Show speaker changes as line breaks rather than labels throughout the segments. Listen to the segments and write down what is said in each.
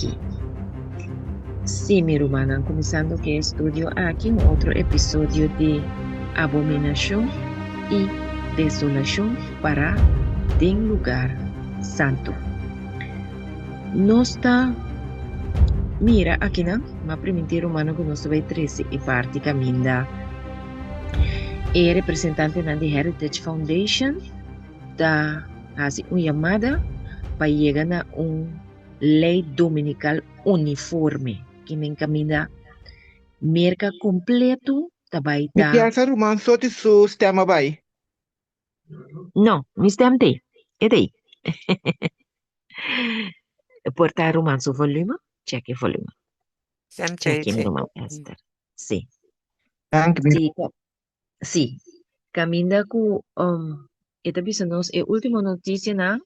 aki. Sí, mi rumannan, kuminsando ku e estudio aki, un otro episodio di abominashon i desolashon pará den lugar santu. Nos ta mira akinan, m'a primintí rumannan ku nos ta bai trese e parti kaminda e representantenan di Heritage Foundation ta hasi un yamada pa yega na un lei dominikal uniforme, kimen kaminda Merka kompleto ta bai
Mi
ta.
piensa ruman soti su stem a bai.
No, mi stem t'ei, e t'ei. Por ta ruman su volume? Check e volume.
Stem t'ei,
Check e mi
sí.
ruman Esther. Sí.
Dank mi.
Sí, sí. Caminda cu e ta bisa nos e ultimo noticianan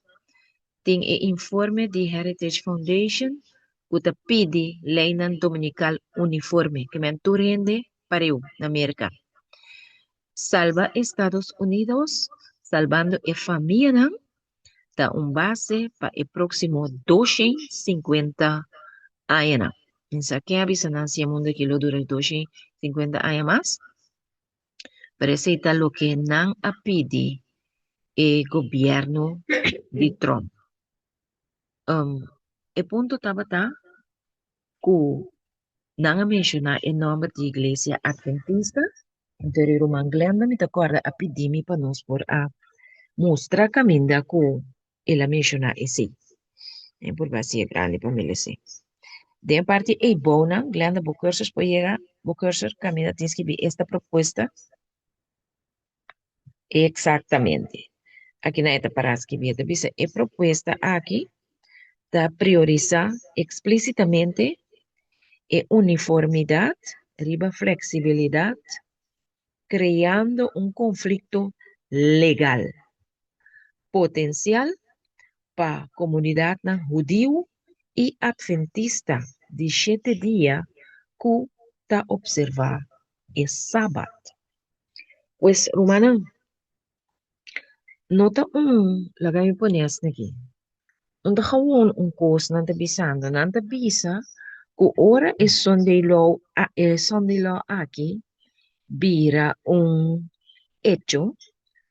tin e informe di Heritage Foundation cu ta pidi leynan dominical uniforme, ke men tur hende pareu na Merca. Salba Estados Unidos, salbando e famianan, ta un base pa e próksimo 250 añanan. Pensa ken a bisa nan si e mundu aki lo dura 250 aña mas? Pero esei ta loke nan a pidi e gobièrnu di Trump. E punto tabata ku nan a menshoná e nòmber di Iglesia Adventista, anto e ruman Glenda mi ta kòrda a pidi mi pa nos por a mustra kaminda ku el a menshoná esei. E por hasi e grandi pa mi lesa. Den e parti eibounan, Glenda bo cursor por yega, bo cursor kaminda tin skibí esta propuesta. Exactamente. Aki nan e ta para skibí, e ta bisa e propuesta aki ta priorisá eksplísitamente e uniformidat riba fleksibilidat, kreando un konflikto legal potensial pa komunidatnan hudiu i atventista di shete dia ku ta opservá e Sabat. Pues, rumannan, no ta un, laga mi pone asina aki, no ta gewoon un kos nan ta bisando, nan ta bisa ku ora e Sunday law, e Sunday law aki bira un hecho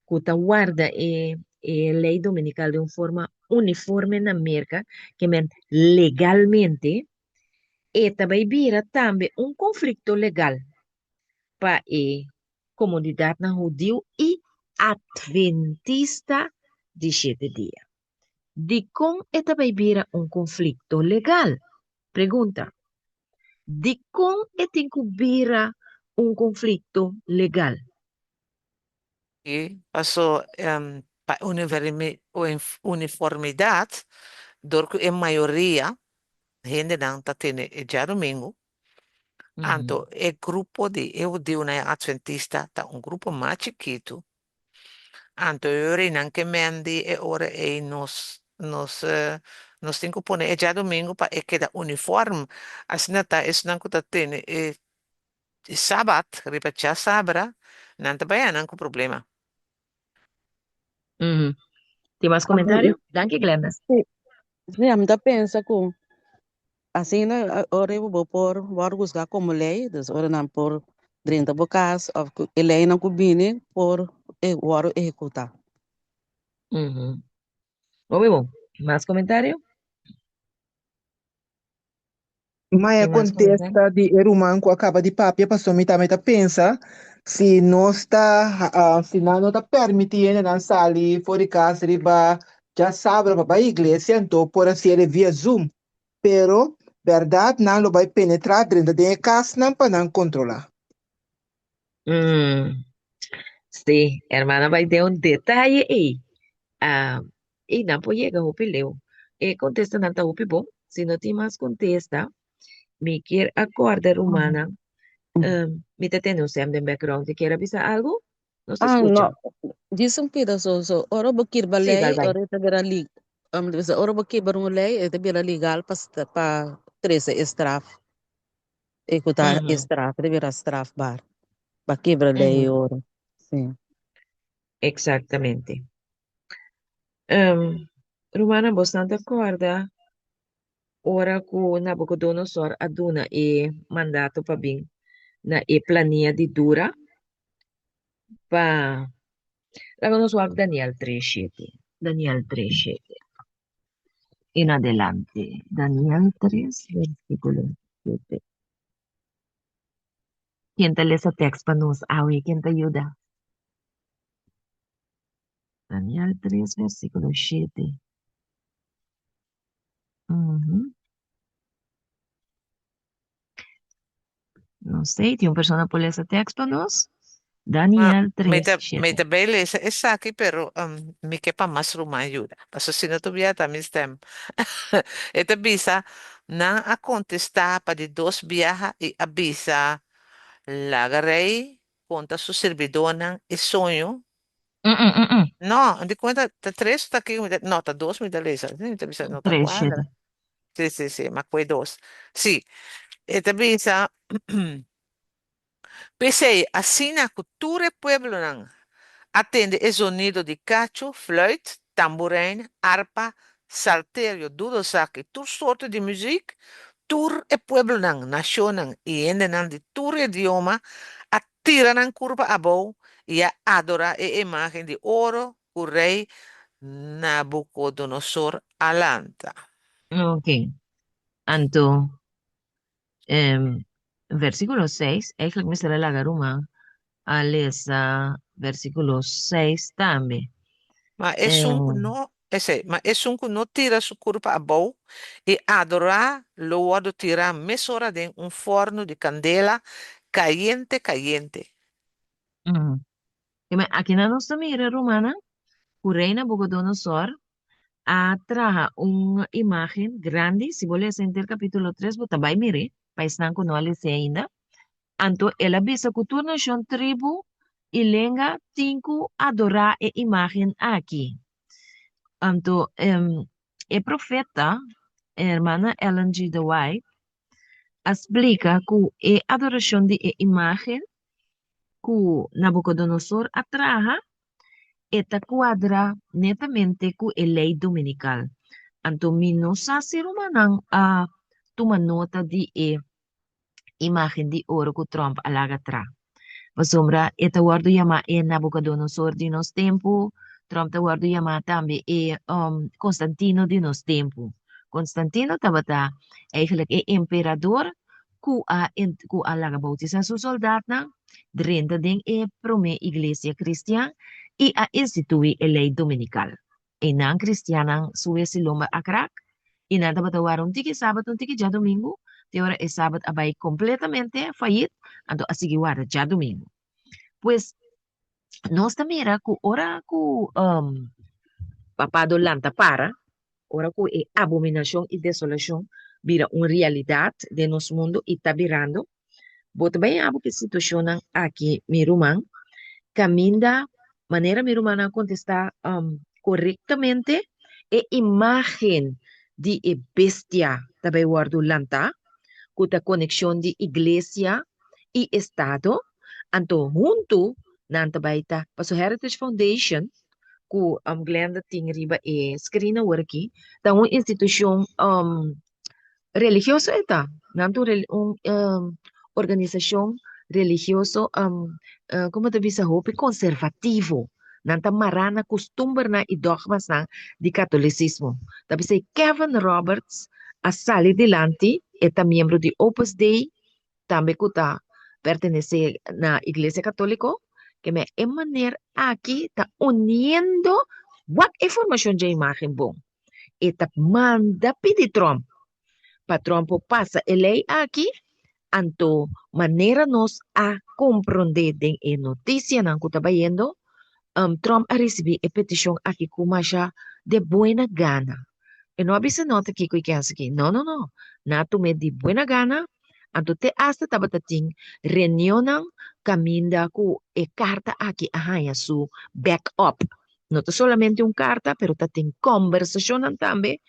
ku ta warda e e ley dominikal den un forma uniforme na Merka, ke men legalmente, e ta bai bira tambe un konflikto legal pa e komunidatnan hudiu i atventista di shete dia. Dikon e ta bai bira un konflikto legal? Pregunta. Dikon e tin ku bira un konflikto legal?
I paso pa uniformidat, dor ku e mayoria hendenan ta tene e djadumingu, anto e grupo di e hudiunan e atventista ta un grupo mas chikitu. Anto e ora ei nan ke mendi e ora ei nos nos nos tin ku pone e djadumingu pa e keda uniform. Asina ta esnan ku ta tene e sabat riba djasabra nan ta bai anan ku problema.
Tin mas komentario? Danki Glenda.
Sí, sí, ami ta pensa ku asina ora bo por wòrdu husgá komo lei, dus ora nan por drenta bo kas òf ku e leinan ku bini por wòrdu ehekutá.
Hopi bon. Mas komentario?
Maya
Tin mas
kontesta
komentario?
di e ruman ku a kaba di papia pasobra mi tambe ta pensa si nos ta si nan no ta permití hendenan sali for di kas riba djasabra pa bai iglesia anto por a hasiel via zoom pero bèrdat nan lo bai penetrá drenta den e kasnan pa nan kontrolá.
Sí, hermana bai den un detaye ei. Ah, i nan por yega hopi leu. E kontestanan ta hopi bon. Si no tin mas kontesta, mi kier a kòrda rumannan, mi ta tende un stem den background. Ti kier a bisa algu? Nos ta
Ah,
skucha.
no. Djis un pida so so. Ora bo kirba
Sí,
lei,
dal bai.
ora e ta bira li, bisa, ora bo kibra un lei, e ta bira legal pa pa trese e straf. E ku ta e straf, e ta bira strafbaar. Pa kibra lei ora. Sí.
Exactamente. Rumannan, bosnan ta kòrda Ora ku Nabukodonosor a duna e mandato pa bin na e plania di Dura pa laga nos wak Daniel tres shete. Daniel tres shete en adelante. Daniel tres versíkulo shete. Ken ta lesa tekst pa nos awe? Ken ta yuda? Daniel tres versíkulo shete. Ujú. No sé, tin un persona por lesa tekst pa nos?
Ma
Daniel
mi
3,
ta mi
7.
ta bay lesa esaki pero um, mi ke pa mas ruman yuda. Paso si no tubiera ta mi stem. E ta bisa, nan a kontestá pa di dos biaha i a bisa, Laga rei konta su sirbidónan e soño
Mm, mm, mm, mm.
No, di cuenta, ta tres ta aquí, no, ta dos mi ta lesa. Mi ta bisa, no ta
3,
cuadra.
7.
Sí, sí, sí, ma kue dos. Sí, e ta bisa, P'esei, asina ku tur e pueblonan a tende e zonido di kachu, fluit, tamburein, arpa, salterio, dudelzak i tur sorto di muzik, tur e pueblonan, nashonnan i hendenan di tur idioma a tira nan kurpa abou i a adorá e imágen di oro ku rei Nabukodonosor a lanta.
Ok. Anto, em, versíkulo seis, eigenlijk mester a laga ruman a lesa versíkulo seis tambe.
Ma esun ku no, esei, ma esun ku no tira su kurpa abou i adorá lo wòrdu tirá mesora den un fòrnu di kandela kayente kayente.
Mm. Akinan nos ta mira, rumannan, ku Rei Nabukodonosor a traha un imágen grandi. Si bo lesa henter kapítulo tres, bo ta bai mir'é, pa esnan ku no a les'é ainda. Anto el a bisa ku tur nashon, tribu i lenga tin ku adorá e imágen aki. Anto e profeta, Hermana Ellen G. De White, a splika ku e adorashon di e imágen ku Nabukodonosor a traha, e ta kuadra netamente ku e lei dominikal. Anto mi no sa si rumannan a tuma nota di e imágen di oro ku Trump a laga tra. Pasobra e ta wòrdu yamá e Nabukodonosor di nos tempu, Trump ta wòrdu yamá tambe e Konstantino di nos tempu. Konstantino tabata eigenlijk e emperador ku a ku a laga boutisá su sòldatnan, drenta den e promé iglesia kristian i a instituí e lei dominikal. Einan kristiannan su wesi lomba a krak, i nan tabata wara un tiki sabat un tiki djadumingu, te ora e sabat a bai kompletamente fayit, anto a sigui wara djadumingu. Pues, nos ta mira ku ora ku papado lanta para, ora ku e abominashon i desolashon bira un realidat den nos mundu i ta birando, Bo ta bai abo ku e situashonnan aki, mi ruman, kaminda manera mi rumannan a kontestá korektamente, e imágen di e bestia ta bai wòrdu lantá, ku ta konekshon di iglesia i estado, anto huntu nan ta bai ta, pasobra Heritage Foundation ku Glenda tin riba e screen awor aki, ta un institushon Religioso e ta. Nan ta un un organisashon religioso komo ta bisa hopi konservativo. Nan ta mará na kustumbernan i dògmasnan di katolisismo. Ta p'esei Kevin Roberts a sali dilanti, e ta miembro di Opus Dei, tambe ku ta pertenesé na Iglesia Katóliko, ke me e maner aki ta uniendo wak e formashon dje imágen bon. E ta manda pidi Trump pa Trump por pasa e ley aki, anto manera nos a comprende den e noticianan cu ta bayendo, Trump a ricibi e peticion aki cu masha de buena gana. E no a bisa no ta kico y ke haci aki, no no no, nan a tume di buena gana, anto te hasta tabata tin reunionnan caminda cu e carta aki a haya su back up. No ta solamente un karta, pero ta tin kòmbersashonnan tambe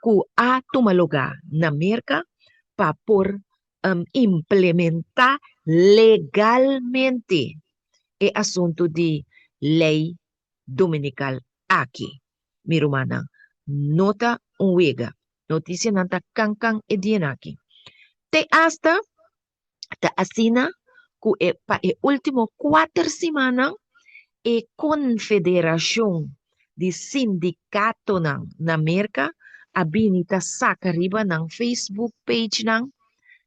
ku a tuma lugá na Merka pa por implementá legalmente e asuntu di lei dominikal aki. Mi rumannan, no ta un wega. Notisianan ta kan kan e dianan aki. Te asta ta asina ku e pa e último kuater simannan e Konfederashon di Sindikatonan na Merka a bini ta saka riba nan Facebook pagenan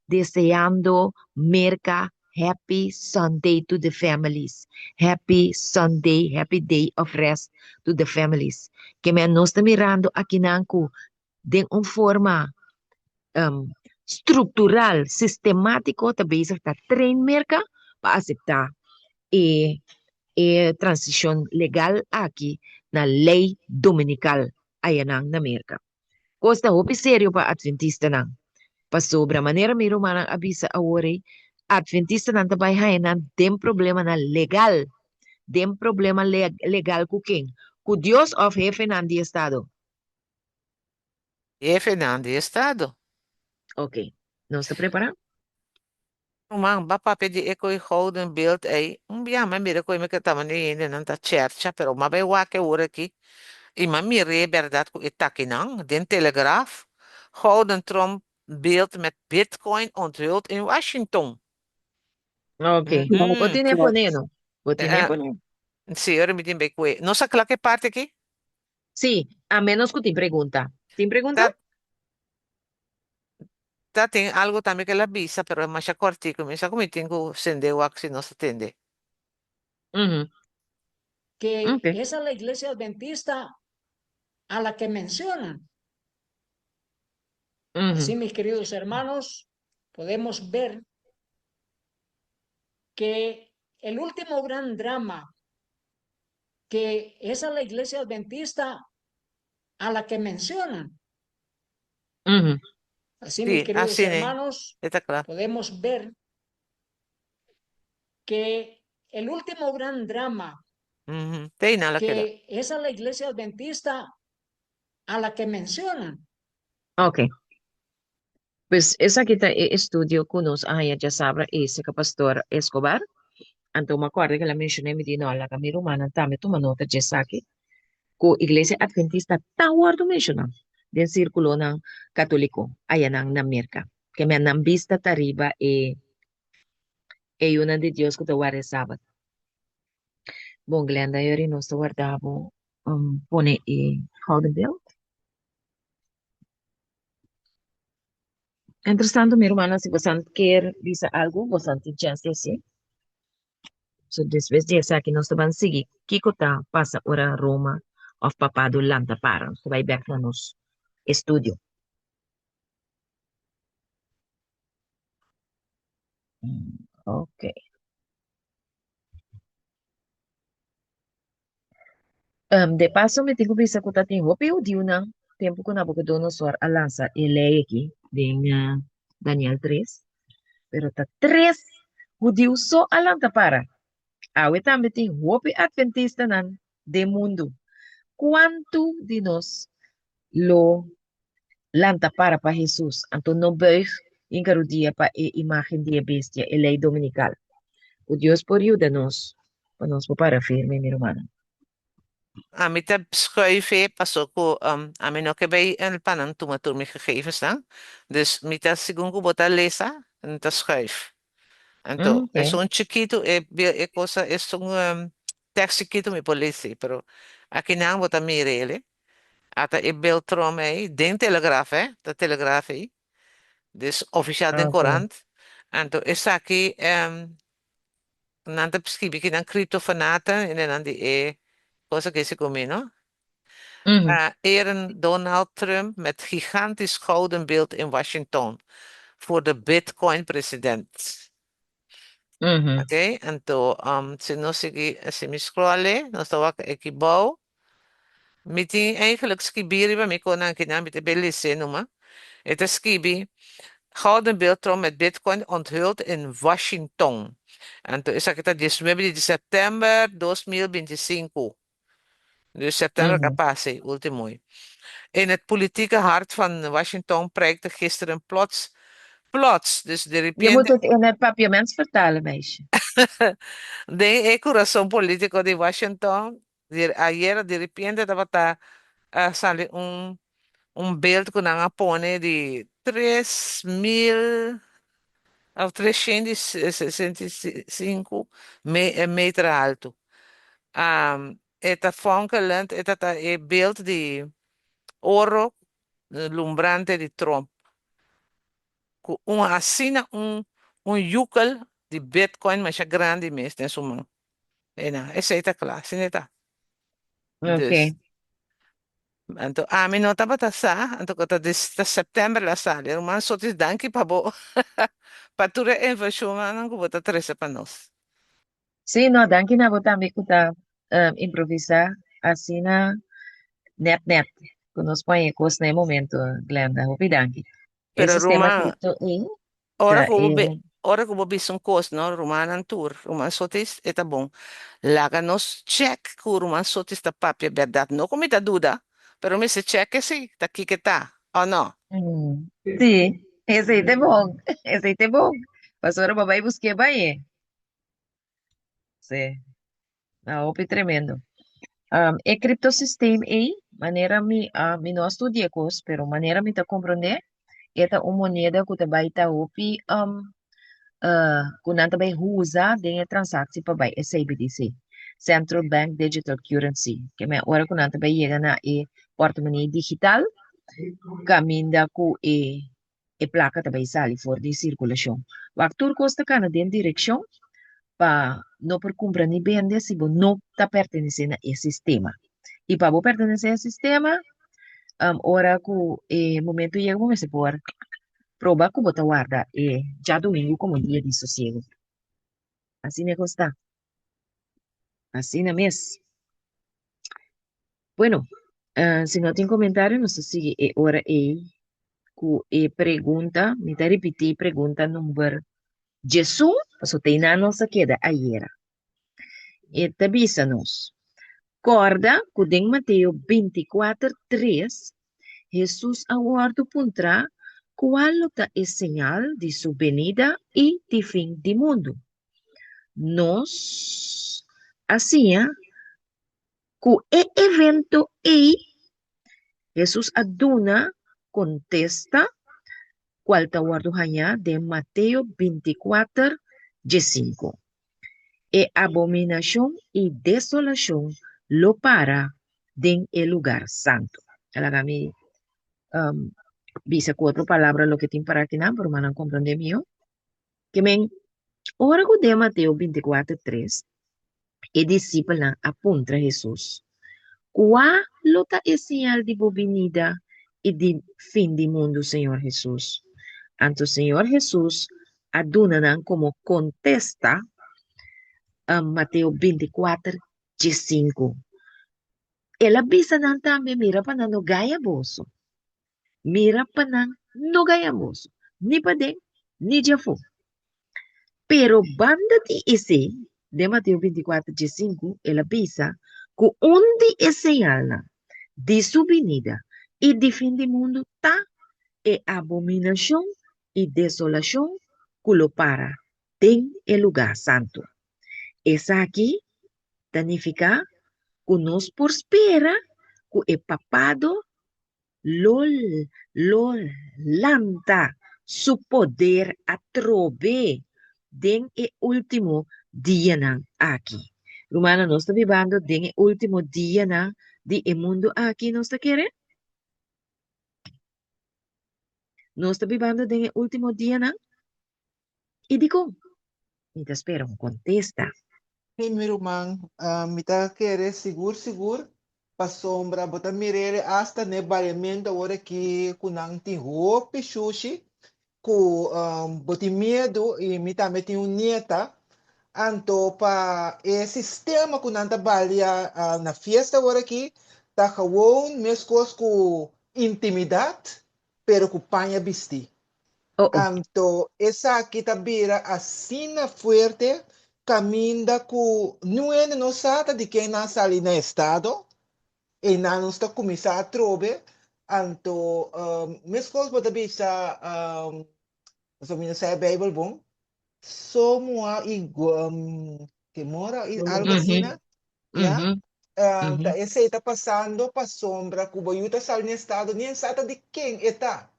deseando Merka Happy Sunday to the families, Happy Sunday, Happy Day of Rest to the families. Ke men nos ta mirando akinan ku den un forma struktural, sistemátiko ta bezig ta train Merka pa aseptá e e transishon legal aki na lei dominikal ayanan na Merka. Kos ta hopi serio pa atventistanan, pasobra manera mi rumannan a bisa awor ei, atventistanan ta bai haña nan den problemanan legal, den problema legal ku ken? Ku Dios òf hefenan di estado?
Hefenan di estado.
Ok, nos ta prepará?
Ruman, ba papia di e koe gouden beeld ei. Un bia mi a mira koe mi ke taba ni hendenan ta chercha, pero m'a bai wak e ora aki i m'a mir'é bèrdat ku e takinan den Telegraaf, Gouden Trump beeld met bitcoin onthuld in Washington.
Ok, bo tine pone no? Bo tine pone?
Sí, ora mi tin bai koe. Nos a kla ku e parti aki?
Sí, a menos ku tin pregunta. Tin pregunta?
Ta ta tin algo tambe ku el a bisa, pero e masha kòrtiku. Mi sa ku mi tin ku sende wak si nos ta tende.
Ujú.
Que
Ok.
esa es la iglesia adventista a la que mencionan.
Ujú.
Así, mis queridos hermanos, podemos ver que el último gran drama que esa es la iglesia adventista a la que mencionan.
Ujú.
Así, mis
Sí,
queridos
asina e.
hermanos,
E ta kla.
podemos ver que el último gran drama
Ujú. Te einan la keda.
que esa es la iglesia adventista a la que mencionan.
Ok. Pues esaki ta e estudio ku nos a haña djasabra ese ku Pastor Escobar. Anto mi a kòrda ku el a menshoná mi di no laga mi rumannan tambe tuma nota dje esaki ku Iglesia Adventista ta wòrdu menshoná den sirkulonan katoliko ayanan na Merka. Ke men nan bista ta riba e e yunan di Dios ku ta warda e sabat. Bon Glenda, yori nos ta warda bo pone e gouden beeld. Mientras tanto, mi rumannan, si bosan kier bisa algu, bosan tin chèns di hasié. So, despues di esaki nos ta ban sigui kiko ta pasa ora Roma òf papado lanta para. Nos ta bai bèk na nos estudio. Oké. De paso mi tin ku bisa ku ta tin hopi hudiunan tempu ku Nabucodonosor a lansa e lei aki den Daniel tres, pero ta tres hudiu so a lanta para. Awe tambe tin hopi adventistanan den mundu. Kuantu di nos lo lanta para pa Hesus, anto no buig hinka rudia pa e imagen di e bestia, e lei dominikal. Ku Dios por yuda nos pa nos por para firme, mi rumannan.
Ami ta schuif e paso ku ami no ke bay pa nan tuma tur mi gegevensnan. Dus mi ta segun ku bo ta lesa, mi ta schuif. Anto esun chikitu e e cosa esun tekst chikitu mi por lesa pero akinan bo ta mira el. Ata e beeldtrom ei den Telegraaf hè, ta Telegraaf ei. Dus ofisial den korant. Anto esaki nan ta skibi ki nan criptofanaten en nan di e cosa ke si ku mi no. Eren Donald Trump met gigantisch gouden beeld in Washington voor de Bitcoin president. Oké, anto si nos sigui si mi scroll e nos ta wak aki bou. Mi tin eigenlijk skibí riba mi konan kinan, mi ta bay lese numa. E ta skibi, Gouden beeldtrom met bitcoin onthuld in Washington. Anto esaki ta diesnuebe di sèptèmber 2025. Dus sèptèmber ka pasa ei, último ei. In het politieke hart van Washington prijkte gisteren plots, plots, dus de
Je
repente.
moet het in het Papiaments vertalen, meisje.
Den e kurason polítiko di Washington, Di ayera di repente tabata a sali un Un beeld ku nan a pone di 3000 òf 365 meter altu. E ta fonkelend, e ta ta e beeld di oro lumbrante di Trump. Ku un asina un un yukel di bitcoin masha grandi mes den su man. Ena, esei ta kla, asina e ta. Dus, anto ami no tabata sa, anto ku ta des ta sèptèmber la sali. Ruman Sotis danki pa bo pa tur e informashonnan ku bo ta trese pa nos.
Sí, no, danki na bo tambe ku ta improvisá asina nèt nèt ku nos pon e kos na e momento, Glenda. Hopi danki. E
Pero
sistema
ruman,
cripto ei
ora
ta
ku bo
e
be ora ku bo bisa un kos, no, rumannan tur, ruman Sotis, e ta bon. Laga nos chèk ku ruman Sotis ta papia bèrdat. No ku mi ta duda, pero mester chèk esei, ta kiko e ta, ò no?
Sí, esei ta bon, esei ta bon. Pasobra bo bai busk'é bai e. Sí, a hopi tremendo. E cryptosysteem ei, manera mi, ah, mi no a studia e kos, pero manera mi ta komprondé, e ta un moneda ku ta bai ta hopi, ku nan ta bai usa den e transaksie pa bai e CBDC, Central Bank Digital Currency. Ke men ora ku nan ta bai yega na e portemonee digital, kaminda ku e e plaka ta bai sali for di sirkulashon. Wak tur kos ta kana den direkshon pa no por kumpra ni bende si bo no ta pertenesé na e sistema. I pa bo pertenesé e sistema, ora ku e momento yega bo mester por proba ku bo ta warda e djadumingu komo dia di sosiego. Asina e kos ta. Asina mes. Bueno, si no tin komentario nos ta sigui e ora ei ku e pregunta. Mi ta ripití pregunta number 11, pasobra te einan nos a keda ayera. E ta bisa nos, Kòrda ku den Mateo 24, 3, Hesus a wòrdu puntrá kual lo ta e señal di su benida i di fin di mundu. Nos a siña ku e evento ei, Hesus a duna kontesta kual ta wòrdu hañá den Mateo 24, 15. E abominashon i desolashon lo para den e lugar santu. Laga mi bisa ku otro palabra loke tin para akinan, pa rumannan komprondé mihó. Ke men, ora ku den Mateo 24, 3, e disipelnan a puntra Hesus, Kua lo ta e señal di bo binida i di fin di mundu, Señor Hesus? Anto Señor Hesus a duna nan komo kontesta Mateo 24, 15. El a bisa nan tambe, Mira pa nan no gaña boso. Mira pa nan no gaña boso, ni paden ni djafó. Pero banda di esei, den Mateo 24, 15, el a bisa ku un di e señalnan di su binida i di fin di mundu ta e abominashon i desolashon ku lo para den e lugá santu. Esaki ta nifiká ku nos por spera ku e papado lo lo lanta su poder atrobe den e último dianan aki. Rumannan, nos ta bibando den e último dianan di e mundu aki, nos ta kere? Nos ta bibando den e último dianan? I dikon? Mi ta spera un kontesta.
Sí, mi ruman, mi ta kere sigur sigur pasobra bo ta mir'é asta n'e bariamentu awor aki ku nan tin hopi shushi ku bo tin miedu i mi tambe tin un nieta anto pa e sistema ku nan ta balia na fiesta awor aki ta gewoon meskos ku intimidat pero ku paña bistí.
Oh, oh.
Anto esaki ta bira asina fuerte kaminda ku niun hende no sa ta di ken nan a sali na estado, einan nos ta kuminsá atrobe, anto meskos bo ta bisa, pasobra mi no sa e Beibel bon, Somoa i Gemora i algu asina, ya. Ta esei ta pasando pasobra ku bo yu ta sali na estado ni e sa ta di ken e ta.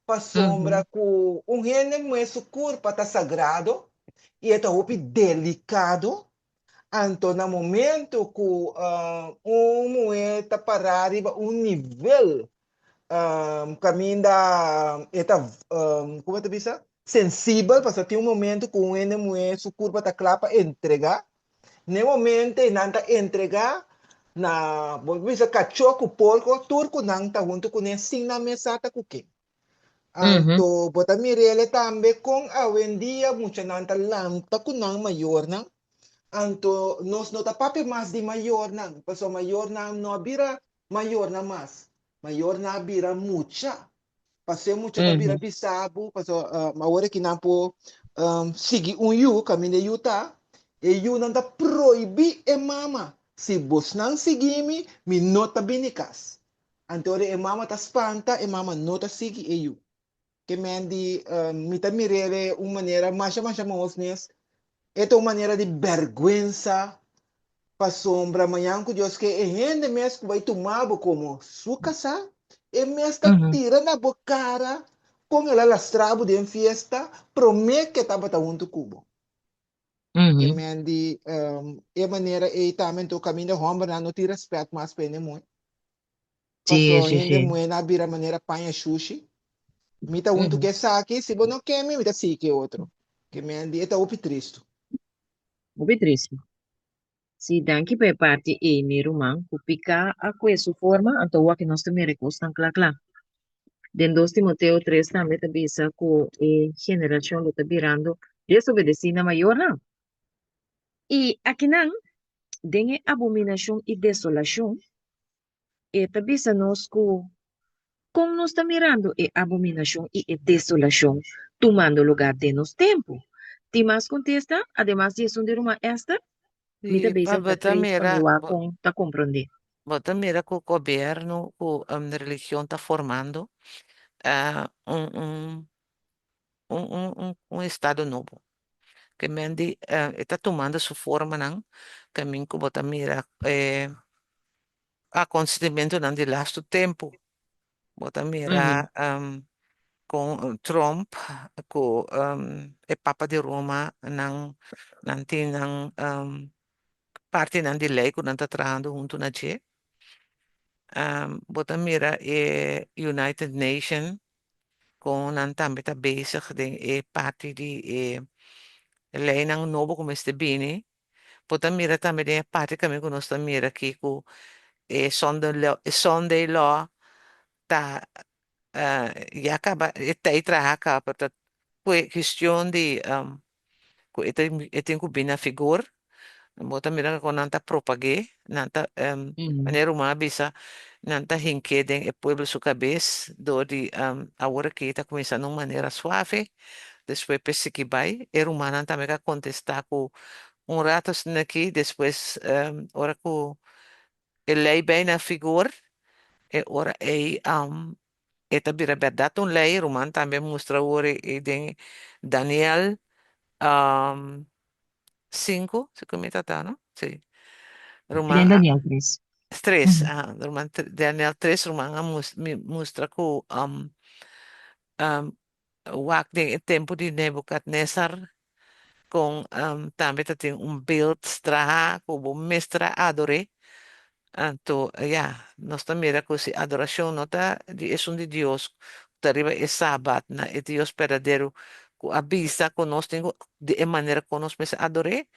Pasobra ku un hende muhé su kurpa ta sagrado i e ta hopi delikado. Anto na momento ku un muhé ta pará riba un nivel kaminda e ta, komo ta bisa, sensibel, pasobra tin un momento ku un hende muhé su kurpa ta kla pa entregá. Na e momento ei nan ta entregá na, bo por bisa kachó ku porko, tur ku nan ta huntu kuné sin nan mes sa ta ku ken. Anto bo ta mir'el tambe kon awendia muchanan ta lanta ku nan mayornan. Anto nos no ta papia mas di mayornan, pasobra mayornan no a bira mayornan mas, mayornan a bira mucha. Pasó e mucha ta bira bisa bo, pasó awor aki nan por sigui un yu kaminda e yu ta, e yunan ta prohibí e mama, si bosnan sigui mi, mi no ta bini kas. Anto ora e mama ta spanta, e mama no ta sigui e yu. Ke men di mi ta mir'é un manera masha masha mahos mes. E ta un manera di bèrgwensa pasobra mañan ku Dios ke e hende mes ku bai tuma bo komo su kasá, e mes ta tira na bo kara kon el a lastra bo den fiesta promé ku e tabata huntu ku bo. Ke men di e manera ei tambe anto kaminda hòmbernan no tin rèspèt mas pa hende muhé. Paso hende muhé na bira manera paña shushi. Mi ta huntu ku esaki, si bo no ke mi, mi ta sigui ku e otro. Ke men di e ta hopi tristu.
Hopi tristu. Sí, danki pa e parti ei, mi ruman, ku piká a kue su forma, anto wak nos ta mira e kosnan kla kla. Den dos Timoteo tres tambe ta bisa ku e generashon lo ta birando desobedesí na mayornan. I akinan, den e abominashon i desolashon, e ta bisa nos ku kon nos ta mirando e abominashon i e desolashon tumando lugá den nos tempu. Tin mas kontesta, ademas di esun di ruman Esther? Mi ta
Sí,
bezig
pa
ta
bo ta
trace pa
mira,
mi wak
bo,
kon ta komprondé.
bo ta mira ku gobièrnu, ku religion ta formando un un un un un un estado nobo. Ke men di e ta tumando su formanan kamin ku bo ta mira e acontecimientonan di lastu tempu. Bo ta mira con Trump cu e Papa di Roma nan nan tin nan partinan di ley cu nan ta trahando hunto na dje. Bo ta mira e United Nation con nan tambe ta bezig den e parti di e leynan nobo cu mester bini. Bo ta mira tambe den e parti kaminda ku nos ta mira aki ku e Sunday law, e Sunday law ta ya kaba e tei traha kaba pero ta kuestion di ku e ta e tin ku bini na figor. Bo ta mira kon nan ta propag'é, nan ta manera ruman a bisa nan ta hink'é den e pueblo su kabes dor di awor aki ta kuminsá na un manera suave. Despues p'e sigui bai, e rumannan tambe ka kontestá ku un rato asina aki, despues ora ku e lei bai na figor, e ora ei e ta bira bèrdat un lei. Ruman tambe a mustra awor ei den Daniel sinku, si ku mi ta ta, no? Si. Ruman
Den
a
Daniel tres.
tres, aha, ruman Daniel tres ruman a mustra ku Wak den e tempu di Nebukadnesar kon tambe ta tin un beeld traha ku bo mester a ador'é. Anto ya, nos ta mira ku si adorashon no ta di esun di Dios ku ta riba e Sabat na e Dios berdadero ku a bisa ku nos tin ku di e manera ku nos mester ador'é,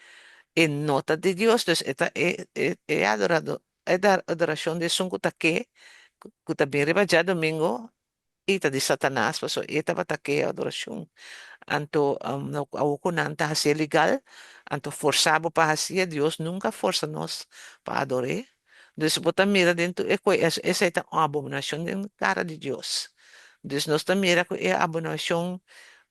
e no ta di Dios. Dus e ta e e adorado e adorashon di esun ku ta ke ku ta bin riba djadumingu i ta di Satanas, pasobra e tabata ke adorashon. Anto awor ku nan ta hasié legal, anto forsa bo pa hasié, Dios nunka a forsa nos pa ador'é. Dus bo ta mira den tur e kos, esei ta un abominashon den kara di Dios. Dus nos ta mira ku e abominashon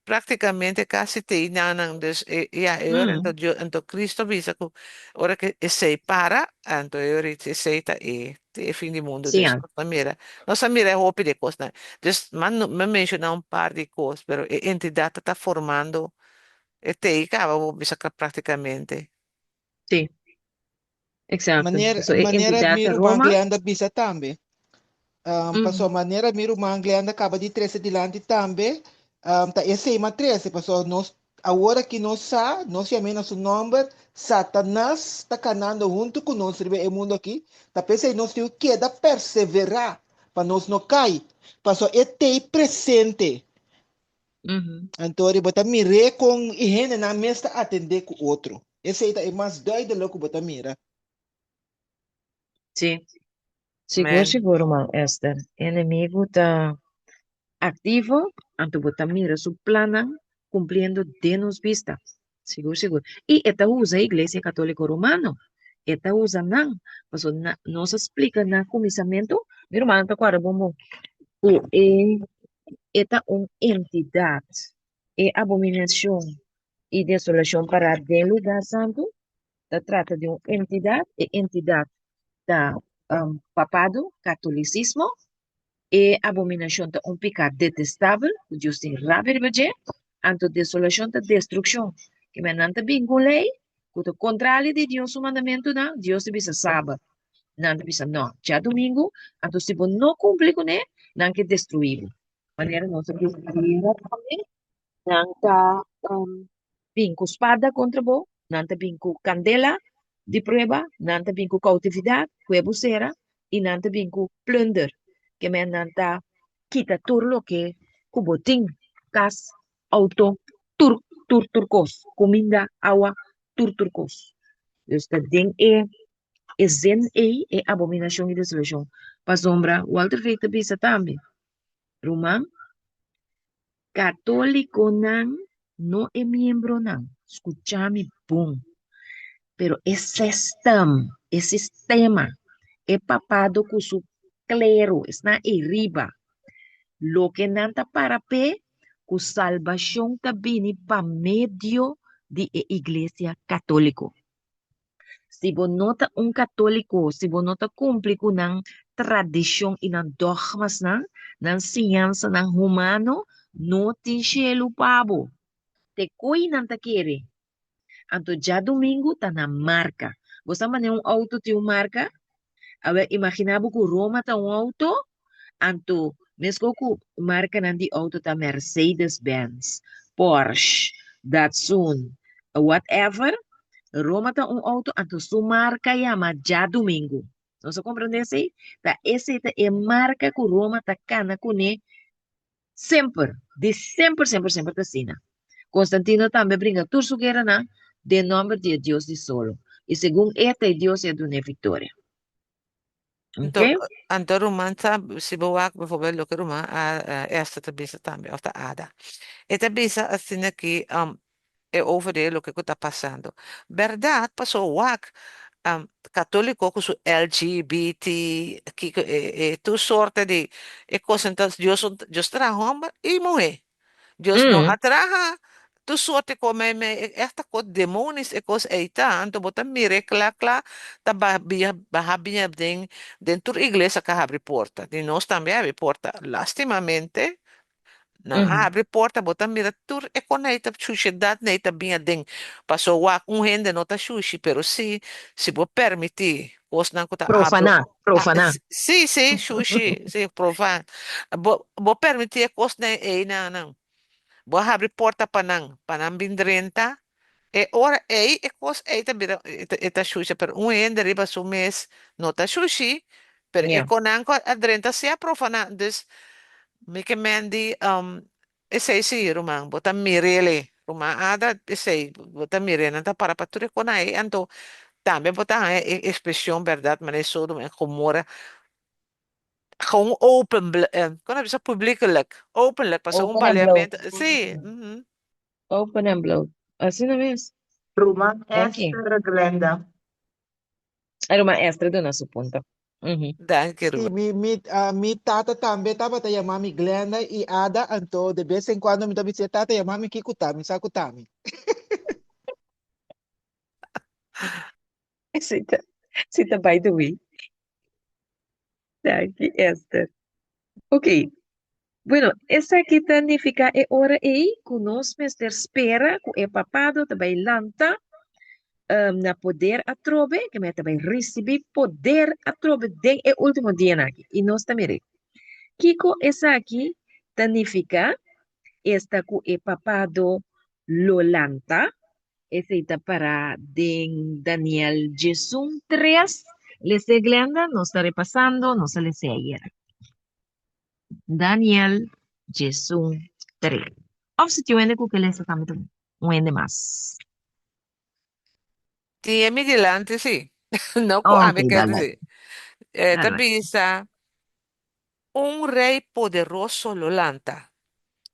praktikamente kasi te i nan, dus ya e ora anto Dios, anto Cristo a bisa ku ora ku esei para, anto e ora esei ta e te e fin di mundu. Dus
Señal.
nos ta mira, nos a mira e hopi di e kosnan. Dus m'a m'a menshoná un par di kos, pero e entidat ta ta formando e te i kaba bo bisa praktikamente.
Sí. Exacto.
Manera,
So e
manera
entidat
mi
ta
ruman
Roma.
Glenda bisa tambe. Paso manera mi ruman Glenda kaba di trese dilanti tambe, ta esei m'a trese, paso nos awor aki nos sa, nos yam'é na su nòmber, Satanas ta kanando huntu ku nos riba e mundu aki, ta p'esei nos tin ku keda perseverá pa nos no kai, paso e t'ei presente. Anto bo ta mir'é kon e hendenan mes ta atendé ku otro. Esei ta e mas duidelijk ku bo ta mira.
Sí. Sigur,
Amen.
sigur, ruman Esther. Enemigu ta aktivo, anto bo ta mira su plannan kumpliendo den nos bista. Sigur, sigur. I e ta usa Iglesia Katóliko Romano. E ta usa nan. Pasobra na, nos a splika na kuminsamentu, mi rumannan ta kòrda bon bon, ku e, e ta un entidat. E abominashon i desolashon pará den lugá santu ta trata di un entidat, e entidat ta papado, katolisismo, e abominashon ta un piká detestabel ku Dios tin rabia riba dje, anto desolashon ta destrukshon. Kimen nan ta bin ku un lei ku ta kontrali di Dios su mandamentunan, Dios ta bisa sabat, nan ta bisa nò, djadumingu, anto si bo no kumpli kuné, nan ke destruí bo. Manera nos a bisa ayera tambe, nan ta bin ku spada kontra bo, nan ta bin ku kandela di prueba, nan ta bin ku koutividat, ku e bo sera, i nan ta bin ku plunder, ke men nan ta kita tur loke ku bo tin, kas, outo, tur, tur, tur kos, kuminda, awa, tur, tur kos. Dus ta den e e zin ei, e abominashon i desolashon. Pasobra Walter Veith ta bisa tambe, Ruman, Katolikonan no e miembronan, skucha mi bon, pero e system, e sistema, e papado ku su klero, esnan ei riba, loke nan ta para p'e ku salbashon ta bini pa medio di e iglesia katoliko. Si bo no ta un katóliko, si bo no ta kumpli ku nan tradishon i nan dògmasnan, nan siñansanan humano, no tin shelu pa bo. Te koe nan ta kere. Anto djadumingu ta nan marka. Bo sa manera un outo tin un marka? Awor imaginá bo ku Roma ta un outo, anto meskos ku markanan di outo ta Mercedes Benz, Porsche, Datsun, whatever, Roma ta un outo anto su marka yama djadumingu. Nos a komprendé esei? Ta esei ta e marka ku Roma ta kana kuné Semper, di semper, semper, semper ta asina. Constantino tambe a bringa tur su gueranan den nomber di e dios di solo, i segun e ta e dios i a dun'é victoria.
Anto,
Ok?
anto ruman sa, si bo wak bijvoorbeeld loke ruman a, Esther ta bisa tambe, of ta Ada. E ta bisa asina ki, e over di e loke ku ta pasando. Bèrdat, paso wak katoliko ku su LGBT, kiko e e tur sorte di e kosnan ta Dios Dios traha hòmber i muhé. Dios no a traha tur sorte kos mei mei e ègt kos demonis e kos ei ta. Anto bo ta mir'é kla kla ta baha bia baha bia den den tur iglesia ka habri porta. Di nos tambe a habri porta. Lastimamente Nan a habri porta, bo ta mira tur e konei ta shushedat nei ta bin aden. Paso wak un hende no ta shushi, pero si, si bo permití kosnan ku ta abro.
Profaná, profaná.
Sí, sí, shushi, sí, profan. Bo, bo permití e kosnan ei na nan. Bo a habri porta pa nan, pa nan bin drenta. E ora ei, e kos ei ta bira, e ta shushi, pero un hende riba su mes no ta shushi, pero e konan ku a drenta si a profaná. Dus, mi ke men di, esei si, ruman, bo ta mir'el, ruman Ada, esei, bo ta mir'é, nan ta para pa tur e konan ei, anto tambe bo ta haña e ekspreshon bèrdat manera Sodoma en Gomorra, gewoon open, kon a bisa publikelijk, openlijk, pasobra un
Open en bloot.
baliamentu, si, mhm.
Open and bloot. Asina mes.
Ruman
Danki.
Esther Glenda.
E ruman Esther duna su punto. Mhm.
Danki
Sí,
ruman.
mi, mi, ah, mi tata tambe tabata yama mi Glenda i Ada, anto de bes en cuando mi ta bis'é, Tata, yama mi kiko ta, mi sa ku ta mi.
Si ta, si ta by the way. Danki Esther. Ok. Bueno, esaki ta nifiká e ora ei ku nos mester spera ku e papado ta bai lanta. na poder atrobe, ke men ta bai risibí poder atrobe den e último dianan aki. I nos ta mir'é. Kiko esaki ta nifiká? Esta ku e papado lo lanta. Esei ta pará den Daniel 11:3. Les'é, Glenda, nos ta repasando, nos a les'é ayera. Daniel 11:3. Òf si tin un hende ku ke lesa tambe ta bon. Un hende mas.
Tin e mi dilanti sí. No ku
Ok,
ami ke
dale.
sí. E ta
Dale.
bisa, Un rei poderoso lo lanta,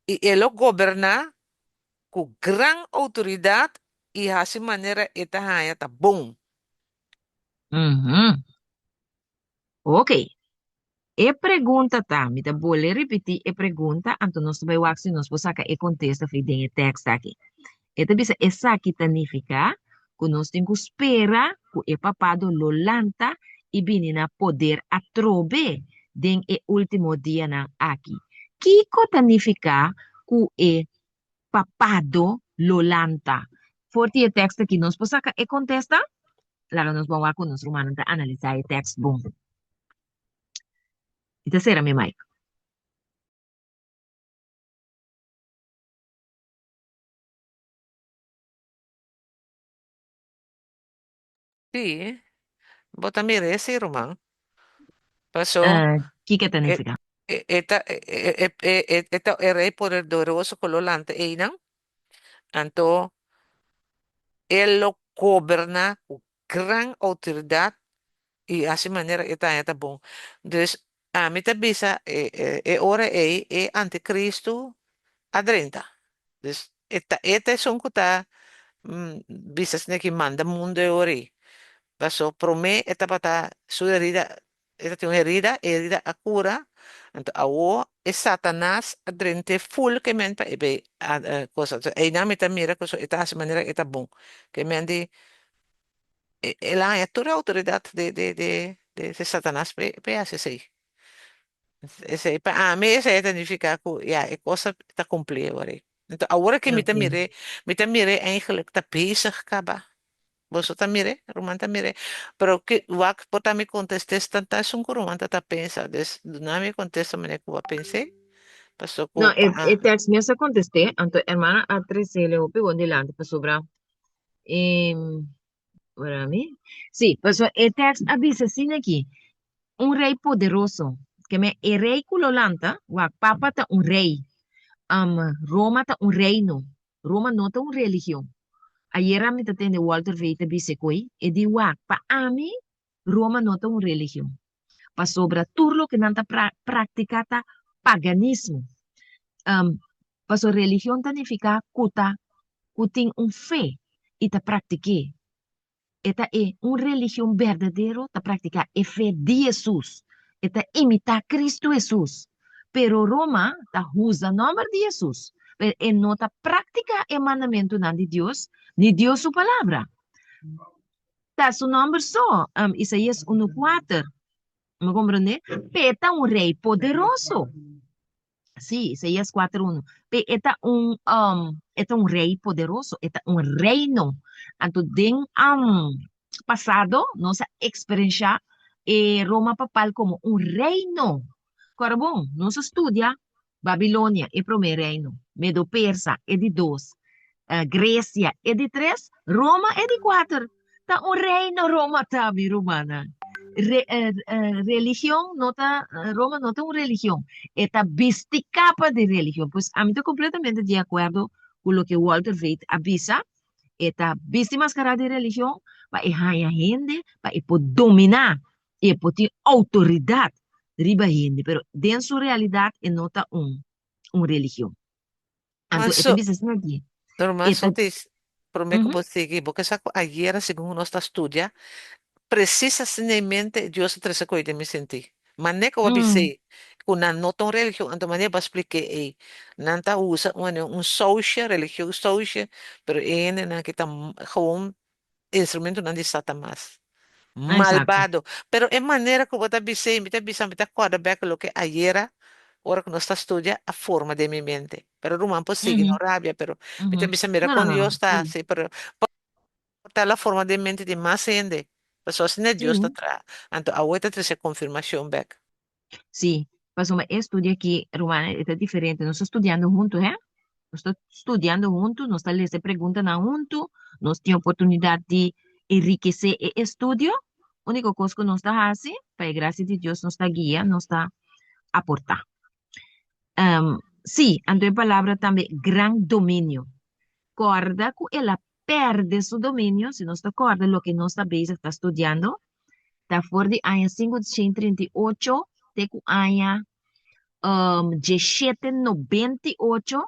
i e lo goberná ku gran outoridat i hasi manera e ta haña ta bon.
Mhm. Ok. E pregunta ta, mi ta bolbe ripití e pregunta, anto nos ta bai wak si nos por saka e kontesta fi den e tekst aki. E ta bisa esaki ta nifiká ku nos tin ku spera ku e papado lo lanta i bini na poder atrobe den e último dianan aki. Kiko ta nifiká ku e papado lo lanta? For di e tekst aki nos por saka e kontesta? Laga nos bon wak ku nos rumannan ta analisá e tekst bon. Mi ta sera mi mic.
Sí, bo ta mira esei, ruman. Pasó
Kiko ta
e,
nifiká?
e, e ta e, e, e, e, e ta e rei poderoso ku lo lanta einan. Anto e lo goberná ku gran outoridat i hasi manera e ta haña ta bon. Dus ami ta bisa e e ora ei e antikristu a drenta. Dus e ta e ta esun ku ta bisa esei ki manda mundu e ora ei. Paso promé e tabata su herida e ta tin un herida, e herida a kura, anto awo e Satanas a drent'é ful ke men pa e bay a cosa. Einan mi ta mira ku e ta hasi manera e ta bon. Ke men di El a haña tur e outoridat di di di di Satanas p'e p'e hasi esei. Esei pa ami esei ta nifiká ku ya e kos ta kumplí awor ei. Enton awor aki mi ta
Oké.
mir'é mi ta mir'é eigentlik ta bezig kaba. Boso ta mir'é? Ruman ta mir'é? Pero ki wak por ta mi kontest'é ta esun ku ruman ta ta pensa. Dus duna mi e kontesta manera ku bo a pens'é. Paso ku
No,
pa
e e tèks mes a kontest'é, anto hermana a tres'é hopi bon dilanti pasobra E, ora mi. Sí, pasobra e tekst a bisa asina aki, Un rei poderoso. Ke men e rei ku lo lanta, wak, papa ta un rei. Roma ta un reino. Roma no ta un religion. Ayera mi ta tende Walter Veith ta bisa koe, e di wak, pa ami Roma no ta un religion. Pasobra tur loke nan ta praktiká ta paganismo. Pasobra religion ta nifiká ku ta ku tin un fe i ta praktik'é. E ta e un religion berdadero ta praktiká e fe di Hesus. E ta imitá Kristu Hesus. Pero Roma ta usa nòmber di Hesus, pero e no ta praktiká e mandamentunan di Dios ni Dios su Palabra. Ta su nòmber so, Isaías unu kuater. Bo komprondé? P'e ta un rei poderoso. Sí, Isaías kuater unu. P'e e ta un, e ta un rei poderoso, e ta un reino. Anto den pasado nos a eksperenshá e Roma papal komo un reino. Kòrda bon, nos a studia Babilonia, e promé reino, Medo-Persa, e di dos, Gresia, e di tres, Roma, e di kuater. Ta un reino Roma ta, mi rumannan. Re, religion no ta, Roma no ta un religion, e ta bisti kapa di religion. Pues ami ta kompletamente di akuerdo ku loke Walter Veith a bisa, e ta bisti maskará di religion pa e haña hende, pa e por dominá i e por tin outoridat riba hende, pero den su realidat e no ta un un religion. Anto e ta
Maso,
bisa asina aki,
normal
e ta
Sotis, promé ku
Mhm.
bo sigui, bo ke sa ku ayera segun ku nos ta studia, presis asina Dios a trese koe den mi sentí. Manera ku bo a
Mm.
bis'é ku nan no ta un religion, anto manera bo a splik'é ei, nan ta usa un un socia, religion socia, pero e hendenan ki ta gewoon instrumentonan di Satanas.
Exacto.
Malbado. Pero e manera ku bo ta bis'é, mi ta bisa, mi ta kòrda bèk loke ayera, ora ku nos ta studia, a forma den mi mente. Pero ruman por sigui, no
Mhm.
rabia, pero mi ta
Mhm.
bisa, mira
No, no,
kon
no, no.
Dios ta
Sí.
hasi, pero por Porta el a forma den mente di mas hende. Pasobra asina Dios ta traha. Anto awe ta trese konfirmashon bèk.
Sí, pasobra e estudio aki, rumannan, e ta diferente. Nos ta studiando huntu, hè? Nos ta studiando huntu, nos ta lesa e preguntanan huntu, nos tin oportunidat di enrikesé e estudio. Úniko kos ku nos ta hasi, pa e grasia di Dios, nos ta guia, nos ta aportá. Sí, anto e palabra tambe gran dominio. Kòrda ku el a pèrdè su dominio, si nos ta kòrda loke nos ta bezig ta studiando, ta for di aña 538 te ku aña 1798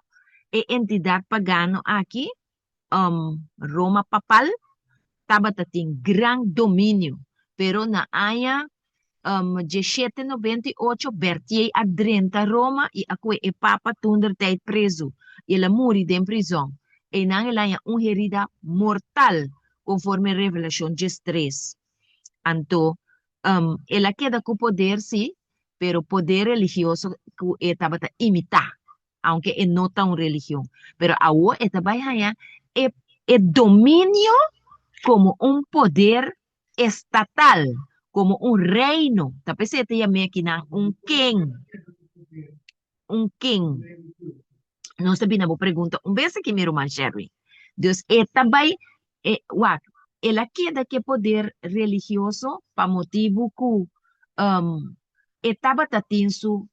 e entidat pagano aki, Roma Papal, tabata tin gran dominio, pero na aña 1798 Berthier a drenta Roma i a kue e Papa toendertijd prezu i el a muri den prizòn. Einan el haña un herida mortal, konforme Revelashon 13. Anto, el a keda ku poder, sí, pero poder religioso ku e tabata imitá. aunke e no ta un religion. Pero awor e ta bai haña e, e dominio como un poder estatal, como un reino. Ta p'esei e ta yam'é akinan un king. Un king. Nos ta bini na bo pregunta un bes aki, mi ruman Sherry. Dus e ta bai, e, wak, el a keda ku e poder religioso pa motibu ku um, e tabata tin su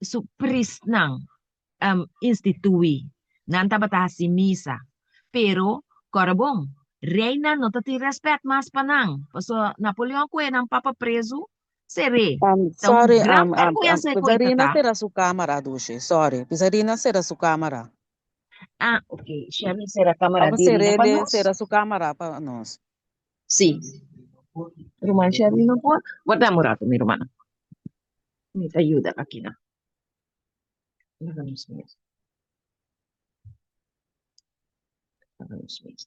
su priestnan instituí, nan tabata hasi misa. Pero, kòrda bon, reinan no ta tin rèspèt mas pa nan, pasobra Napoleon kohe nan papa prezu, ser'é. Ta un
Sorry,
gran bèrgwensa e koe ta
Pizarina
ta.
sera su kámara, Dushi. Sorry, Pizarina sera su kámara.
Ah, ok. Sherry sera kámara
Abo
di Rina pa
ser'é,
nos.
sera su kámara pa nos.
Sí. Ruman Sherry no por. Warda un rato, mi rumannan. Mi ta yuda aki nan. Laga nos mira. Laga nos mira.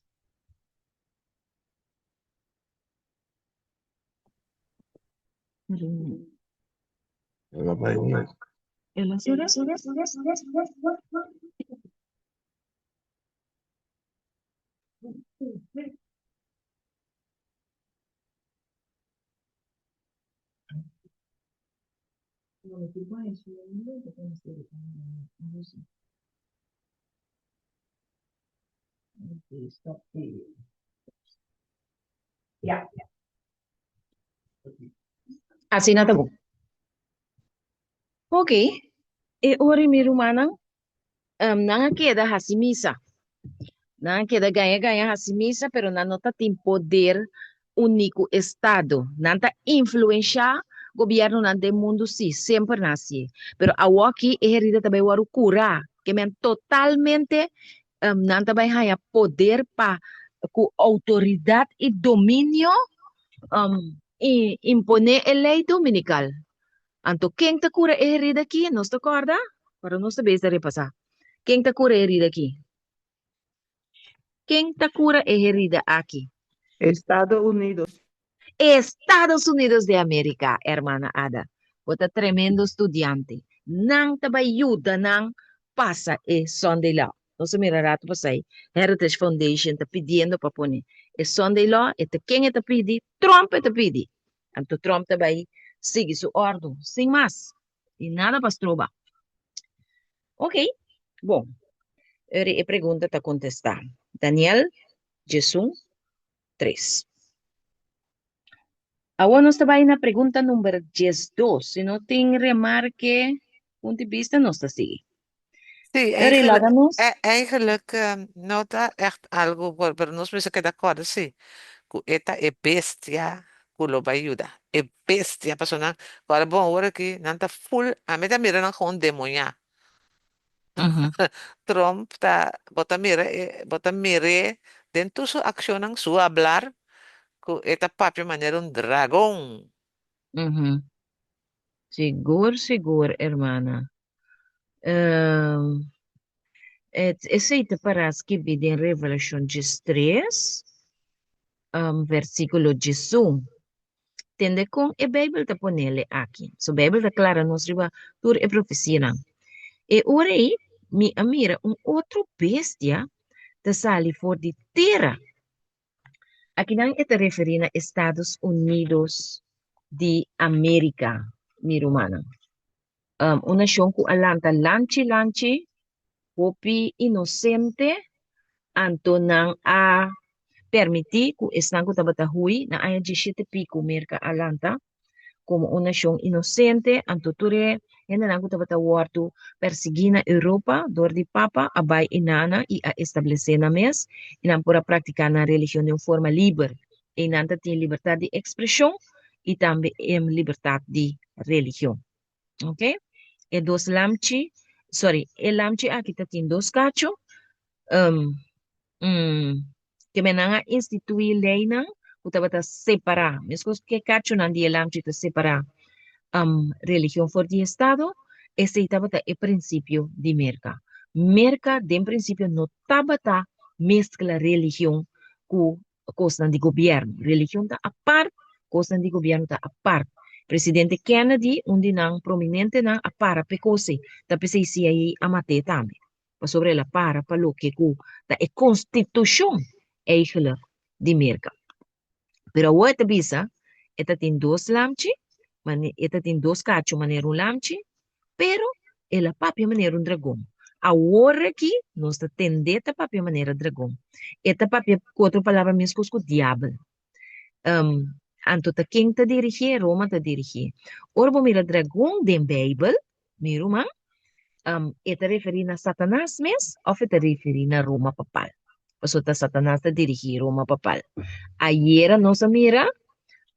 El a sera? Ya. Asina ta bon. Ok, e ora mi rumannan, nan a keda hasi misa. Nan a keda gaña gaña hasi misa, pero nan no ta tin poder uní ku estado. Nan ta influenshá gobièrnunan den mundu sí, semper nan hasié. Pero awoki e herida ta bai wòrdu kurá, ke men totalmente nan ta bai haña poder pa ku outoridat i dominio imponé e lei dominikal. Anto ken ta kura e herida aki? Nos ta kòrda? Pero nos ta bes ta repasá. Ken ta kura e herida aki? Ken ta kura e herida aki?
Estados Unidos.
Estados Unidos de America, hermana Ada. Bo ta tremendo studiante. Nan ta bai yuda nan pasa e Sunday Law. Nos a mira rato pasai, Heritage Foundation ta pidiendo pa pone e Sunday Law. E ta ken e ta pidi? Trump e ta pidi. Anto Trump ta bai sigui su ordu, sin mas. I nada pa stroba. Ok, bon. Eri e pregunta ta kontestá. Daniel 11, 3. Awor nos ta bai na pregunta number 12. Si no tin remarke, punto di bista, nos ta sigui.
Sí,
Eri,
eigenlijk,
laga nos.
eigenlijk no ta echt algo, pero nos mester keda kòrda sí, ku e ta e bestia ku lo bai yuda. E bestia, pasobra nan, kòrda bon awor aki, nan ta full, ami ta mira nan kon demoñá. Trump ta, bo ta mira e, bo ta mir'é den tur su akshonnan, su hablar, ku e ta papia manera un dragon.
Sigur, sigur, hermana. Esei ta para skibí den Revelashon 13, versíkulo 11. Tende kon e Beibel ta ponele aki. So Beibel ta klara nos riba tur e profesianan. E ora ei mi a mira un otro bestia ta sali for di tera. Akinan e ta referí na Estados Unidos di Amerika, mi rumannan. Un nashon ku a lanta lanchi lanchi, hopi inosente, anto nan a permití ku esnan ku tabata hui na aña diesshete piku Merka a lanta komo un nashon inosente, anto tur e hendenan ku tabata wòrdu persiguí na Europa dor di Papa a bai inana i a establesé nan mes i nan por a praktiká nan religion den un forma liber. Einan ta tin libertat di ekspreshon i tambe libertat di religion. Ok, e dos lamchi, sorry, e lamchi aki ta tin dos kacho, um, mm, ke men nan a instituí leinan ku tabata separá, meskos ku e kachonan di e lamchi ta separá um, religion for di estado, esei tabata e prinsipio di Merka. Merka den prinsipio no tabata meskla religion ku kosnan di gobièrnu. Religion ta apart, kosnan di gobièrnu ta apart. Presidente Kennedy, un di nan prominentenan, a para p'e kos ei. Ta p'esei CIA a mat'é tambe. Pasobra el a para pa loke ku ta e konstitushon eigenlijk di Merka. Pero awor e ta bisa, e ta tin dos lamchi, e ta tin dos kachu manera un lamchi, pero el a papia manera un dragon. Awor aki nos ta tendé ta papia manera dragon. E ta papia ku otro palabra meskos ku diabel. Um, anto ta ken ta dirigié? Roma ta dirigié. Ora bo mira dragon den Bijbel, mi ruman, um, e ta referí na Satanas mes òf e ta referí na Roma papal? Pasobra ta Satanas ta dirigí Roma papal. Ayera nos a mira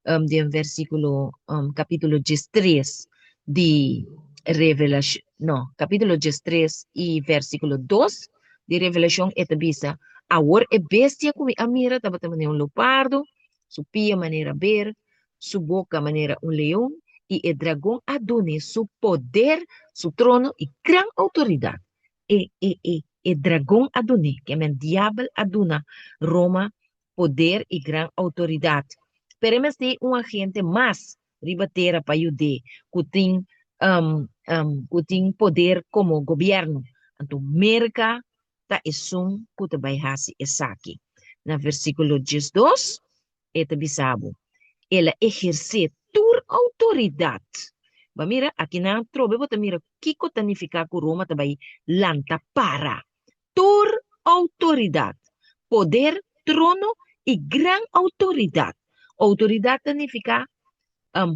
um, den versículo, um, capítulo 13 di Revelación, no, capítulo 13 y versículo 2 di Revelación, e ta bisa, awor e bestia ku mi a mira tabata manera un leopardo, su pia manera ber, su boca manera un leon, y e dragon a dun'é su poder, su trono y gran autoridad. E, e, e, e dragon a dun'é, ke men diabel a duna Roma poder i gran outoridat. Pero e mester un agente mas riba tera pa yud'é ku tin ku tin poder komo gobièrnu. Anto Merka ta esun ku ta bai hasi esaki. Na versíkulo 12 e ta bisa bo, El a ehersé tur outoridat. Bo a mira? Akinan atrobe bo ta mira kiko ta nifiká ku Roma ta bai lanta para. Tur outoridat, poder, trono i gran outoridat. Outoridat ta nifiká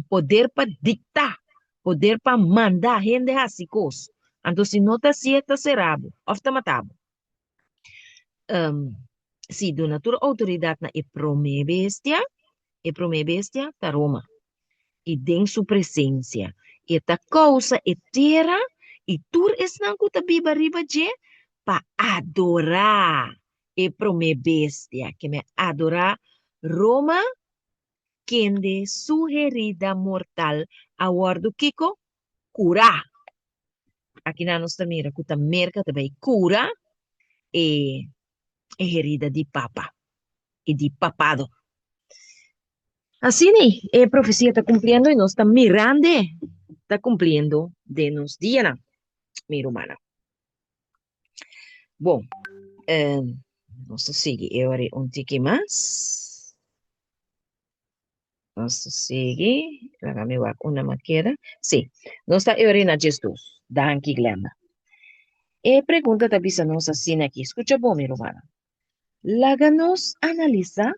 poder pa diktá, poder pa manda hende hasi kos. Anto si no ta hasié ta sera bo òf ta mata bo. Si duna tur outoridat na e promé bestia, e promé bestia ta Roma. I den su presensia e ta kousa e tera i tur esnan ku ta biba riba dje pa adorá e promé bestia, ke men adorá Roma, kende su herida mortal a wòrdu kiko? Kurá. Akinan nos ta mira ku ta Merka ta bai kura e e herida di papa i di papado. Asina e profesia ta kumpliendo i nos ta mirando ta kumpliendo den nos dianan, mi rumannan. Bon, eh, nos ta sigui e ora un tiki mas. Nos ta sigui, laga mi wak una mas keda. Sí, nos ta e ora na 12. Danki, Glenda. E pregunta ta bisa nos asina aki. Skucha bon, mi rumannan. Laga nos analisá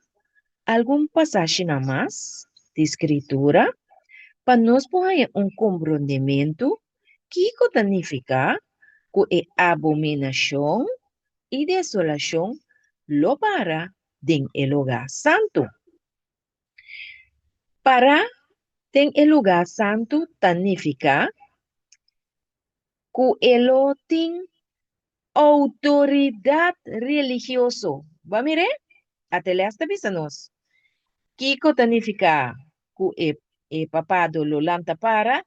algun pasashinan mas di Skritura pa nos por haña un komprondementu kiko ta nifiká ku e abominashon i desolashon lo para den e lugá santu. Para den e lugá santu ta nifiká ku e lo tin outoridat religioso. Bo a mir'é? Ateles ta bisa nos kiko ta nifiká ku e e papado lo lanta para,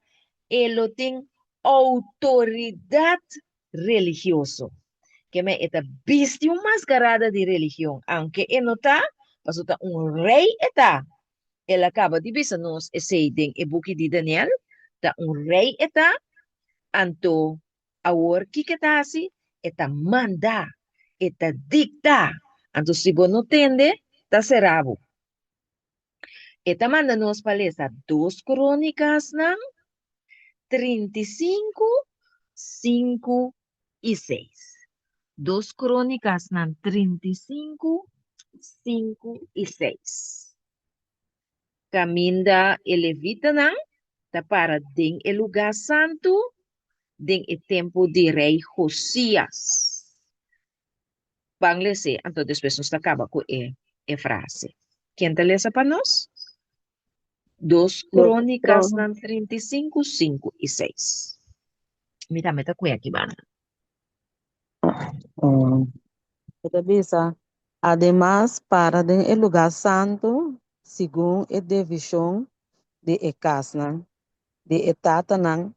e lo tin outoridat religioso. Keme e ta bisti un maskarada di religion, aunke e no ta, pasobra ta un rei e ta. El a kaba di bisa nos esei den e buki di Daniel, ta un rei e ta, anto awor kiko e ta hasi? E ta manda, e ta dikta. Anto si bo no tende, ta sera bo. E ta manda nos pa lesa Dos Krónikasnan 35, 5 i 6. Dos Krónikasnan 35, 5 i 6. Kaminda e levitanan ta para den e lugá santu den e tempu di rei Josías. Ban les'é, anto despues nos ta kaba ku e e frase. Ken ta lesa pa nos? Dos Krónikasnan 35, 5 i 6. Mi tambe ta kue aki banda.
E ta bisa, Ademas, para den e lugá santu segun e divishon di e kasnan di e tatanan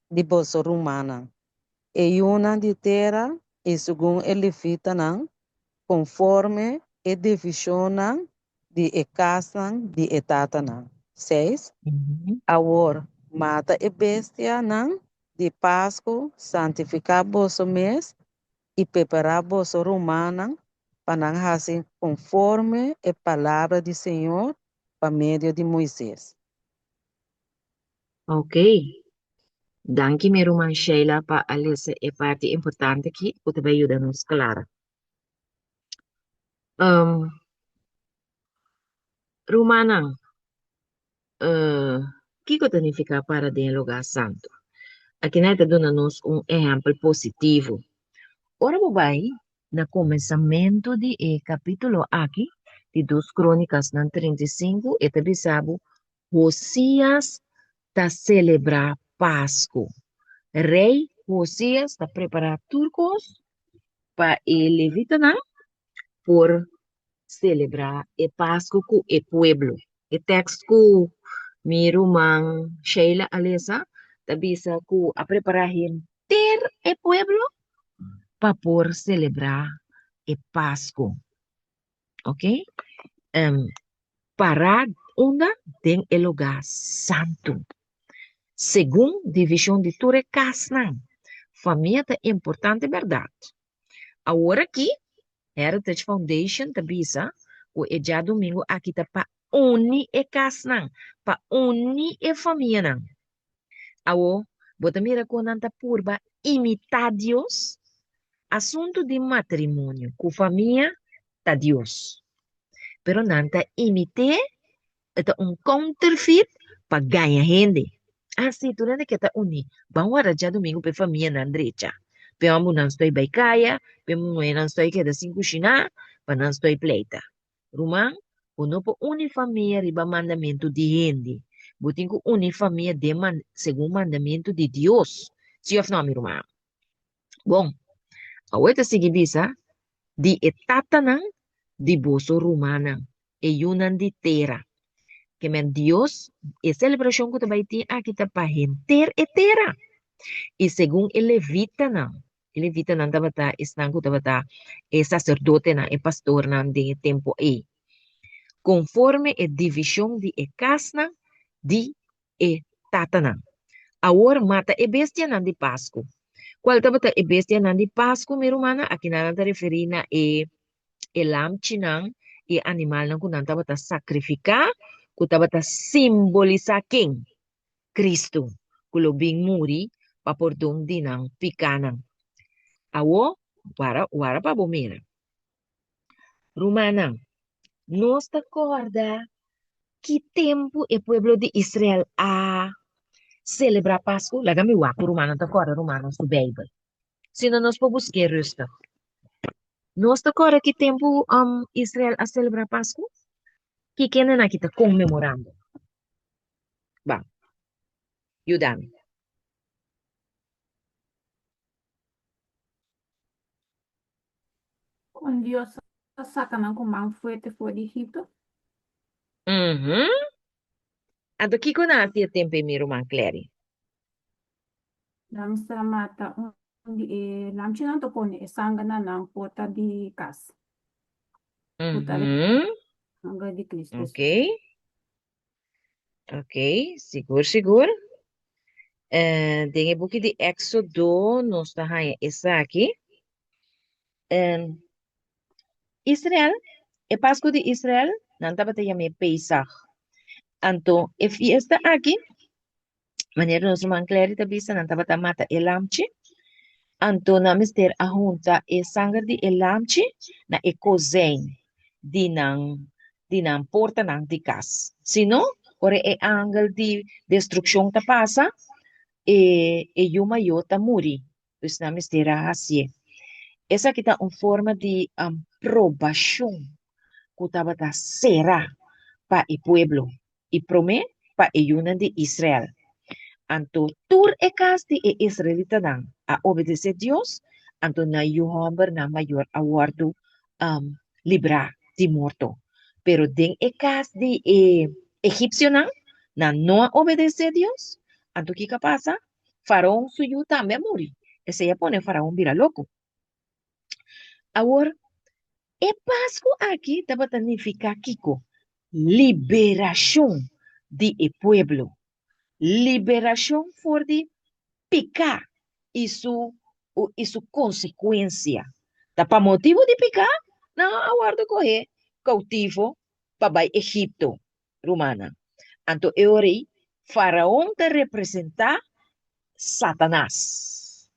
di boso rumannan, e yunan di tera i segun e levitanan, konforme e divishonnan di e kasnan di e tatanan. Seis, Awor, mata e bestianan di Pasku, santifiká boso mes i prepará boso rumannan pa nan hasi konforme e palabra di señor pa medio di Moises.
Ok. Danki mi ruman Sheila pa a lesa e parti importante aki ku ta bai yuda nos klara. Um, rumannan, uh, kiko ta nifiká para den e lugá santu? Akinan e ta duna nos un ehèmpel positivo. Ora bo bai na kuminsamentu di e kapítulo aki, di Dos Krónikasnan 35, e ta bisa bo Josías ta selebrá Pasku. Rei Josías ta prepará tur kos pa e levitanan por selebrá e Pasku ku e pueblo. E tèkst ku mi ruman Sheila a lesa ta bisa ku a prepará henter e pueblo pa por selebrá e Pasku. Ok? Um, pará unda? Den e lugá santu. Segun divishon di tur e kasnan, famia ta importante bèrdat. Awor aki, Heritage Foundation ta bisa ku e djadumingu aki ta pa uni e kasnan, pa uni e famianan. Awo, bo ta mira kon nan ta purba imitá Dios? Asuntu di matrimonio ku famia ta Dios. Pero nan ta imit'é, e ta un counterfeit pa gaña hende. Ah, sí, tur hende ke ta uní. Ban warda djadumingu pa e famianan drecha. Pa e hombernan stoi bai kaya, pa e muhénan stoi keda sin kushiná, pa nan stoi pleita. Ruman, bo no por uni famia riba mandamentu di hende. Bo tin ku uni famia den man segun mandamentu di Dios. Sí òf nò, mi ruman? Bon, awor e ta sigui bisa, Di e tatanan di boso rumannan, e yunan di tera. Ke men Dios, e selebrashon ku ta bai tin aki ta pa henter e tera. I segun e levitanan, E levitanan tabata esnan ku tabata e saserdotenan, e pastornan den e tempu ei, konforme e divishon di e kasnan di e tatanan. Awor mata e bestianan di Pasku. Kual tabata e bestianan di Pasku, mi rumannan? Akinan nan ta referí na e e lamchinan i e animalnan ku nan tabata sakrifiká, ku tabata simbolisá ken? Kristu, ku lo bin muri pa pordon di nan pikánan. Awor, wara, wara pa bo mira. Rumannan, nos ta kòrda ki tempu e pueblo di Israel a selebrá Pasku? Laga mi wak ku rumannan ta kòrda rumannan su Beibel. Si no, nos por busk'é rustig. Nos ta kòrda ki tempu um, Israel a selebrá Pasku? Ki kendenan aki ta konmemorando? Ban, yuda mi.
Kon Dios a saka nan ku man fuerte for di Egipto?
Mhm. Anto kiko nan a hasi e tempu ei, mi ruman Clary?
Nan mester a mata un di e lamchinan ta pone e sanger na nan porta di kas. Ku ta
Mhm.
sanger di Cristo
Ok.
Hesus.
Ok, sigur, sigur. Eh, den e buki di Éxodo nos ta haña esaki. Eh, Israel, e Pasku di Israel, nan tabata yam'é Pesach. Anto e fiesta aki, manera nos ruman Clary ta bisa, nan tabata mata e lamchi. Anto nan mester a hunta e sanger di e lamchi na e kozijn di nan di nan portanan di kas. Si no, ora e angel di destrukshon ta pasa, e e yu mayó ta muri. Dus nan mester a hasié. Esaki ta un forma di probashon ku tabata será pa e pueblo i promé pa e yunan di Israel. Anto tur e kas di e israelitanan a obedesé Dios, anto nan yu hòmbernan mayor a wòrdu librá di morto. Pero den e kas di e egipsionan, nan no a obedesé Dios. Anto kiko a pasa? Faraon su yu tambe a muri. Esei a pone Faraon bira loko. Awor, e Pasku aki tabata nifiká kiko? Liberashon di e pueblo. Liberashon for di piká i su i su konsekuensia. Ta pa motibu di piká nan a wòrdu kohé koutivo pa bai Egipto. Rumannan. Anto e ora ei, Faraon ta representá Satanas.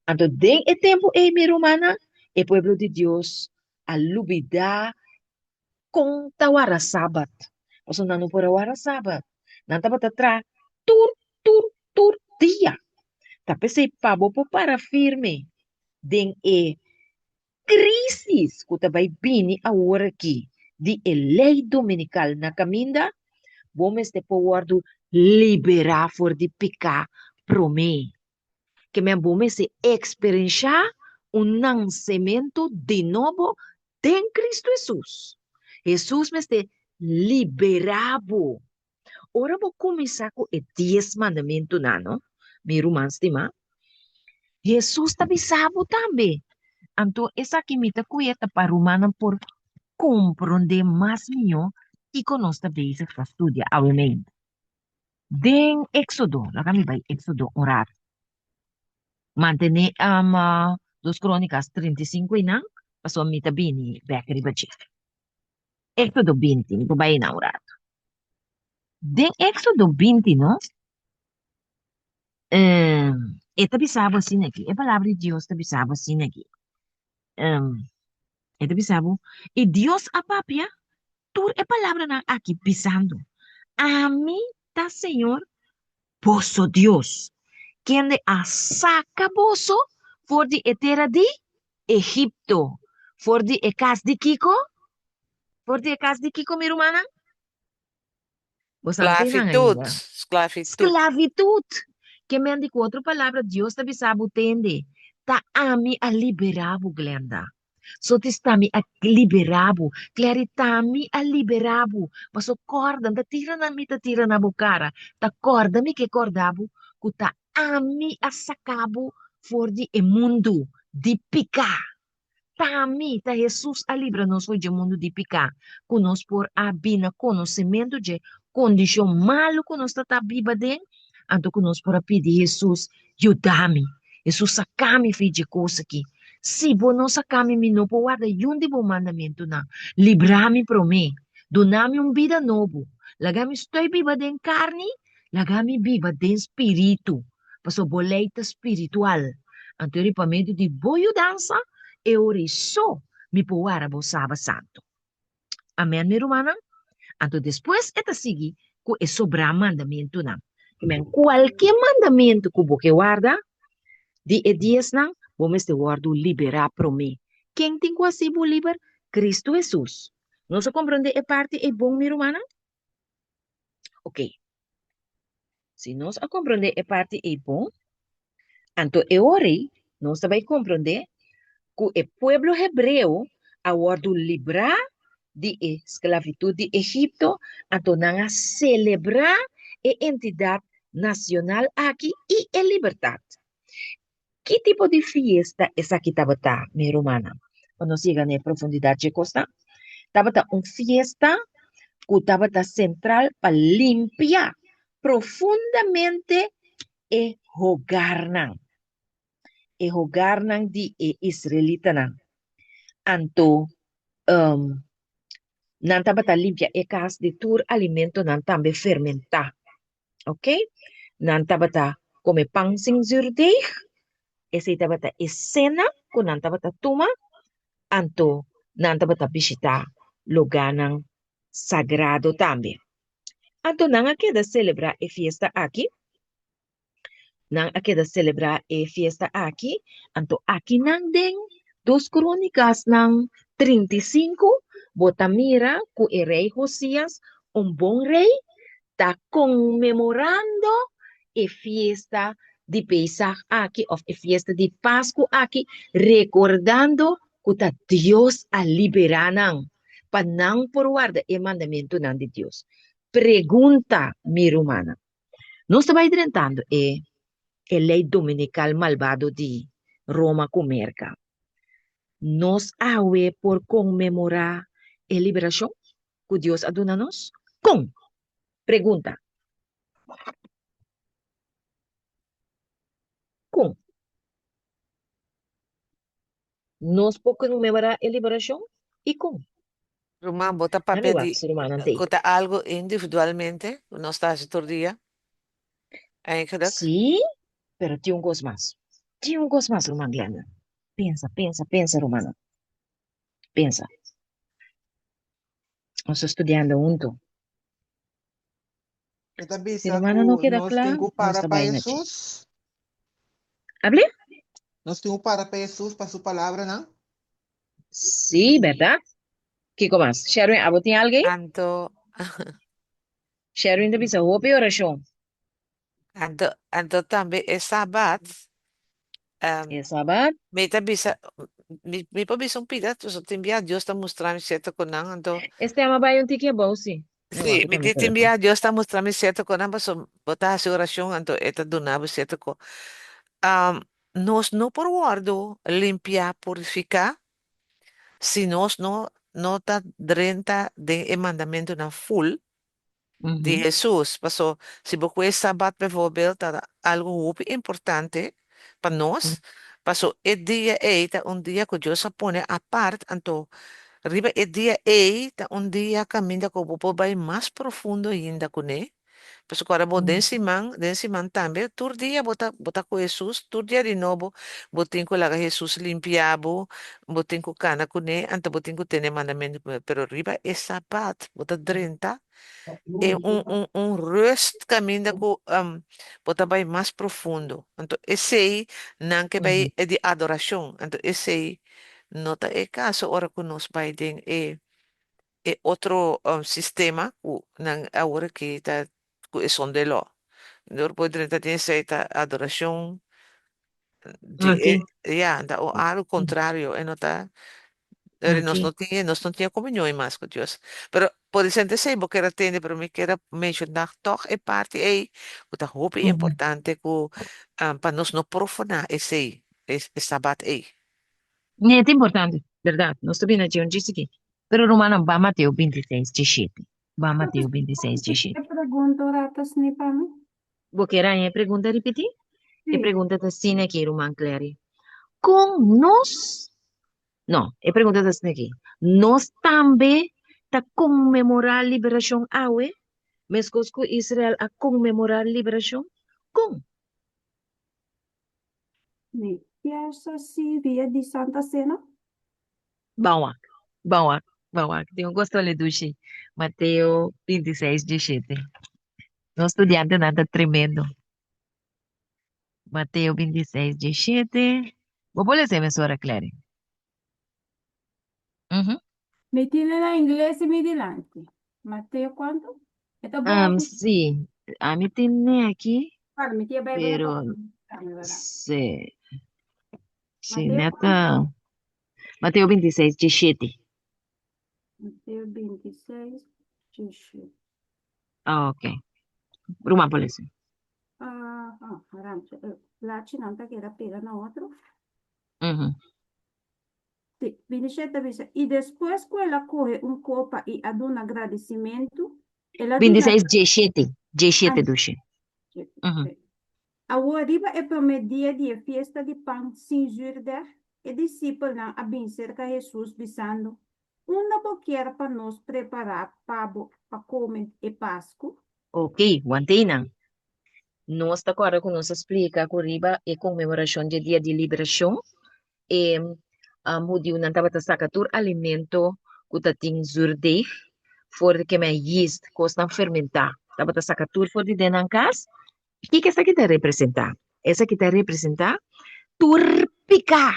Anto den e tempu ei, mi rumannan, e pueblo di Dios a lubidá kon ta wara Sabat. Pasobra nan no por a wara Sabat. Nan tabata traha tur, tur, tur dia. Ta p'esei pa bo por para firme den e Crisis cu ta bay bini awor aki di e ley dominical na caminda, bo mester por wordo libera for di pica prome. Ke men bo mester experiencia un nancemento di nobo den Cristo Jesus. Jesus mester libera bo. Ora bo kuminsá ku e dies mandamentunan, no, mi ruman stimá, Hesus ta bisa bo tambe. Anto esaki mi ta kuya ta pa rumannan por komprondé mas mihó kiko nos ta bezig ta studia awe meinta. Den Éksodo, laga mi bai Éksodo un ratu. Mantené Dos Krónikas 35 einan, pasobra mi ta bini bèk riba dje. Éxodo 20, mi por bai einan un ratu. Den Éxodo 20, no, um, e ta bisa bo asina aki, e palabra di Dios ta bisa bo asina aki. Um, e ta bisa bo, i Dios a papia tur e palabranan aki bisando, Ami ta Señor boso Dios, kende a saka boso for di e tera di Egipto, for di e kas di kiko? For di e kas di kiko, mi rumannan? Bo sa no teinan
Sklafitut,
ainda.
sklafitut.
Sklafitut! Ke men di ku otro palabra Dios ta bisa bo, Tende, ta ami a liberá bo, Glenda. So tis ta mi a liberá bo. Clary, ta mi a liberá bo. Paso kòrda, N ta tira na mi ta tira na bo kara. Ta kòrda mi ke kòrda bo ku ta ami a saka bo for di e mundu di piká. Ta mi, ta Hesus a libra nos for dje mundu di piká, ku nos por a bin na konosementu dje kondishon malu ku nos ta ta biba den, anto ku nos por a pidi Hesus, Yuda mi. Hesus, saka mi for dje kos aki. Si bo no saka mi, mi no por warda yun di bo mandamentunan. Libra mi promé. Duna mi un bida nobo. Laga mi stoi biba den karni, laga mi biba den spiritu, pasobra bo lei ta spiritual. Anto e riba medio di bo yudansa, e ora ei so mi por wara bo Saba Santu. Amen, mi rumannan. Anto despues e ta sigui ku e sobrá mandamentunan. Amen. Kualke mandamentu ku bo ke warda di e diesnan, bo mester wòrdu liberá promé. Ken tin ku hasi bo liber? Kristu Hesus. Nos a komprondé e parti ei bon, mi rumannan? Ok. Si nos a komprondé e parti ei bon, anto e ora ei nos ta bai komprondé ku e pueblo hebreo a wòrdu librá di e sklavitut di Egipto, anto nan a selebrá e entidat nasional aki i e libertat. Ki tipo di fiesta esaki tabata, mi rumannan? Pa nos yega na e profundidat dje kosnan, tabata un fiesta ku tabata sentral pa limpia profundamente e hogarnan, e hogarnan di e israelitanan. Anto, Nan tabata limpia e kas di tur alimentonan tambe fermentá. Ok? Nan tabata kome pan sin zuurdeeg. Esei tabata e sena ku nan tabata tuma. Anto nan tabata bishitá lugánan sagrado tambe. Anto nan a keda selebrá e fiesta aki. Nan a keda selebrá e fiesta aki. Anto akinan den Dos Krónikasnan 35 bo ta mira ku e rei Hosías, un bon rei, ta konmemorando e fiesta di Pesaj aki òf e fiesta di Pasku aki, rekordando ku ta Dios a liberá nan pa nan por warda e mandamentunan di Dios. Pregunta, mi rumannan. Nos ta bai drentando e e lei dominikal malbado di Roma ku Merka. Nos awe por konmemorá e liberashon ku Dios a duna nos? Kon? Pregunta. Kon? Nos por konmemorá e liberashon? I kon?
Ruman, bo ta
Nan mi
papia
wak
di
si rumannan t'ei.
ku ta algu individualmente ku nos ta hasi tur dia, eigenlijk.
Sí, pero tin un kos mas. Tin un kos mas, ruman Glenda. Pensa, pensa, pensa, rumannan. Pensa. Nos ta studiando huntu.
Mi ta
Si
bisa
rumannan no
ku
keda
nos
kla,
tin ku
nos
para
ta
pa
bai na dje.
Hesus.
Able?
Nos tin ku para pa Hesus, pa su palabranan.
Sí, bèrdat? Kiko mas? Sherwin, abo tin algu ei?
Anto,
Sherwin ta bisa hopi orashon.
anto, anto tambe e sabat, um,
E sabat?
mi ta bisa, mi, mi por bisa un pida, pasobra tin bia Dios ta mustra mi cierto konan, anto,
E tema bai un tiki abou, sí. Mi
sí,
wak
mi
ta mi
di tin
telefon.
bia Dios ta mustra mi cierto konan, pasobra bo ta hasi orashon, anto e ta duna bo cierto ko. Um, nos no por wordo limpiá, purifiká, si nos no, no ta drenta den e mandamentunan full, di Hesus. Paso si bo kue Sabat bijvoorbeeld ta algo hopi importante pa nos, paso e dia ei ta un dia ku Dios a pone apart, anto riba e dia ei ta un dia kaminda ku bo por bai mas profundo ainda kuné. Paso ku ora bo den siman, den siman tambe tur dia bo ta bo ta ku Hesus, tur dia di nobo bo tin ku laga Hesus limpia bo, bo tin ku kana kuné, anto bo tin ku tene mandamentu, pero riba e Sabat bo ta drenta e un un un rust kaminda ku bo ta bai mas profundo. Anto esei nan ke bai e di adorashon. Anto esei no ta e kaso ora ku nos bai den e e otro sistema ku nan awor aki ta ku e son de lo. Dor bo drenta den esei ta adorashon di
Oké.
e ya ta un algo kontrario e no ta Eri nos
Oké.
no tin nos no tin komunion mas ku Dios. Pero por esente esei bo kier a tende pero mi kier a menshoná tòg e parti ei ku ta hopi importante ku pa nos no profaná esei e sabat ei.
Nee, ta importante, bèrdat. Nos ta bini dje un djis aki. Pero rumannan, ba Mateo bintiseis djishete. Ba Mateo bintiseis djishete.
E pregunta un rato asina pa mi.
Bo kier haña e pregunta ripití? E
Sí.
pregunta ta asina aki, ruman Clary. Kon nos, no, e pregunta ta asina aki, nos tambe ta konmemorá liberashon awe, meskos ku Israel a konmemorá liberashon? Kon?
Mi piensa si dia di Santa Cena.
Ban wak, ban wak, ban wak. Tin un kos tole dushi. Mateo 26, 17. Nos studiantenan ta tremendo. Mateo 26, 17. Bo por lesa mesora, Clary? Mhm.
Mi tine na ingles i mi dilanti. Mateo kuantu? E ta bon
Um,
aki?
sí, ami tine aki,
Para, mi tin e Bijbel na
pero
pa mi, verdad?
sí, sí,
Mateo
neta.
kuantu?
Mateo 26, 17.
Mateo 26, 17.
Ah, ok. Ruman por lesa.
Ah, ah, arancha. Eh, plachinan ta keda pega na otro.
Mhm.
Sí, 27 ta bisa, I despues ku el a kohe un kopa i a duna gradisimentu, el a duna
26, 17. 17,
Ah,
dushi.
17,
Mhm.
sí. Awor riba e promé dia di e fiesta di pan sin zürdeg, e disipelnan a bin serka Hesus, bisando. Unda bo kier pa nos prepará pa bo pa kome e Pasku?
Ok, wanteinan. Nos ta kòrda ku nos a splika ku riba e konmemorashon dje Dia di Liberashon, e hudiunan tabata saka tur alimento ku ta tin zuurdeeg for di keme yeast, kosnan fermentá. Tabata saka tur for di den nan kas. Kiko esaki ta representá? Esaki ta representá tur piká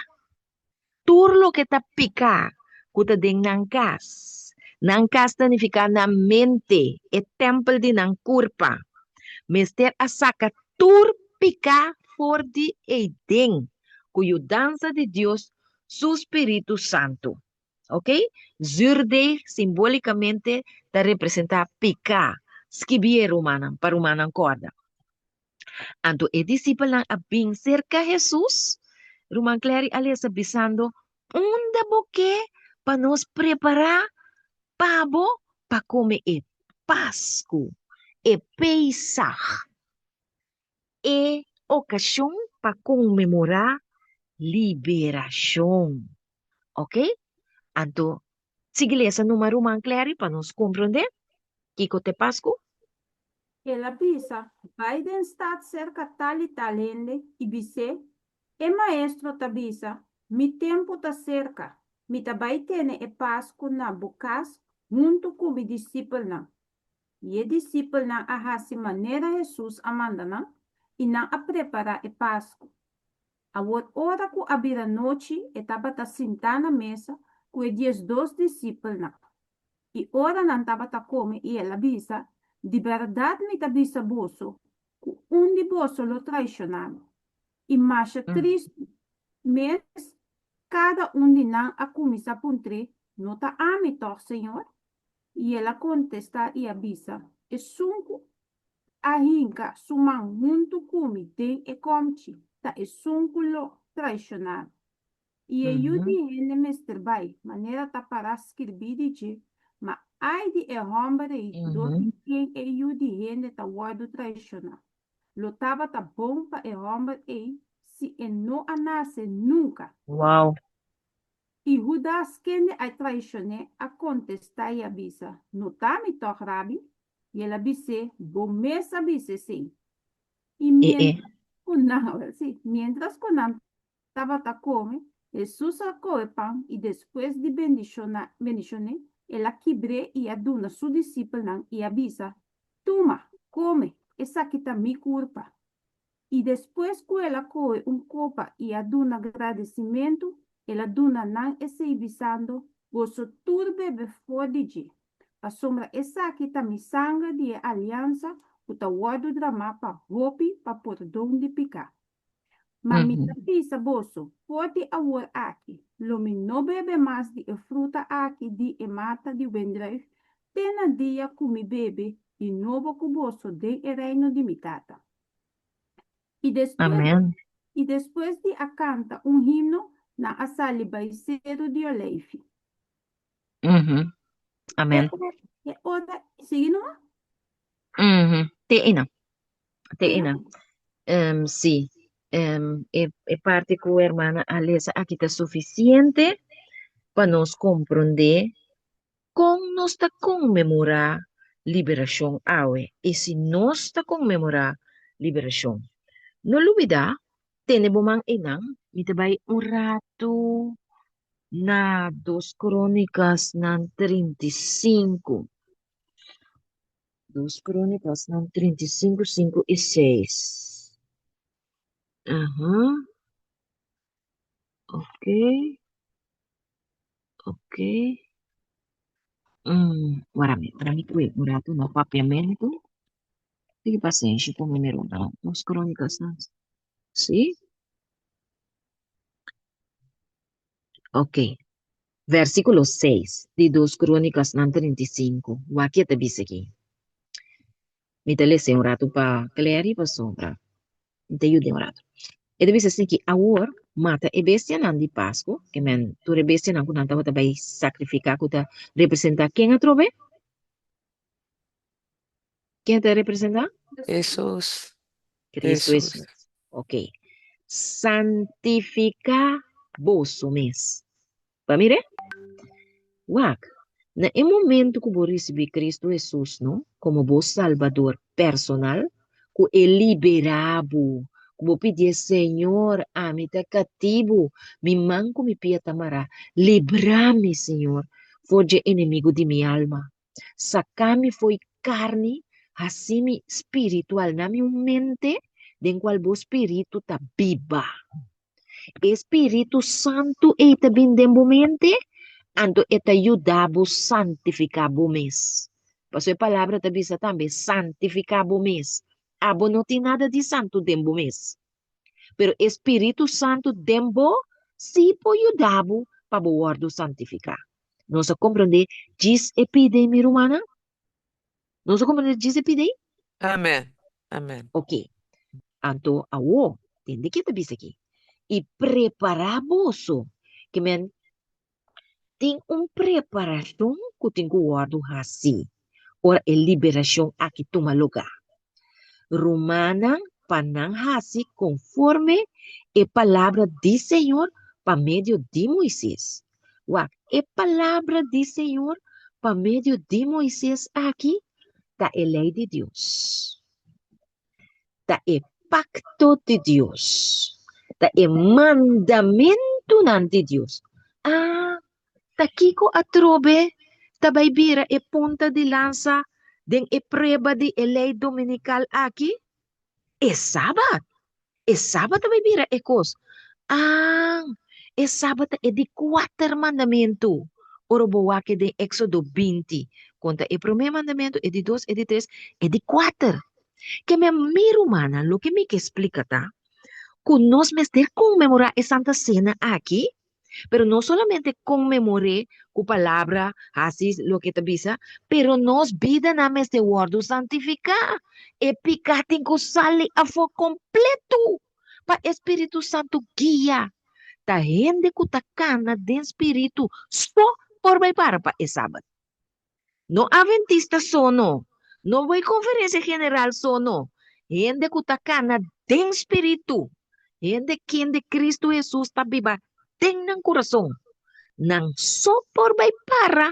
Tur loke ta piká ku ta den nan kas. Nan kas ta nifiká nan mente, e tèmpel di nan kurpa. Mester a saka tur piká for di eiden ku yudansa di Dios su spiritu santu. Ok? Zuurdeeg simbolikamente ta representá piká. Skibié, rumannan, pa rumannan kòrda. Anto e disipelnan a bin serka Hesus. Ruman Clary a lesa bisando, Unda bo ke pa nos prepará pa bo pa kome e Pasku, e Pesach, e okashon pa konmemorá liberashon? Ok? Anto, sigui lesa numa Ruman Clary pa nos komprondé kiko ta e Pasku.
El a bisa, Bai den stat serka tal i tal hende i bis'é, E Maestro ta bisa, Mi tempu ta serka, mi ta bai tene e Pasku na bo kas huntu ku mi disipelnan. I e disipelnan a hasi manera Hesus a manda nan, i nan a prepará e Pasku. Awor ora ku a bira nochi e tabata sintá na mesa ku e diesdos disipelnan. I ora nan tabata kome i el a bisa, Di bèrdat mi ta bisa boso, ku un di boso lo traishoná mi. I masha tristu mes kada un di nan a kuminsá puntr'é, No ta ami tòg, Señor? I el a kontestá i a bisa, Esun ku a hinka su man huntu ku mi den e kòmchi ta esun ku lo traishoná mi. I e Yu di hende mester bai, manera ta pará skirbí di dje, ma ai di e hòmber ei dor di ken e Yu di hende ta wòrdu traishoná! Lo tabata bon pa e hòmber ei si e no a nase nunka.
Wow!
I Hudas, kende a traishon'é, a kontestá i a bisa, No ta mi tòg, Rabi? I el a bis'é, Bo mes a bisa esei. I miéntras ku nan, sí, miéntras ku nan tabata kome, Hesus a kohe pan i despues di bendishon'é, el a kibr'é i a duna su disipelnan i a bisa, Tuma, kome, esaki ta mi kurpa. I despues ku el a kohe un kopa i a duna gradisimentu, el a duna nan esei bisando, Boso tur bebe for di dje, pasobra esaki ta mi sanger di e aliansa ku ta wòrdu dramá pa hopi pa pordon di piká. Ma mi ta bisa boso, for di awor aki, lo mi no bebe mas di e fruta aki di e mata di wendruif te na dia ku mi bebe di nobo ku boso den e reino di mi Tata. I despues,
Amen.
i despues di a kanta un himno, nan a sali bai Seru di Oleifi.
Amen.
E ora, sigui numa?
Te ina. Te ina. Sí. E, e parte ku hermana a lesa aki ta sufisiente pa nos komprondé kon nos ta konmemorá liberashon awe i si nos ta konmemorá liberashon. No lubidá, tene bo man einan, mi ta bai un ratu na Dos Krónikasnan 35. Dos Krónikasnan 35, 5 i 6. Aha. Ok. Ok. Wara mi, wara mi kue un ratu na papiamentu. Tiki pasenshi ku mi mira un Dos Krónikasnan. Sí? Ok. Versíkulo 6 di Dos Krónikasnan 35. Wak ke ta bisa aki. Mi ta lesa un ratu pa Clary pasobra mi ta yuda un ratu. E ta bisa asina ki awor mata e bestianan di Pasku, ke men tur e bestianan ku nan tabata bai sakrifiká ku ta representá ken atrobe? Ken ta representá?
Hesus.
Cristo
Hesus.
Hesus. Ok. Santifiká boso mes. Ba mire? Wak, na e momento ku bo risibí Kristu Hesus no komo bo Salbador personal, ku e liberá bo, ku bo pidié, Señor, ami ta katibu, mi man ku mi pia ta mará, libra mi, Señor, for dje enemigu di mi alma. Saka mi fo'i karni, hasi mi spiritual, na mi un mente den kual bo spiritu ta biba. E spiritu santu ei ta bin den bo mente, anto e ta yuda bo santifiká bo mes. Pasobra e palabra ta bisa tambe, santifiká bo mes. Abo no tin nada di santu den bo mes. Pero e spiritu santu den bo sí por yuda bo pa bo wòrdu santifiká. Nos a komprondé djis e pida ei, mi rumannan? Nos a komprondé djis e pida ei?
Amen. Amen.
Ok. Anto awo, tende ke ta bisa aki. I prepará boso. Ke men tin un preparashon ku tin ku wòrdu hasi ora e liberashon aki tuma lugá. Rumannan pa nan hasi konforme e palabra di Señor pa medio di Moises. Wak, e palabra di Señor pa medio di Moises aki ta e lei di Dios. Ta e pakto di Dios. Ta e mandamentunan di Dios. Ah, ta kiko atrobe ta bai bira e punta di lansa den e prueba di e lei dominikal aki? E Sabat! E Sabat ta bai bira e kos. Ah, e Sabat ta e di kuater mandamentu. Ora bo wak den Éksodo 20, konta e promé mandamentu, e di dos, e di tres, e di kuater. Ke mi mi rumannan, loke mi ke splika ta ku nos mester konmemorá e Santa Sena aki. Pero no solamente konmemor'é ku palabra, hasi loke ta bisa, pero nos bidanan mester wòrdu santifiká. E piká tin ku sali afó kompletu pa e Spiritu Santu guia. Ta hende ku ta kana den Spiritu so por bai para pa e Sabat. No Adventista so no, no bai Conferencia General so no, hende cu ta cana den Spiritu, hende kende Cristo Jesus ta biba den nan curason, nan so por bai para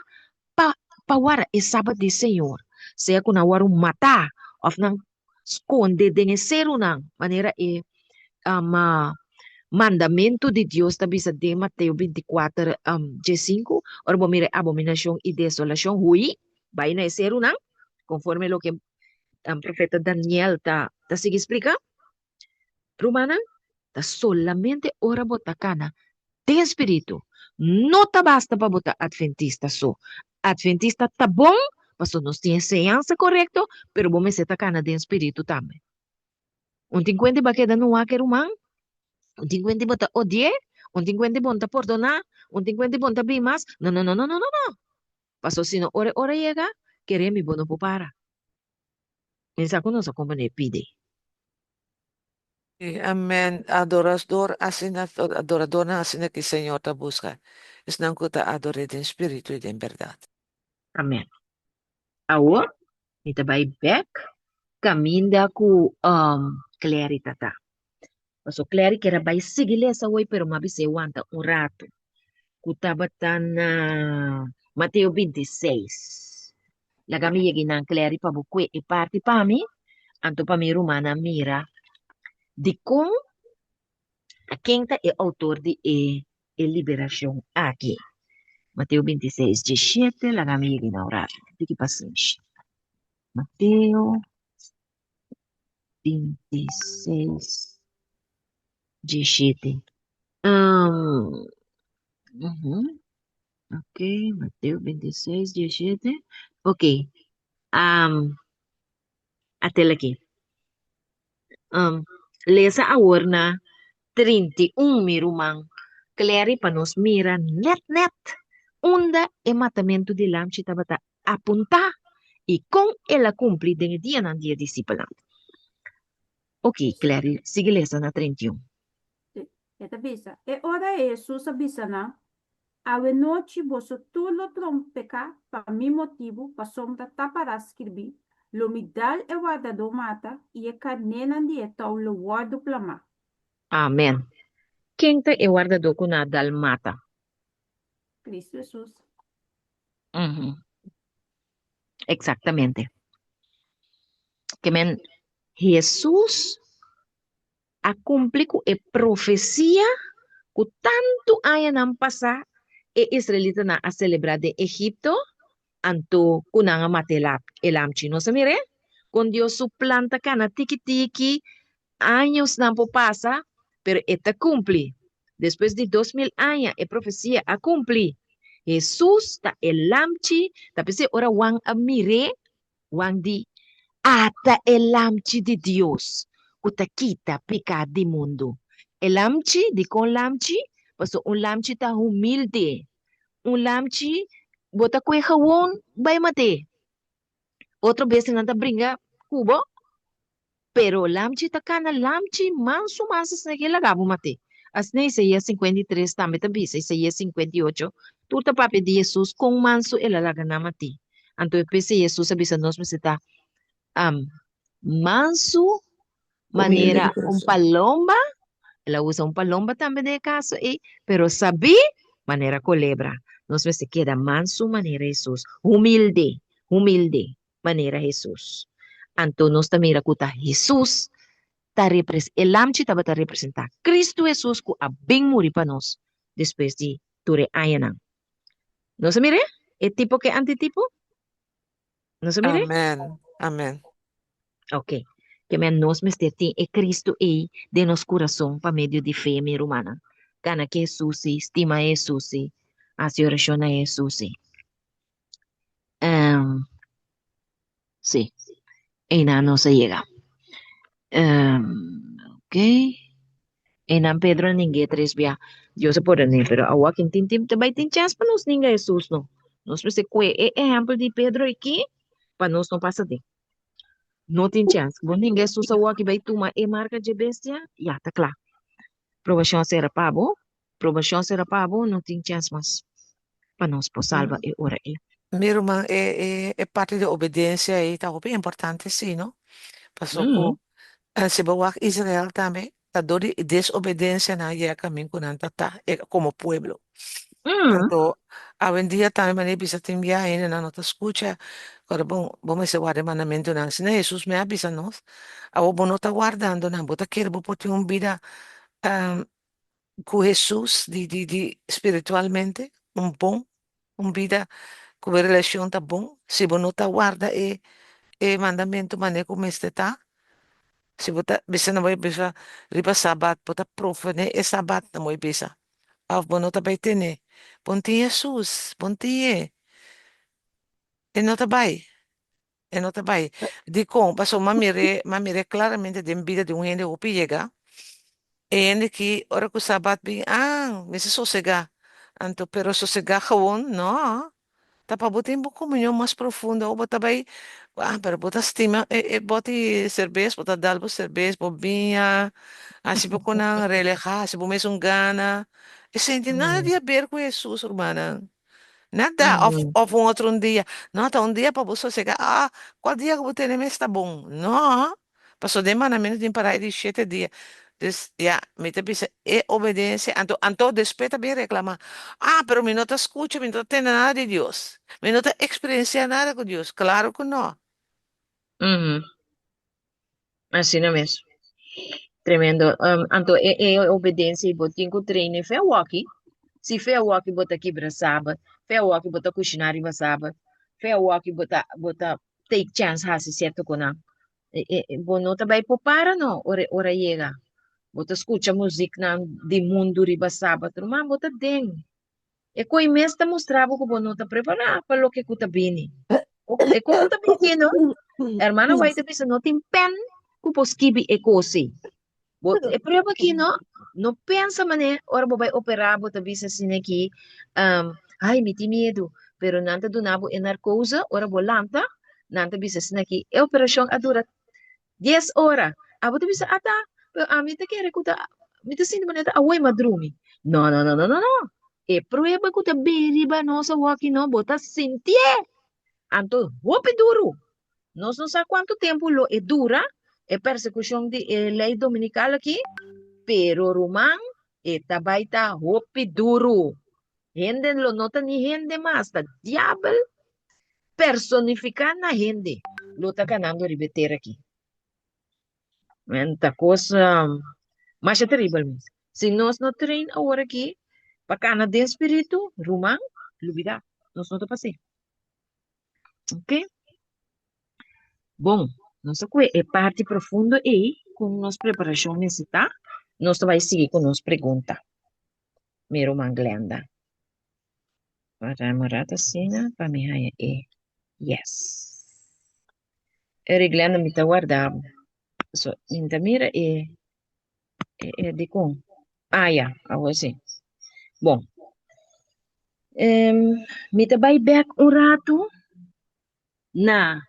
pa pa wara e Sabat di Señor, sea cu nan wòrdu matá of nan skonde den e serunan, manera e mandamentu di Dios ta bisa den Mateo 24, 15, ora bo mira e abominashon i desolashon, hui, bai na e serunan, konforme loke profeta Daniel ta ta sigui splika. Rumannan, ta solamente ora bo ta kana den spiritu. No ta basta pa bo ta adventista so. Adventista ta bon, pasobra nos tin enseñansa korekto, pero bo mester ta kana den spiritu tambe. Un tin kuenta bo a keda nua ku e ruman, un tin kuenta bo ta odi'é, un tin kuenta bo no ta pordoná, un tin kuenta bo no ta bin mas. No, no, no, no, no, no, no. Pasobra si no ora e ora yega, kere mi bo no por para. Pensa ku nos a komprendé pidi.
I amen. Adorador asina, adoradornan asina ki Señor ta buska, esnan ku ta ador'é den spiritu i den bèrdat.
Amen. Awor mi ta bai bèk kaminda ku Clary ta ta. Paso Clary kier a bai sigui lesa hoy pero mi a bis'é wanta un ratu ku tabata na Mateo 26. Laga mi yega einan Clary pa bo kue e parti pa mi, anto pa mi rumannan mira dikon ta ken ta e outor di e e liberashon aki. Mateo 26, 17, laga mi yega einan un ratu. Tiki pasenshi. Mateo 26, 17. Um, ujú. Ok, Mateo 26, 17. Ok. Um, atel aki. Um, lesa awor na 31, mi ruman. Clary, pa nos mira net net unda e matamentu di lamchi tabata apuntá i kon el a kumpli den e dianan di e disipelnan. Ok, Clary, sigui lesa na 31.
Sí, e ta bisa, E ora ei Hesus a bisa nan, Awe nochi boso tur lo trompeká pa mi motibu, pasobra ta pará skirbí, Lo mi dal e wardadó mata, i e karnénan di e tou lo wòrdu plamá.
Amèn. Ken ta e wardadó ku nan a dal mata?
Kristu Hesus.
Mhm. Exactamente. Ke men Hesus a kumpli ku e profesia ku tantu añanan pasá e israelitanan a selebrá den Egipto, anto ku nan a mata e lamchi. Nos a mir'é? Kon Dios su plan ta kana tiki tiki, añosnan por pasa, pero e ta kumpli. Despues di 2000 aña e profesia a kumpli. Hesus ta e lamchi, ta p'esei ora Juan a mir'é, Juan di, Ata e Lamchi di Dios ku ta kita piká di mundu. E Lamchi, dikon Lamchi? Pasobra un lamchi ta humilde. Un lamchi bo ta kue gewon bai mat'é. Otro bestianan ta bringa ku bo, Pero lamchi ta kana lamchi mansu mansu asina ke laga bo mat'é. Asina Isaías 53 tambe ta bisa, Isaías 58, tur ta papia di Hesus kon mansu el a laga nan mat'é. Anto e p'esei Hesus a bisa nos mester ta mansu
Humilde
manera
di
un
kurason.
palomba, el a usa un palomba tambe den e kaso ei, pero sabí manera kolebra. Nos mester keda mansu manera Hesus, humilde, humilde. manera Hesus. Anto nos ta mira ku ta Hesus ta repres e lamchi tabata representá Kristu Hesus ku a bin muri pa nos despues di tur e añanan. Nos a mir'é? E tipo ku e antitipo? Nos a mir'é?
Amen. Amen.
Ok. Ke men nos mester tin e Kristu ei den nos kurason pa medio di fe, mi rumannan. Gana ku Hesus sí, stima Hesus sí, hasi orashon na Hesus sí. Um, sí, einan nos a yega. Um, ok. Einan Pedro a ning'é tres bia. Dios a pordon'é, pero awa kin tin tin ta bai tin chance pa nos ninga Hesus no. Nos mester kue e ehempel di Pedro aki pa nos no pasa den. No tin chance. Bo ninga Hesus awa ki bai tuma e marka dje bestia, ya ta kla. Probashon a sera pa bo, probashon a sera pa bo, no tin chance mas. pa nos por salba e ora ei.
Mi ruman, e, e, e parti di obedensia ei ta hopi importante, sí, no? Paso ku eh, si bo wak Israel tambe, ta dor di desobedensia nan yega kamin ku nan ta ta eh, komo pueblo. Anto, awendia tambe manera bisa tin bia hendenan no ta skucha, ora bon, bo mester warda e mandamentunan. Asina Hesus mes a bisa nos, awor bo no ta wardando nan, bo ta kere bo por tin un bida ku Hesus di di di spiritualmente un bon un bida ku bo relashon ta bon si bo no ta warda e e mandamentu manera ku mester ta si bo ta bisa nan bo a bisa riba sabat bo ta profané e sabat nan bo a bisa òf bo no ta bai tene bo no tin Hesus bo no tin e e no ta bai. E no ta bai. Dikon? Pasobra m'a mir'é, m'a mir'é klaramente den bida di un hende hopi yega. E hende ki ora ku sabat bin, ah, mester sosegá. Anto, pero sosegá gewon? No. Ta pa bo tin bo komunion mas profundo. Bo ta bai, ah, pero bo ta stima e e bòti serbes, bo ta dal bo serbes, bo biña, hasi bo ku nan relehá, hasi bo mes un gana. Esei no tin nada di haber ku Hesus, rumannan. Nada, of, of un otro un dia. No, ta un dia pa bo sosega. Ah, cual dia cu bo tene mes ta bon. No, paso den mandamento tin para e di shete dia. Dus, ya, mi ta bisa e obedencia. Anto, anto despues ta bin reclama. Ah, pero mi no ta scucha, mi no ta tende nada di Dios. Mi no ta experiencia nada cu Dios. Claro cu no.
Asina mes. Tremendo. Um, anto e, e obedencia bo tin ku train fe awaki. Si fe awaki bo ta kibra sabat, fe awaki bo ta kushiná riba sabat, fe awaki bo ta bo ta take chance hasi sierto konan. E, e, e, bo no ta bai por para no ora ora yega. Bo ta skucha muziknan di mundu riba sabat, ruman bo ta den. E koi mes ta mustra bo ku bo no ta prepará pa loke ku ta bini. E kos ku ta bini no, Hermana White ta bisa no tin pen ku por skibi e kos ei. Bo, e prueba aki no, no pensa manera ora bo bai operá bo ta bisa asina aki, um, ai mi tin miedu, pero nan ta duna bo e narkose, ora bo lanta, nan ta bisa asina aki, e operashon a dura Dies ora. Abo ta bisa, Ata, pero ami ta kere ku ta, mi ta sinti manera ta awor mi a drumi. No, no, no, no, no, no. E prueba ku ta bin riba nos awoki no, bo ta sintié. Anto hopi duru. Nos no sa kuantu tempu lo e dura, e persekushon di e lei dominikal aki, pero ruman, e ta bai ta hopi duru. Hende lo no ta ni hende mas, ta diabel personifiká na hende lo ta kanando riba e tera aki. Men ta kos masha teribel mes. Si nos no train awor aki pa kana den spiritu, ruman, lubidá, nos no ta pas'é. Ok? Bon, nos a kue e parti profundo ei ku nos preparashon mester ta. Nos ta bai sigui ku nos pregunta. Mi ruman Glenda. Para un rato asina pa mi haña e yes. Eri Glenda mi ta warda bo. So, mi ta mira e e, e dikon. Ah ya, awor si. Bon. Em, mi ta bai bek un rato na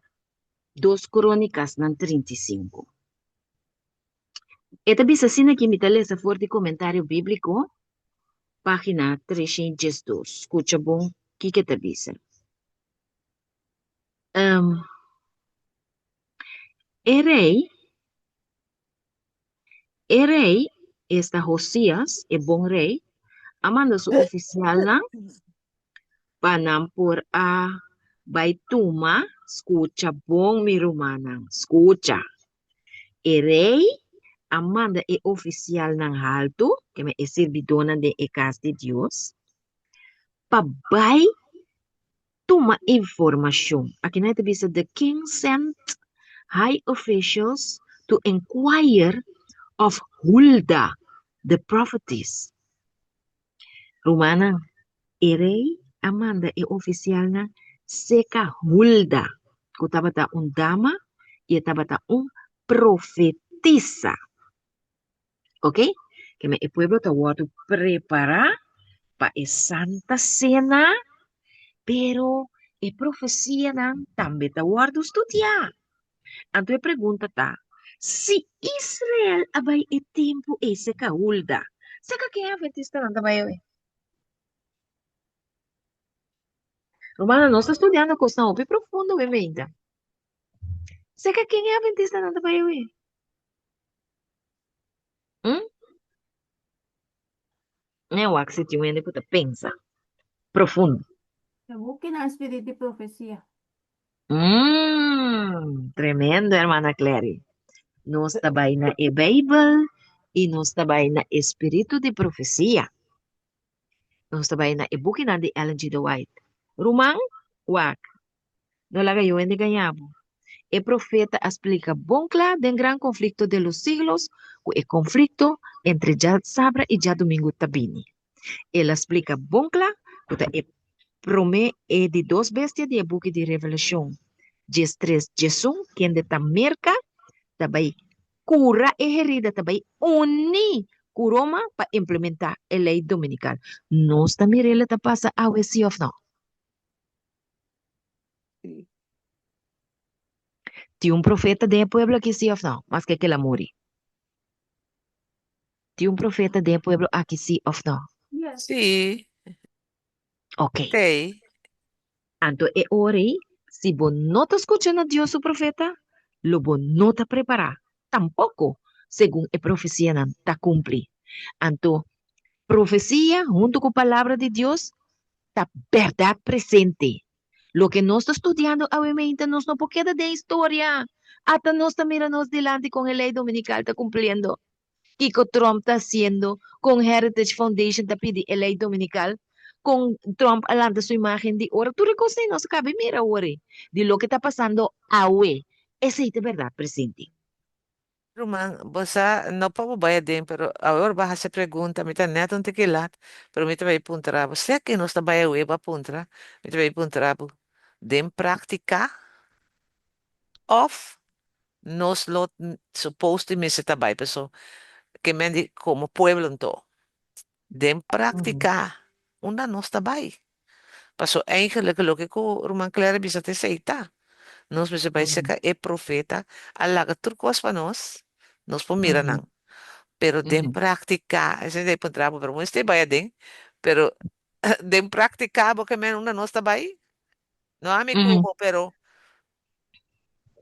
Dos Krónikasnan 35. E ta bisa asina ki mi ta lesa for di Komentario Bíbliko, página 312. Skucha bon kiko e ta bisa. Um, e rei, e rei, esta Josias, e bon rei, a manda su ofisialnan pa nan por a bai tuma, skucha bon mi rumannan, skucha. E rei a manda e ofisialnan haltu, keme e sirbidónan den e kas di Dios, pa bai tuma informashon. Aki nan e ta bisa, The king sent high officials to inquire of Hulda, the prophetess. Rumannan, e rei a manda e ofisialnan seka Hulda, ku tabata un dama i e tabata un profetisa. Ok? Keme e pueblo ta wòrdu prepará pa e Santa Sena, pero e profesianan tambe ta wòrdu studiá. Anto e pregunta ta, Si Israel a bai e tempu ei seka Hulda, seka ken adventistanan ta bai awe? Rumannan, nos ta studiando kosnan hopi profundo awe meinta. Seka ken e adventistanan ta bai awe? Hm? Ne wak si tin un hende ku ta pensa profundo.
E bukinan Spirit di Profesia.
Mmm, tremendo, hermana Clary. Nos ta bai na e Bijbel i nos ta bai na e spiritu di profesia. Nos ta bai na e bukinan di Ellen G. de White. Ruman, wak, no laga yu hende gaña bo. E profeta a splika bon kla den Gran Konflikto de los Siglos ku e konflikto entre djasabra i djadumingu ta bini. El a splika bon kla ku ta e promé e di dos bestia di e buki di Revelashon 13, 11, kende ta Merka, ta bai kura e herida, ta bai uní ku Roma pa implementá e lei dominikal. Nos ta mira el ta pasa awe sí òf nò?
Sí.
Tin un profeta den e pueblo aki sí òf nò? Maske ku el a muri. Tin un profeta den e pueblo aki sí òf nò?
Yes.
Sí,
Ok.
tei.
Anto e ora ei, si bo no ta skucha na Dios su profeta, lo bo no ta prepará tampoko segun e profesianan ta kumpli. Anto, profesia huntu ku Palabra di Dios ta bèrdat presente. Loke nos ta studiando awemente nos no por keda den historia. Ata nos ta mira nos dilanti kon e lei dominikal ta kumpliendo. Kiko Trump ta hasiendo, kon Heritage Foundation ta pidi e lei dominikal, kon Trump a lanta su imagen di ora. Tur e kos ei nos a kaba mira awor ei, di loke ta pasando awe. Esei ta bèrdat presente.
Ruman, bo sa, no pa bo bai aden, pero awor bo a hasi e pregunta, mi ta nèt un tiki lat, pero mi ta bai puntra bo, sea ke nos ta bai awe bo a puntra, mi ta bai puntra bo, den práktika òf nos lo suppose di mester ta bai paso ke men di komo pueblo anto den práktika unda nos ta bai paso eigenlijk loke ku ruman Claire a bisa ta esei ta nos mester bai serka e profeta a laga tur kos pa nos nos por mira nan pero den práktika esei ta e puntra bo pero mester bai aden pero den práktika bo ke men unda nos ta bai no ami ku bo pero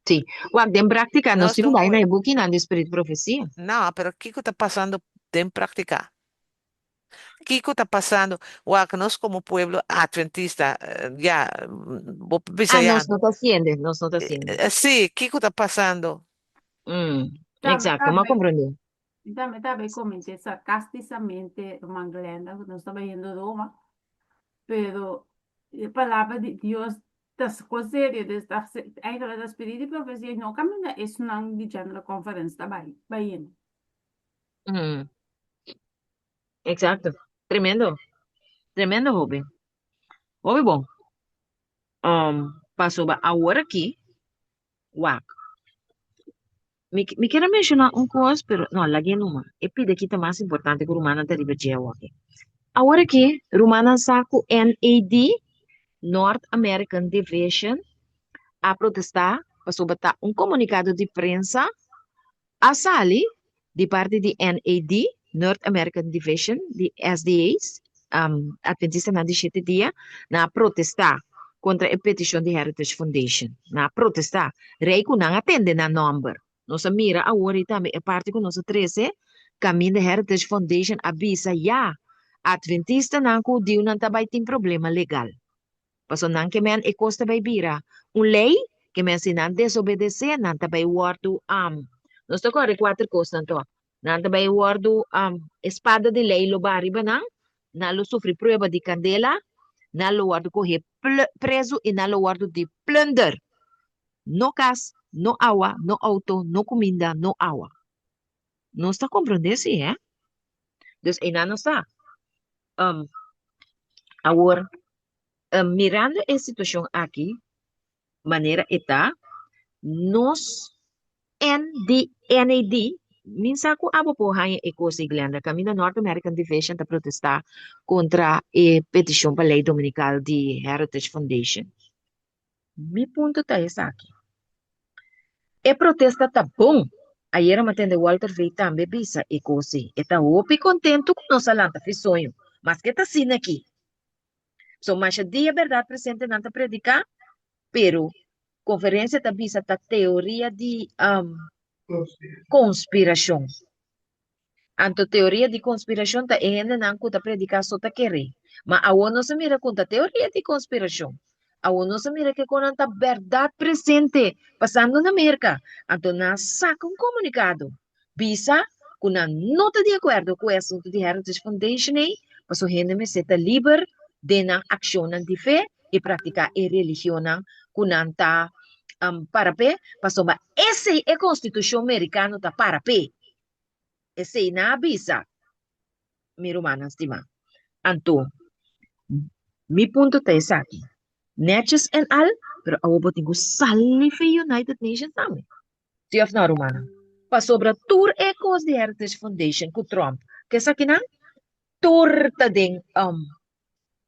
Sí. Wak, den práktika nos
Nos
tin ku
ta un
bai na e
pueblo.
bukinan di Spirit Profesia.
No, pero kiko ta pasando den práktika? Kiko ta pasando? Wak, nos komo pueblo adventista, ya, bo por bisa
Ah,
ya.
nos no ta siende, nos no ta siende.
Sí, kiko ta pasando?
Tambe,
Exacto, m'a
tambe,
komprondé.
tambe tambe koment'é sarkástikamente, ruman Glenda, ku nos ta bayendo Roma, pero e palabra di Dios ta kos serio, dus ta eigenlijk ta spiritu di profesia no kaminda esnan di General Conference ta bai bayendo.
Exacto. Tremendo. Tremendo, hopi. Hopi bon. Pasobra awor aki, wak. Mi kier a menshoná un kos, pero no, lag'é numa. E pida aki ta mas importante ku rumannan ta riba dje awor aki. Awor aki, rumannan sa ku NAD, North American Division, a protestá pasobra ta un komunikado di prensa a sali di parti di NAD, North American Division, di SDA's, Adventistanan di Shete Dia, nan a protestá kontra e petishon di Heritage Foundation. Nan a protestá. Rei ku nan a tende nan nòmber. Nos a mira awor i tambe e parti ku nos a trese, kaminda Heritage Foundation a bisa ya, Adventistanan ku hudiunan ta bai tin problema legal. Pasobra nan ke men e kos ta bai bira un lei, ke men si nan desobedesé nan ta bai wòrdu nos ta kòrda e kuater kosnan tò, nan ta bai wòrdu e spada di lei lo baha riba nan, nan lo sufri prueba di kandela, nan lo wòrdu kohé prezu i nan lo wòrdu di plunder. No kas, no awa, no outo, no kuminda, no awa. Nos ta komprondé si, hè? Dus einan nos ta. Awor, mirando e situashon aki, manera e ta, nos NDNAD, min sa ku abo por haña e kos ei, Glenda, kaminda North American Division ta protestá kontra e petishon pa lei dominikal di Heritage Foundation. Mi punto ta esaki, e protesta ta bon, ayera mi a tende Walter Veith tambe bisa e kos ei, e ta hopi kontentu ku nos a lanta fi soño, maske ta asina aki. So masha dia bèrdat presente nan ta prediká, pero konferensia ta bisa ta teoria di konspirashon. Anto teoria di konspirashon ta e hendenan ku ta prediká so ta keré. Ma awor nos a mira kon ta teoria di konspirashon. Awor nos a mira ke konan ta bèrdat presente pasando na Merka. Anto nan a saka un komunikado bisa ku nan no ta di akuerdo ku e asuntu di Heritage Foundation ei, pasobra hende mester ta liber den nan akshonnan di fe i praktiká e religionnan ku nan ta para p'e, pasobra esei e konstitushon merikano ta para p'e. Esei nan a bisa, mi rumannan stimá. Anto, mi punto ta esaki, Netjes en al, pero awor bo tin ku sali for United Nations tambe. Sí òf no, rumannan? Pasobra tur e kos di Heritage Foundation ku Trump ku esakinan, tur ta den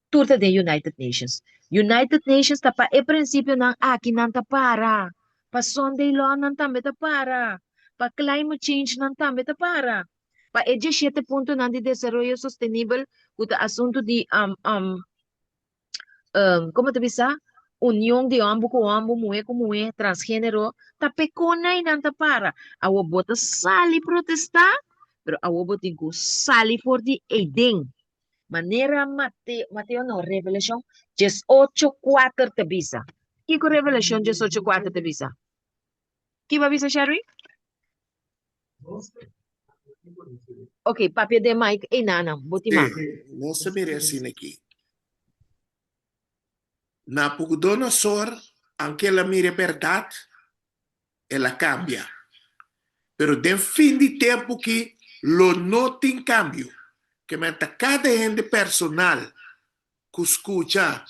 tur ta den United Nations. United Nations ta pa e prinsipionan aki nan ta para, pa Sunday Law nan tambe ta para, pa climate change nan tambe ta para, pa e dieshete puntonan di desaroyo sostenibel ku ta asuntu di komo ta bisa, union di hòmber ku hòmber, muhé ku muhé, transgenero, ta pekona i nan ta para. Awor bo ta sali protestá, pero awor bo tin ku sali for di eiden. Manera Mateo, Mateo no, Revelashon 18:4 ta bisa. Kiko Revelashon 18:4 ta bisa? Ki bo a bisa, Sherry? Ok, papia den mic. Ey, nana, bo tin man.
Sí, nos a mira asina aki. Nabucodonosor, aunke el a mira e bèrdat, el a kambia. Pero den fin di tempu aki lo no tin kambio. Ke men ta kada hende personal ku skucha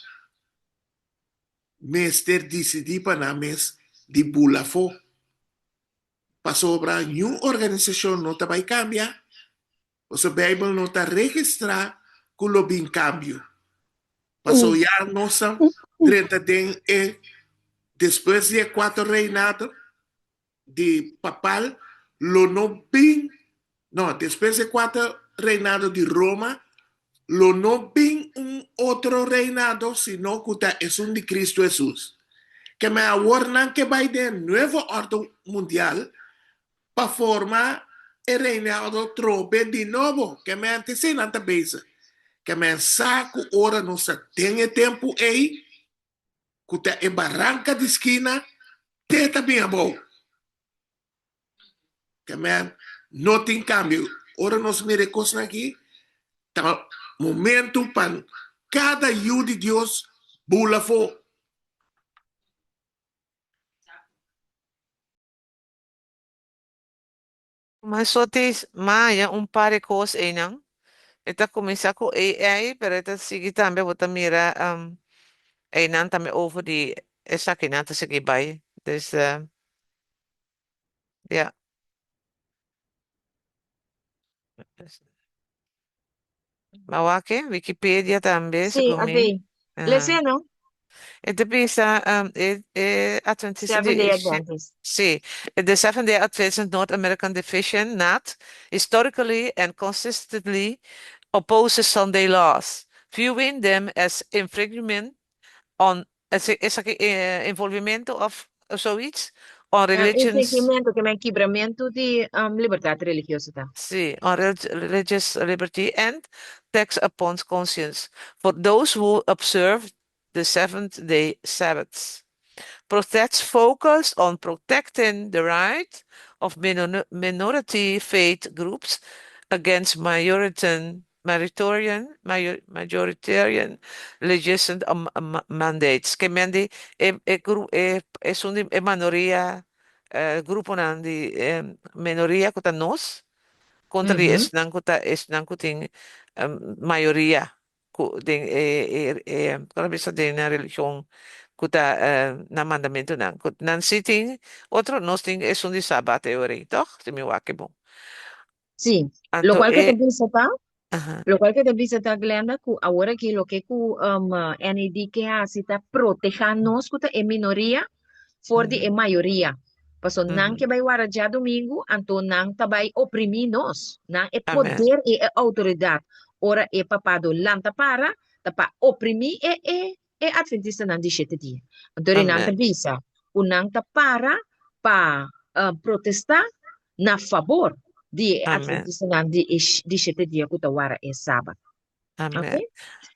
mester disidí pa nan mes di bula afó. Pasobra niun organisashon no ta bai kambia, pasobra Beibel no ta registrá ku lo bin kambio. Pasobra ya nos a drenta den e despues di e kuater reinado di papal lo no bin, no, despues di e kuater reinado di Roma lo no bin un otro reinado sino ku ta esun di Kristu Hesus. Keme awor nan ke bai den nuevo órden mundial pa forma e reinado trobe di nobo. Keme antes ei nan ta bezig. Ke men sa ku ora nos ta den e tempu ei, ku ta e baranka di skina, te ta bin abou. Ke men no tin kambio. Ora nos mira e kosnan aki, ta momentu pa kada yu di Dios bula afó.
Mas so tin maya un par di kos einan. E ta kuminsá ku AI, pero e ta sigui tambe bo ta mira einan tambe over di esakinan ta sigui bai. Dus ya. Ma wak e, Wikipedia tambe,
Sí,
segun
a
mi.
ve. Les'é, no?
E ta bisa, e, e Adventista
Seventh
di,
Day Adventist.
sí, the Seventh Day Adventist North American Division, NAD, historically and consistently opposes Sunday laws, viewing them as infringement on Esaki envolvimento of zoiets on religions.
Infringimento ke men kibramentu di libertat religioso ta.
Sí, on religious liberty and tax upon conscience for those who observe the seventh day Sabbath. Protests focused on protecting the right of minority faith groups against majoritarian majoritarian legislative mandates. Ke men di e e gru e esun di e manoria gruponan di menoria ku ta nos kontra di esnan ku ta esnan ku tin mayoria ku den e e e kon a bisa den nan religion ku ta nan mandamentunan ku nan si tin otro nos tin esun di sabat e ora ei tòg si mi wak e bon.
Sí,
Anto
locual que
e
ta bisa ta,
Aha.
locual que ta bisa ta Glenda cu awor aki loke cu um, NED ke haci ta proteha nos cu ta e minoria for di e mayoria. Paso nan ke bai wara djadomingo, anto nan ta bai oprimi nos. Nan e
Amen.
poder y e autoridad ora e papado lanta para ta pa oprimi e e e adventistanan di shete dia. Anto ri nan ta
Amen.
bisa ku nan ta para pa protestá na fabor di e
Amen.
adventistanan di e di shete dia ku ta wara e sabat.
Amen.
Oké?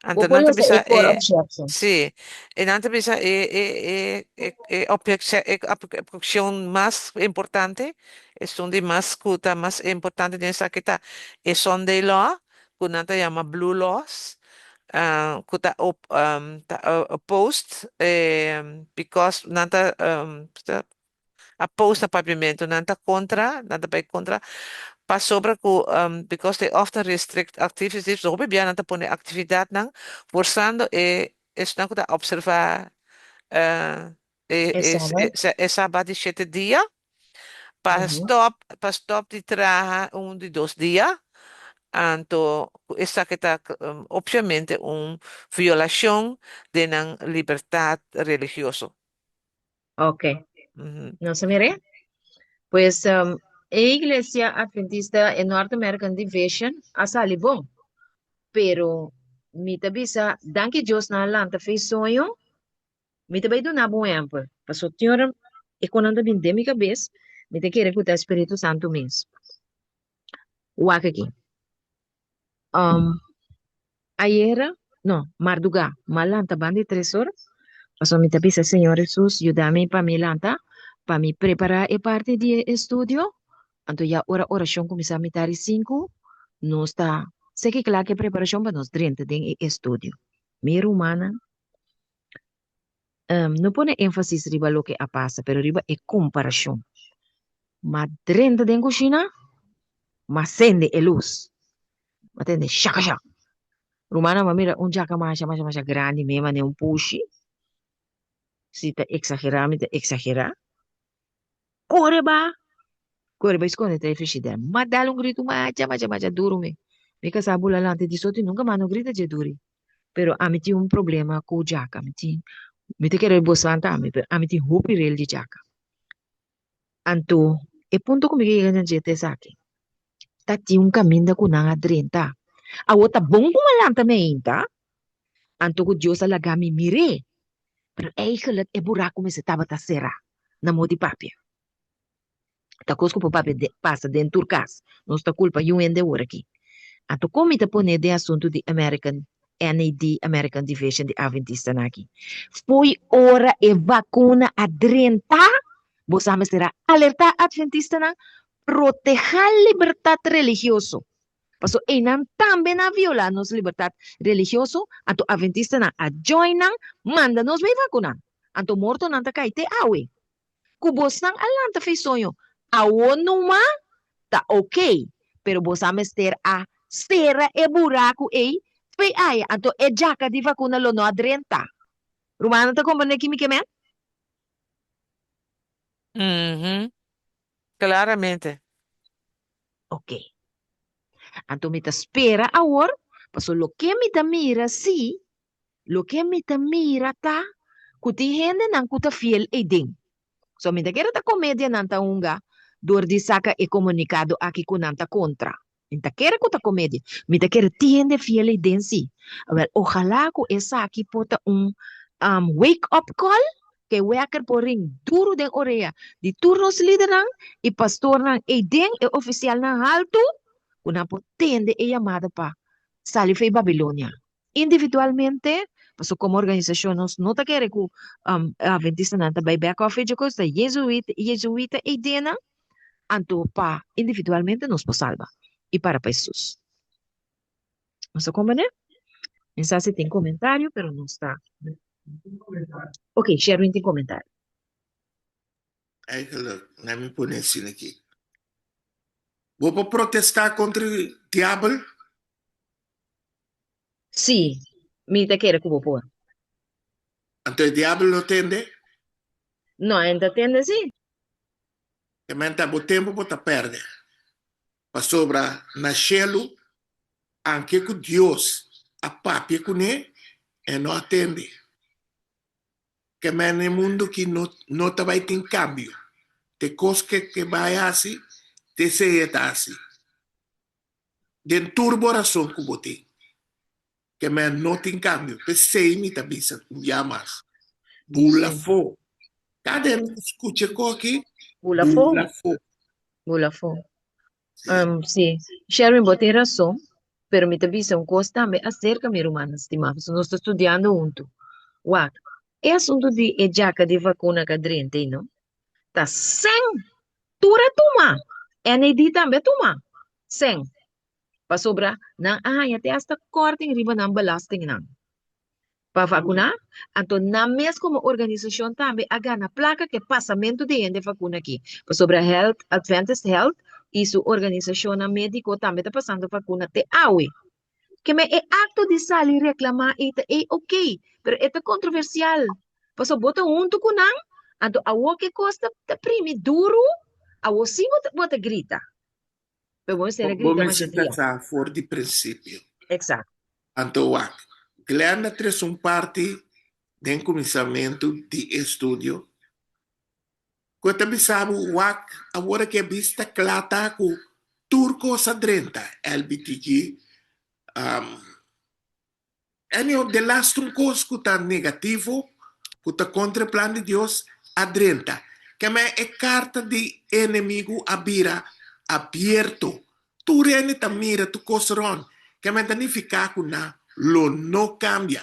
Bo
Anto
por
nan ta
lesa
bisa
e core
e
objection.
sí, e nan ta bisa e e e e e objection e objection mas importante, esun di mas ku ta mas importante den esaki ta e Sunday law ku nan ta yama blue laws, ku ta op ta opposed because nan ta opposed na papiamentu nan ta kontra nan ta bai kontra pasobra ku because they often restrict activities hopi bia nan ta pone aktividatnan forzando e esnan ku ta opservá
E sabat.
e sabat di shete dia pa stop pa stop di traha un di dos dia anto ku esaki ta obviamente un violashon den nan libertat religioso.
Ok. Nos a mir'é? Pues e Iglesia Adventista e North American Division a sali bon. Pero mi ta bisa danki Dios nan a lanta fe soño Mi ta bai duna bo un ehèmpel, pasobra tin ora e konan ta bin den mi kabes, mi ta kere ku ta e Spiritu Santu mes. Wak aki. Ayera, no, mardugá, mi a lanta banda di tres or, pasobra mi ta bisa, Señor Hesus, yuda mi pa mi lanta, pa mi prepará e parti di e estudio. Anto ya ora orashon kuminsá mitar di sinku, nos ta seki kla ku e preparashon pa nos drenta den e estudio. Mi rumannan, No pone énfasis riba loke a pasa, pero riba e komparashon. M'a drenta den kushina, m'a sende e lus. M'a tende shakasha. Rumannan, m'a mira un djaka masha, masha, masha grandi mei manera un pushi. Si ta eksagerá, mi ta eksagerá. Kore ba! Kore bai skonde ta e frishider. M'a dal un gritu masha, masha, masha duru mi. Mi kasá bula lanta di soti, nunka mas no grita dje duri. Pero ami tin un problema ku djaka. Mi tin, mi ta kere bo spanta ami, pero ami tin hopi rel di djaka. Anto, e punto ku mi ke yega na dje ta esaki. Ta tin un kaminda ku nan a drenta. Awor ta bon ku mi a lanta mi ainda, anto ku Dios a laga mi mir'é. Pero eigenlijk e buraku mester tabata será na modo di papia. Ta kos ku por papia pasa den tur kas. Nos ta kulpa yu hende awor aki. Anto kon mi ta pone den asuntu di American NAD, American Division di Adventistanan aki? Fo'i ora e vakuna a drenta, bo sa mester a alertá Adventistanan, protehá libertat religioso. Paso einan tambe nan a violá nos libertat religioso, anto Adventistanan a join nan, manda nos bai vakuná. Anto mortonan ta kai te awe. Ku bosnan a lanta fei soño awo numa ta ok, pero bos a mester a sera e buraku ei fei aya, anto e djaka di vakuna lo no a drenta. Rumannan ta komprende ki mi ke men?
Mhm. Claramente.
Ok. Anto mi ta spera awor, paso loke mi ta mira si Loke mi ta mira ta ku tin hendenan ku ta fiel eiden. So mi ta kere ta komedia nan ta hunga dor di saka e komunikado aki ku nan ta kontra. Mi ta kere ku ta komedia. Mi ta kere tin hende fiel eiden si. Awel, ojalá ku esaki por ta un wake up call ku e wèker por ring duru den orea di tur nos lidernan i pastornan eiden, e ofisialnan haltu, ku nan por tende e yamada pa sali for e Babilonia. Individualmente, pasobra komo organisashon nos no ta kere ku Adventistanan ta bai bèk òf hecho kos, ta Jezuïta, Jezuïta ei denan, anto pa individualmente nos por salba i para pa Hesus. Nos ta komprendé? Mi sa si tin komentario, pero nos ta. Ok, Sherwin tin komentario.
Eigenlijk, laat mi pone asina aki. Bo por protestá kontra diabel?
Sí, mi ta kere ku bo por.
Anto e diabel no tende?
No, e ta tende sí.
E men ta bo tempu bo ta pèrdè. Pasobra na shelu, anke ku Dios a papia kuné, e no a tende. Ke men e mundu ki no no ta bai tin kambio. Te kos ke ke bai hasi, te esei e ta hasi. Den tur bo rason ku bo tin. Ke men no tin kambio. P'esei mi ta bisa un bia mas, bula afó. Kada hende ku skucha e kos aki,
Bula afó.
bula afó.
Bula afó. Sí, Sherwin, bo tin rason, pero mi ta bisa un kos tambe aserka mi rumannan stimá, pasobra nos ta studiando huntu. Wak, e asuntu di e djaka di vakuna ka drenta ei, no? Ta sèn! Tur a tuma! NAD tambe a tuma sèn, pasobra nan a haña te asta kòrting riba nan belastingnan. Pa vakuná, anto nan mes komo organisashon tambe a gana plaka ku e pasamentu di hende vakuna aki, pasobra Health, Adventist Health i su organisashonnan médiko tambe ta pasando vakuna te awe. Keme e akto di sali reklamá ei ta ei okey, pero e ta kontroversial, pasobra bo ta huntu ku nan, anto awor ku e kos ta ta primi duru, awor sí bo ta bo ta grita. Pero bo mester a
Bo
grita masha
mester ta
dia.
sa for di prinsipio.
Exacto.
Anto wak, Glenn a trese un parti den kuminsamentu di e studio ku e ta bisa bo wak awor aki a bista kla ta ku tur kos a drenta, LBTG, Anyhow, de laatste un kos ku ta negativo, ku ta kontra e plan di Dios, a drenta. Keme e karta di enemigu a bira abierto. Tur hende ta mira tur kos rònt. Keme ta nifiká ku nan lo no kambia.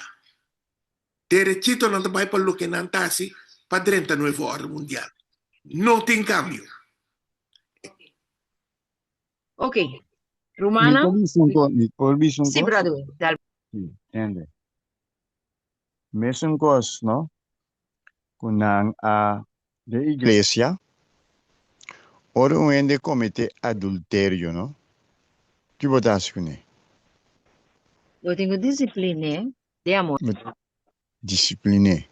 Derechito nan ta bai pa loke nan ta hasi pa drenta Nuevo Orden Mundial. No tin kambio.
Ok,
Mi
rumannan.
por bisa un kos, mi por bisa un
Sí,
kos?
brother, dal.
Sí, tende. Mesun kos, no? Ku nan a den iglesia, ora un hende kometé adulterio, no? Ki bo ta hasi kuné?
Bo tin ku disiplin'é den amor.
Bo ta disiplin'é.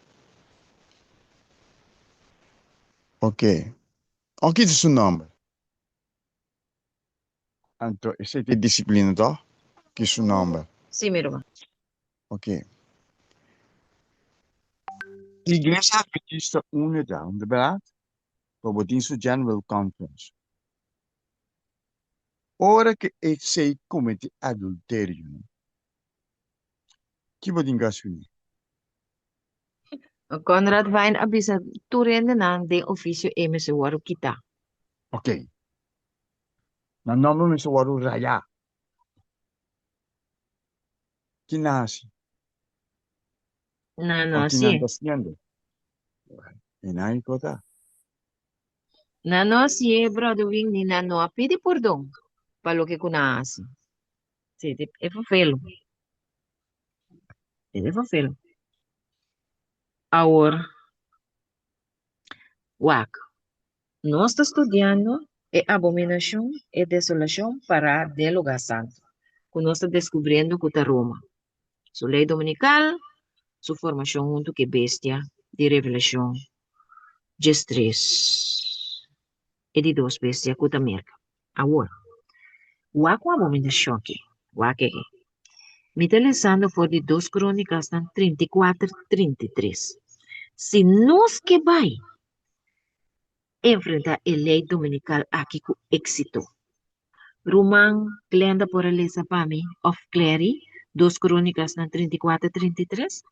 Ok. Òf kita su nòmber? Anto esei ta e disiplina tòg? Ki su nòmber?
Sí, mi ruman.
Ok. Iglesia Adventista unu ta, no ta bèrdat? Pero bo tin su General Conference. Ora ku esei kometí adulterio, no? Ki bo tin ku hasi kuné?
Conrad Vine a bisa tur hendenan den ofisio ei mester wòrdu kitá.
Ok. Nan nòmber mester wòrdu rayá. Ki nan hasi?
Nan no
Of ki nan
hasié.
ta hasiendo? E nan i ta.
Nan no hasié, Brother Wing, ni nan no a pidi pordon pa loke ku nan a hasi. Sí, e vervelo. E vervelo. Awor, wak. Nos ta studiando e abominashon, e desolashon pará den lugá santu, ku nos ta deskubriendo ku ta Roma. Su lei dominikal, su formashon huntu ku e bestia di Revelashon diestres, e di dos bestia ku ta Merka. Awor, wak un abominashon aki, wak aki. Mi ta lesando for di Dos Krónikasnan 34, 33. Si nos ke bai enfrentá e lei dominikal aki ku éksito. Ruman Glenda por a lesa pa mi òf Clary, Dos Krónikasnan 34, 33?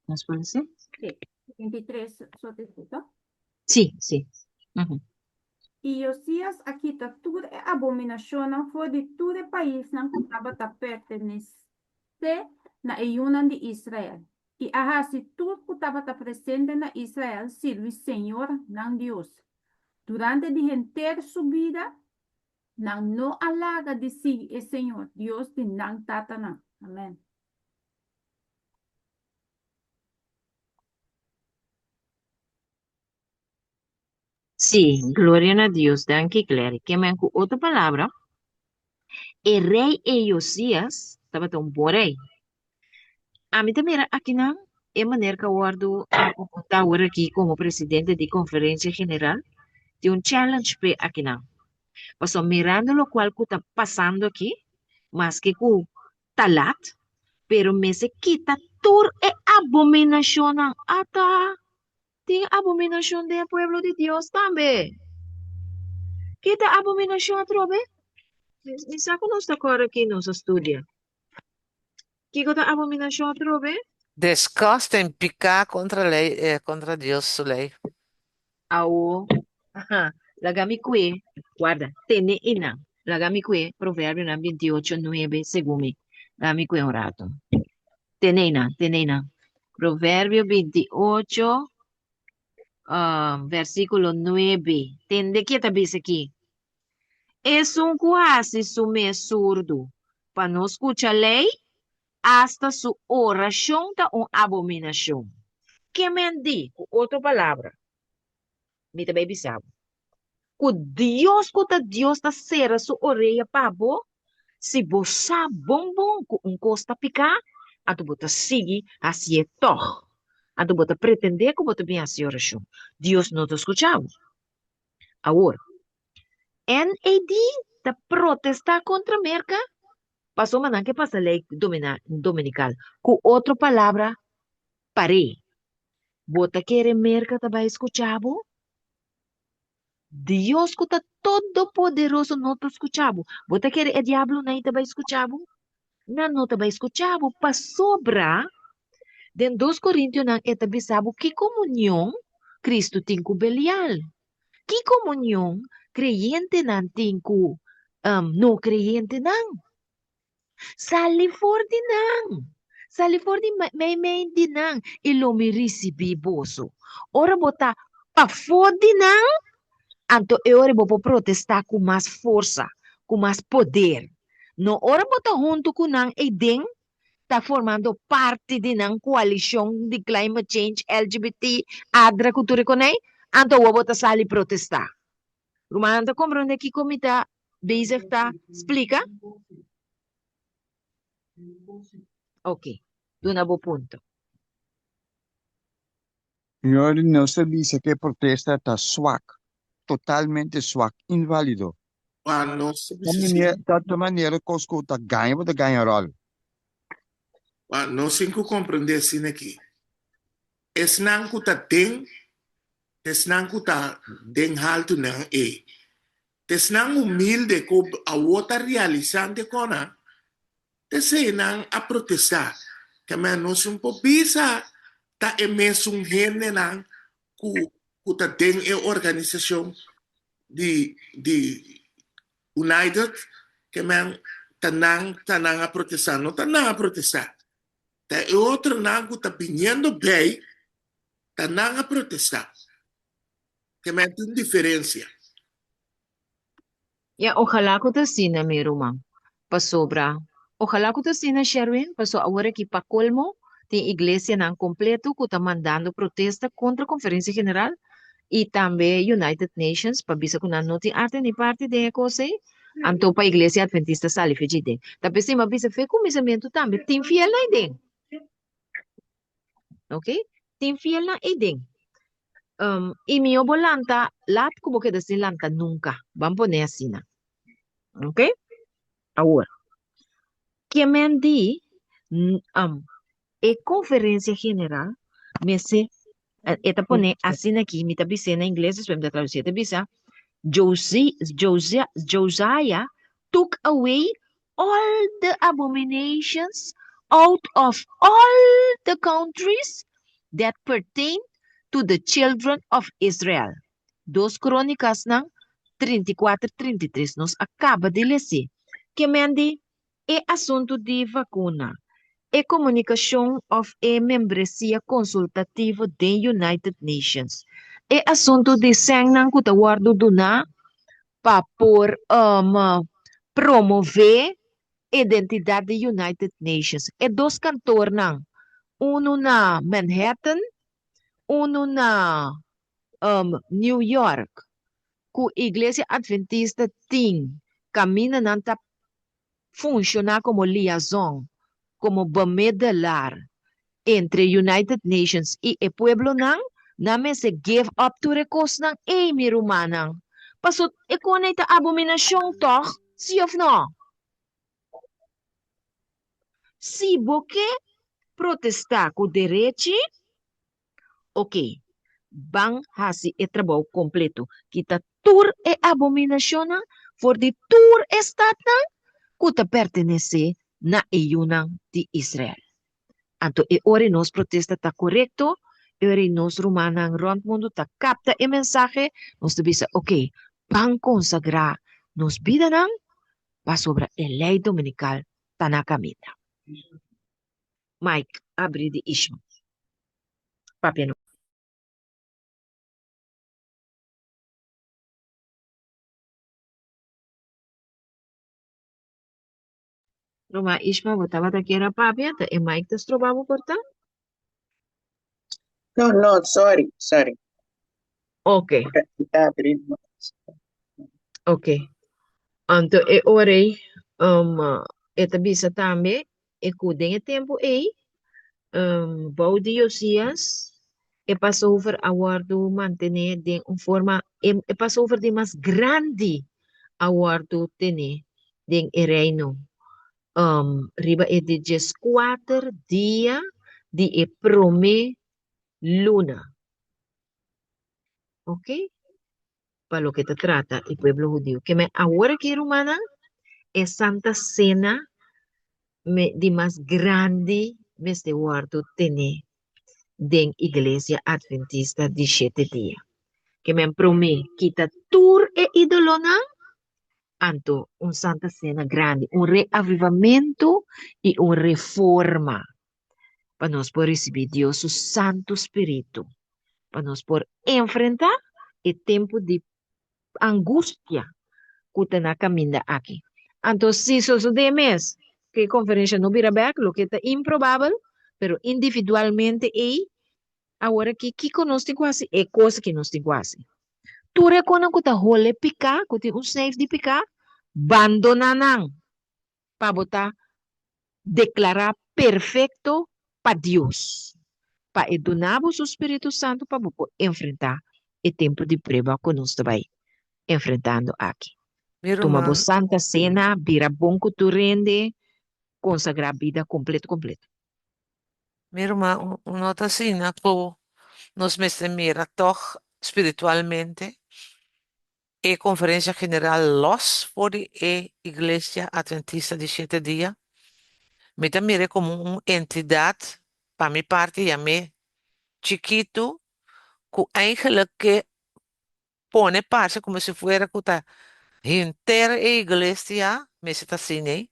Nos por lesa?
Sí, 33, so te escuto.
Sí, sí. Ujú.
I Josias a kita tur e abominashonnan for di tur e paisnan ku tabata pertenesé na e yunan di Israel, i a hasi tur ku tabata presente na Israel sirbi señor nan Dios. Durante di henter su bida, nan no a laga di sigui e señor, Dios di nan tatanan. Amen.
Sí, gloria na Dios. Danki, Clary. Ke men ku otro palabra, e rei e Josias tabata un bon rei. Ami ta mira akinan e maner ku a wòrdu apuntá awor aki komo presidente di Konferensia General, tin un challenge p'e akinan. Pasobra mirando lokual ku ta pasando aki, maske ku ta lat, pero mester kita tur e abominashonnan. Ata! Tin abominashon den e pueblo di Dios tambe. Kita abominashon atrobe? Mi sa ku nos ta kòrda ki nos a studia. Kiko ta abominashon atrobe?
Disgusting, piká kontra lei, kontra Dios su lei.
Awo, aha, laga mi kue, warda, tene einan, laga mi kue Proverbionan 28, 9, segun mi, laga mi kue un rato. Tene einan, tene einan. Proverbio 28, um, versíkulo 9. Tende ke ta bisa aki. Esun ku hasi su mes surdu pa no skucha lei, Asta su orashon ta un abominashon. Ke men di? Ku otro palabra, mi ta bai bisa bo, ku Dios ku ta Dios ta sera su orea pa bo, si bo sa bon bon ku un kos ta piká, anto bo ta sigui hasié tòg. Anto bo ta pretendé ku bo ta bin hasi orashon. Dios no ta skucha bo. Awor, NAD ta protestá kontra Merka pasobra nan ke pasa lei dominikal. Ku otro palabra, par'é. Bo ta kere Merka ta bai skucha bo? Dios ku ta Todopoderoso no ta skucha bo. Bo ta kere e diablonan ei ta bai skucha bo? Nan no ta bai skucha bo pasobra den Dos Korintionan e ta bisa bo ki komunion Kristu tin ku Belial. Ki komunion kreyentenan tin ku no kreyentenan? Sali for di nan! Sali for di meimei di nan, i lo mi risibí boso. Ora bo ta pafó di nan, anto e ora bo por protestá ku mas forsa, ku mas poder. No ora bo ta huntu ku nan eiden, ta formando parti di nan koalishon di climate change, LGBT, ADRA ku tur e konei, anto awor bo ta sali protestá. Rumannan ta komprondé kiko mi ta bezig ta splika? Ok, duna bo punto.
Señor, nos ta bisa ku e protesta ta swak, totalmente swak, invalido.
Pa nos ta
Ta
bisa si.
manera, ta ta manera kos ku ta gaña bo ta gaña ròl.
Pa nos tin ku komprendé asina aki, esnan ku ta den, esnan ku ta den haltunan ei, esnan humilde ku awor ta realisando e konan, P'esei nan a protestá. Kemey nos un por bisa ta e mesun hendenan. ku ku ta den e organisashon di di United ke men ta nan ta nan a protestá. No ta nan a protestá. Ta e otronan ku ta biniendo bei ta nan a protestá. Ke men tin diferensia.
Ya, ojalá ku ta asina, mi ruman. Pasobra, ojalá ku ta asina, Sherwin, paso awor aki pa kolmo tin iglesianan kompleto ku ta mandando protesta kontra Konferensia General i tambe United Nations pa bisa ku nan no tin arte ni parti den e kos ei, anto pa Iglesia Adventista sali fe djiden. Ta p'esei mi a bisa fe kuminsamentu tambe tin fielnan ei den. Ok? Tin fielnan ei den. Um, i mihó bo lanta lat ku bo keda sin lanta nunka. Ban pone asina. Ok? Awor, ke men di, um, e konferensia general mester, e ta pone asina aki, mi ta bis'é na ingles, despues mi ta tradusi, e ta bisa, Josi, Josia, Josiah took away all the abominations out of all the countries that pertain to the children of Israel. Dos Krónikasnan 34, 33. Nos a kaba di les'é. Ke men di e asuntu di vakuna, e komunikashon òf e membresia konsultativo den United Nations, e asuntu di sènnan ku ta wòrdu duná pa por promové identidat di United Nations. E dos kantornan, unu na Manhattan, unu na New York, ku Iglesia Adventista tin kaminda nan ta funshoná komo liazon, komo bemiddelaar entre United Nations i e pueblonan, nan mester give up tur e kosnan ei, mi rumannan. Paso e kon ei ta abominashon tòg, sí òf nò? Si bo ke protestá ku derechi, Ok, ban hasi e trabou kompleto. Kita tur e abominashonnan for di tur e statnan ku ta pertenesé na e yunan di Israel. Anto e ora ei nos protesta ta korekto, e ora ei nos rumannan rònt mundu ta kapta e mensahe, nos ta bisa, ok, ban konsagrá nos bidanan pasobra e lei dominikal ta na kaminda. Mike abri di Ishma. Papia no. Ruma Ishma bo tabata kier a papia ta e Mike ta stroba bo por ta?
No, no, sorry, sorry.
Ok.
Ta abri.
Ok. Anto e ora ei um, e ta bisa tambe E ku den e tempu ei, bou di Josias, e Passover a wòrdu mantené den un forma, e Passover di mas grandi a wòrdu tené den e reino, riba e di dieskuater dia di e promé luna. Oke? Pa loke ta trata e pueblo hudiu. Ke men awor aki, rumannan, e Santa Sena me di mas grandi mester wòrdu tené den Iglesia Adventista di Shete Dia. Ke men promé kita tur e ídolonan, anto un Santa Sena grandi, un reavivamentu i un reforma pa nos por risibí Dios su Santu Spiritu, pa nos por enfrentá e tempu di angustia ku ta na kaminda aki. Anto si sosodé mes ku e konferensha no bira bèk, loke ta improbabel, pero individualmente ei, awor aki kiko nos tin ku hasi? E kos aki nos tin ku hasi. Tur e konan ku ta hole piká, ku tin un sneif di piká, bandoná nan pa bo ta deklará perfekto pa Dios, pa e duna bo su spiritu santu pa bo por enfrentá e tempu di prueba ku nos ta bai enfrentando aki.
Mi
Tuma bo
ruman,
santa sena, bira bon ku tur hende, konsagrá bida kompleto kompleto.
mi ruman, un no ta asina ku nos mester mira tòg spiritualmente E Konferensia General lòs for di e Iglesia Atventista di Shete Dia. Mi ta mir'é komo un entidat, pa mi parti yam'é chikitu, ku eigenlijk ke pone parse komo si fuera ku ta henter e iglesia mester ta asina ei,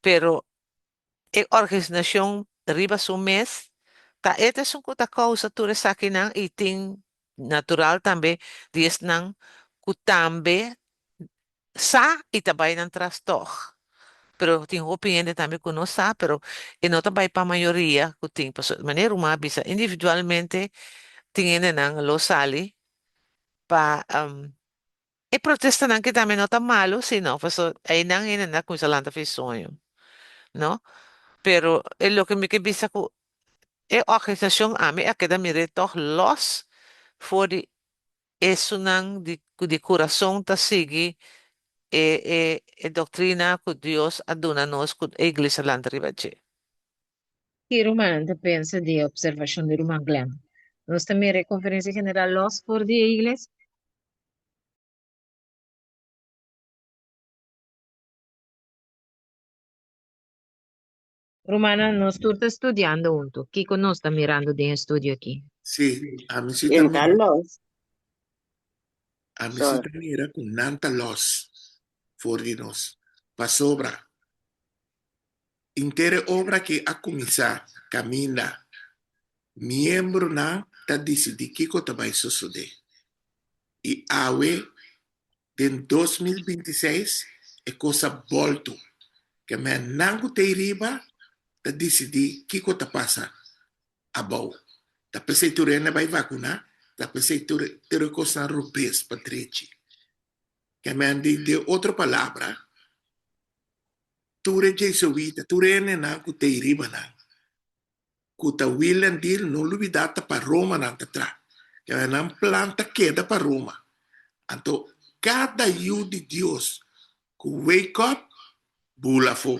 pero e organisashon riba su mes ta e ta esun ku ta kousa tur esakinan i tin natural tambe di esnan ku tambe sa i ta bai nan tras tòg. Pero tin hopi hende tambe ku no sa, pero e no ta bai pa mayoria ku tin. Pasobra manera ruman a bisa, individualmente tin hendenan lo sali pa e protestanan ki tambe no ta malu, si no, pasobra einan hendenan a kuminsá lanta fi soño, no? Pero e loke mi ke bisa ku e organisashon ami a keda mir'é tòg lòs for di Esunnan di ku di kurason ta sigui e e e doktrina ku Dios a duna nos ku e iglesia lanta riba dje.
Ki rumannan ta pensa di e opservashon di ruman Glenn? Nos ta mira e konferensia general lòs for di e iglesia? Rumannan, nos tur ta studiando huntu. Kiko nos ta mirando den e studio aki?
Sí, ami sí ta
En ta
mira,
los.
ami sí
Sorry.
ta mira ku nan ta los for di nos. Pasobra inter e obra aki a kuminsá kaminda miembronan ta disidí kiko ta bai sosodé. I awe Den 2026 e kos a bòltu. Ke men nan ku ta ei riba ta disidí kiko ta pasa abou. Ta p'esei tur hende bai vakuná, ta p'esei tur tur e kosnan robes pa drechi. Ke men di den otro palabra, tur e jesuita, tur e hendenan ku ta ei riba nan, ku ta wil en deal no lubida ta pa Roma nan ta tra. Keda nan plan ta keda pa Roma. Anto kada yu di Dios ku wake up bula afo.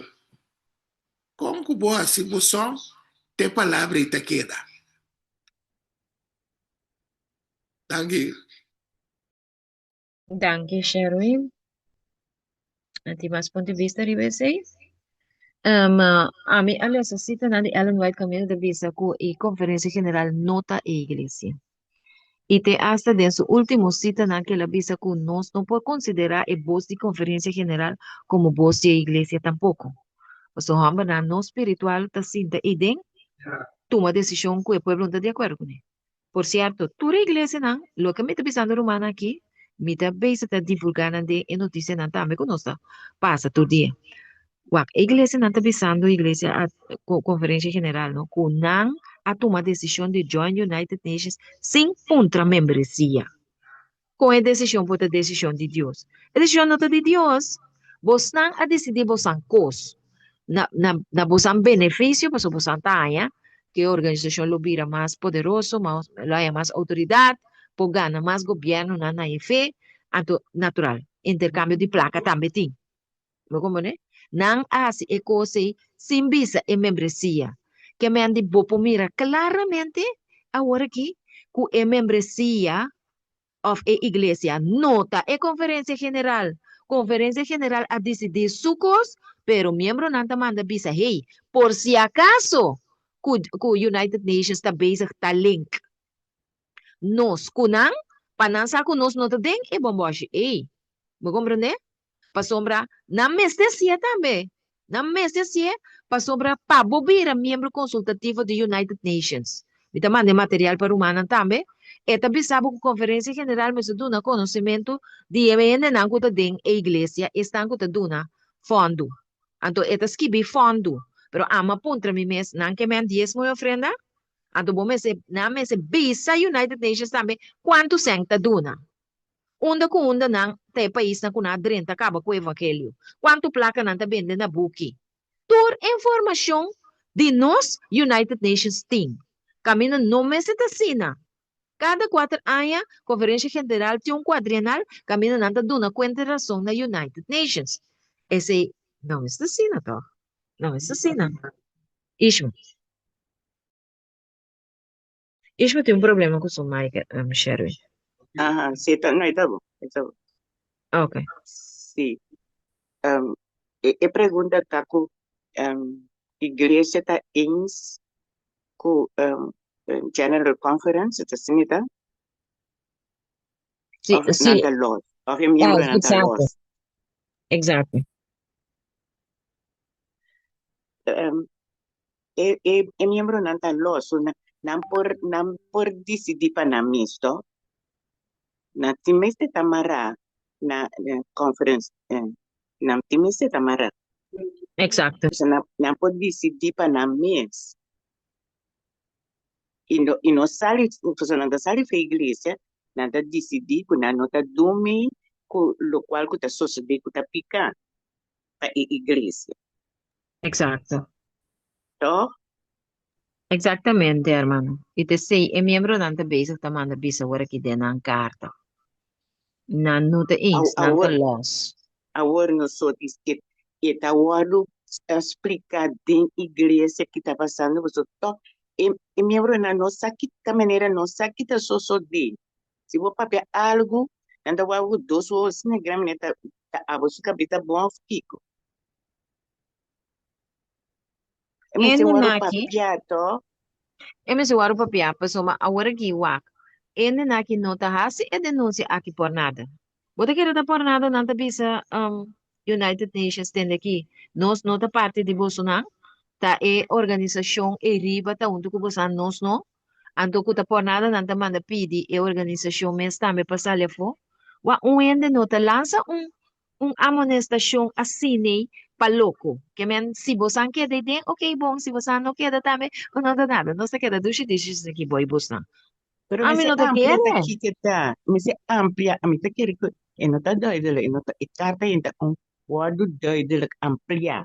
Kon ku bo hasi bo son te palabra ei ta keda. Danki.
Danki Sherwin. A tin mas punto di bista riba esei? Um, ami a lesa sitanan di Ellen White kaminda ta bisa ku e konferensia general no ta e iglesia. I te asta den su último sitanan ku el a bisa ku nos no por konsiderá e bos di konferensia general komo bos di e iglesia tampoko. Pasobra hòmbernan no spiritual ta sinta eiden tuma desishon ku e pueblo no ta di akuerdo kuné. Por sierto, tur e iglesianan, loke mi ta bisando rumannan aki, mi ta bezig ta divulgá nan den e notisianan tambe ku nos ta pasa tur dia. Wak, e iglesianan ta bisando iglesia a konferensia general no, ku nan a tuma desishon di join United Nations sin puntra membresia. Kon e desishon por ta desishon di Dios? E desishon no ta di Dios. Bosnan a disidí bosan kos na, na, na bosan benefisio, pasobra bosan ta haña ku e organisashon lo bira mas poderoso, mas, lo haña mas outoridat, por gana mas gobièrnunan na e fe. Anto, natural, interkambio di plaka tambe tin. Bo komprendé? Nan a hasi e kos ei sin bisa e membresia. Ke men di bo por mira klaramente awor aki ku e membresia òf e iglesia no ta e konferensia general. Konferensia general a disidí su kos, pero miembronan ta manda bisa, hey, por si akaso ku ku United Nations ta bezig ta link nos ku nan, pa nan sa ku nos no ta den e bòmbòshi ei. Bo komprendé? Pasobra nan mester hasié tambe. Nan mester hasié pasobra pa bo bira miembro konsultativo di United Nations. Mi ta manda e material pa rumannan tambe. E ta bisa bo ku Konferensia General mester duna konosementu di e hendenan ku ta den e iglesia, esnan ku ta duna fòndu. Anto e ta skibi fòndu. Pero ami a puntra mi mes, nan ke men diesmo i ofrenda? Anto bo mester, nan mester bisa United Nations tambe kuantu sèn ta duna. Unda ku unda nan ta e paisnan ku nan a drenta kaba ku evangelio? Kuantu plaka nan ta bende na buki? Tur informashon di nos United Nations tin. Kaminda no mester ta asina. Kada kuater aña Konferensha General tin un kuadrienal kaminda nan ta duna kuenta i rason na United Nations. Esei no mester asina tòg? No mester asina. Ishma. Ishma tin un problema ku su mic, Sherwin.
Aha, sí, ta, no, e ta bon, e ta bon.
Ok.
Sí. Um, e, e pregunta ta ku um, iglesia ta eens ku um, General Conference, ta asina ta?
Sí,
Of nan
sí,
ta los, of e
ah,
miembronan ta
exacto,
los.
exacto.
Um, e, e, e miembronan ta los, so nan, nan por, nan por disidí pa nan mes, toch? Nan tin mester ta mará na, na conference, eh, nan tin mester ta mará.
Exacto.
So nan, nan por disidí pa nan mes. I no, i no sali, pasobra nan ta sali for iglesia, nan ta disidí ku nan no ta dumi ku lokual ku ta sosodé ku ta piká pa e iglesia.
Exacto.
Tòg?
Exactamente, hermano. I ta esei e miembronan ta bezig ta manda bisa ora aki den nan karta. Nan no ta eens, nan ta
Awor,
lòs.
awor nosotros e, e ta wòrdu spliká den iglesia ki ta pasando, pasobra tòg e, e miembronan no sa ki ta manera, no sa ki ta sosodé. Si bo papia algu, nan ta wak ku dos wowo asina gran manera ta, ta abo su kabes ta bon òf kiko. E mester
Hende
wòrdu
naki,
papiá tòg?
e mester wòrdu papiá, pasobra awor aki wak, hende naki no ta hasi e denunsia aki por nada. Bo ta kere ta por nada nan ta bisa um, United Nations tende aki, nos no ta parti di bosonan, ta e organisashon ei riba ta huntu ku bosan, nos no. Anto ku ta por nada nan ta manda pidi e organisashon mes tambe pa sali afó. Wak, un hende no ta lansa un Un amonestashon asin'ei pa loko. Ke men, si bosan keda ei den, okey bon, si bosan no keda tambe, bo no ta nada. Nos ta keda dushi dushi esaki bo i bosnan.
Pero
Ami
mester
no ta
amplia ta
kere.
kiko ta. Mester amplia, ami ta kere ku e no ta duidelijk, e no ta, e karta ei ta un wòrdu duidelijk ampliá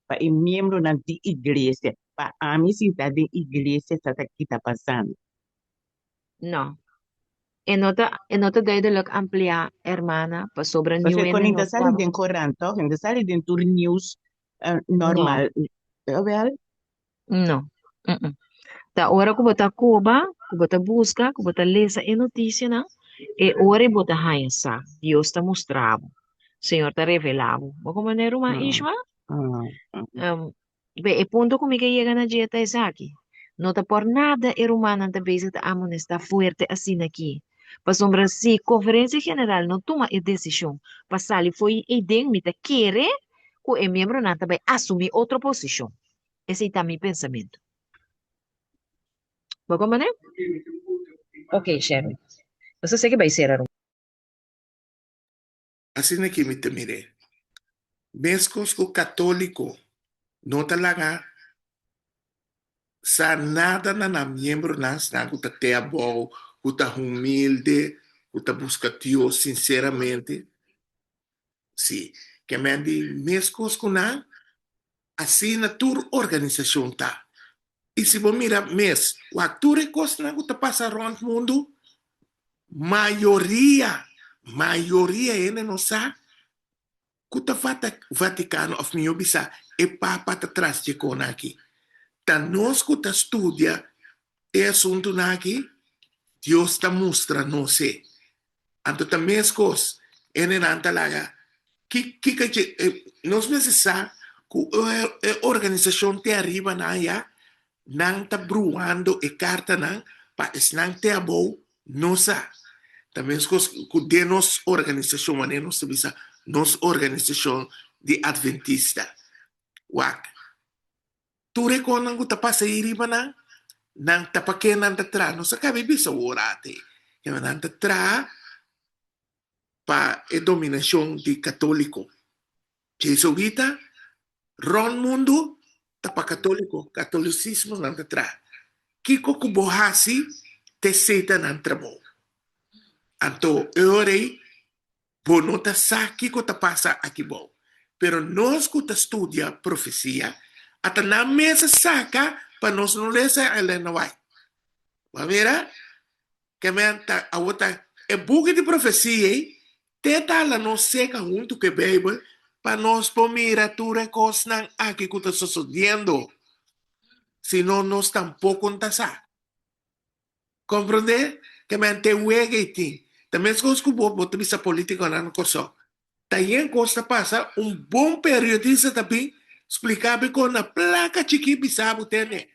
pa e miembronan di iglesia, pa ami sinta den iglesia sa ta ki ta pasando.
No. E no ta, e no ta duidelijk ampliá, hermana, pasobra
Pasobra
niun
kon
hende
e
no
ta sali
sa.
den korant, tòg? E ta sali den tur nieuws
No,
normal. Jawel.
no. Mm-mm. Ta ora ku bo ta koba, ku bo ta buska, ku bo ta lesa e notisianan, e ora ei bo ta haña sa. Dios ta mustra bo. Señor ta revelá bo. Bo komprendé, ruman Ishma? Um, Be, e punto ku mi ke yega na dje ta esaki, No ta por nada e rumannan ta bezig ta amonestá fuerte asina aki. Pasobra si Konferensia General no tuma e desishon pa sali fo'i eiden mi ta kere ku e miembronan ta bai asumí otro posishon. Esei ta mi pensamentu. Bo komprendé? Ok, Sherwin. Nos ta seki bai sera ruman.
Asina ki mi ta mir'é. Meskos ku katóliko no ta laga sa nada na nan miembronan, esnan ku ta te abou, ku ta humilde, ku ta buska Dios sinseramente. Sí, ke men di meskos ku nan, Asina tur organisashon ta. I si bo mira mes wak tur e kosnan ku ta pasa rònt mundu, mayoria, mayoria hende no sa ku ta Vatikano òf mihó bisa e Papa ta tras dje kona aki. Ta nos ku ta studia e asuntunan aki, Dios ta mustra nos e. Anto ta meskos, hendenan ta laga ki kiko dje nos mester sa ku e organisashon te ariba nan ya nan ta bruhando e kartanan pa esnan te abou no sa. Ta meskos ku den nos organisashon manera nos ta bisa nos organisashon di Adventista. Wak. Tur e konan ku ta pasa ei riba nan, nan ta pa ke nan ta traha? Nos a kaba e bisa awor ate, kende nan ta traha pa e dominashon di katoliko. Jesuita rònt mundu ta pa katoliko, katolisismo nan ta traha. Kiko ku bo hasi ta esei ta nan trabou. Anto e ora ei Bo no ta sa kiko ta pasa aki bou. Pero nos ku ta studia profesia, ata nan mes a saka pa nos no lesa Elena White. Bo a mira? Keme ta awor ta e buki di profesia ei te ta hala nos seka huntu ku e Beibel pa nos por mira tur e kosnan aki ku ta sosodiendo. Si no nos tampoko no ta sa. Comprende? Ke men te wega i tin. Ta meskos ku bo, bo ta bisa politikonan na Kòrsou. Ta yen kos ta pasa, un bon periodista ta bin splika bo kon na plaka chikí bisa bo tene.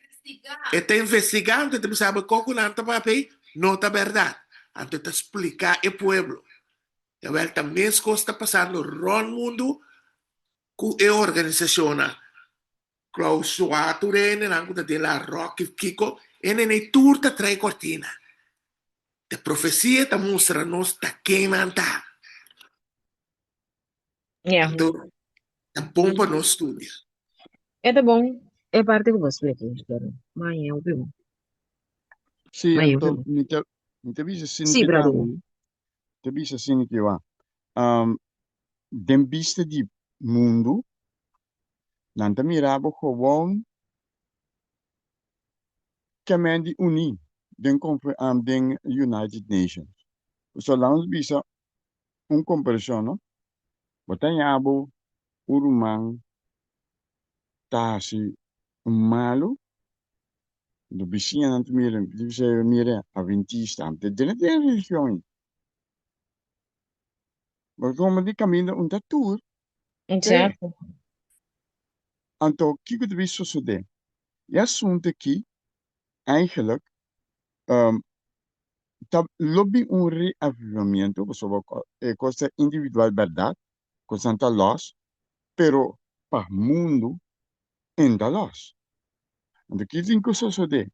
E ta investigá, anto e ta bisa bo kon ku nan ta papia ei no ta bèrdat. Anto e ta spliká e pueblo. Jawel, ta meskos ta pasando rònt mundu ku e organisashonnan. Klaus Schwab, tur e hendenan ku ta den la Rocky kiko, e hendenan tur ta trae kortina. E profesia ta mustra nos ta ken nan ta.
Ja.
Anto ta bon pa nos studia.
E ta bon e parti ku bo splika, pero maña hopi bon.
Sí,
Maña hopi
anto
bon.
mi ta mi ta bisa
Sí,
sinti
brother.
tambe, ta bisa sinti ki wa. Um, den bista di mundu, nan ta mira bo gewoon kemen di uní den confer um, den United Nations. So laat ons bisa un komparashon, no? Bo ta haña bo un ruman ta hasi un malu, bo bisiñanan ta mira, ta bisa mira, adventista, ta drenta den religion ei. Bo komo di kaminda un ta tur te.
Exacto.
Anto kiko ta bin sosodé? E asuntu aki eigenlijk ta lo bin un reavivamiento pasobra e kos ta individual bèrdat, kosnan ta lòs, pero pa mundu e no ta lòs. Anto ki tin ku sosodé?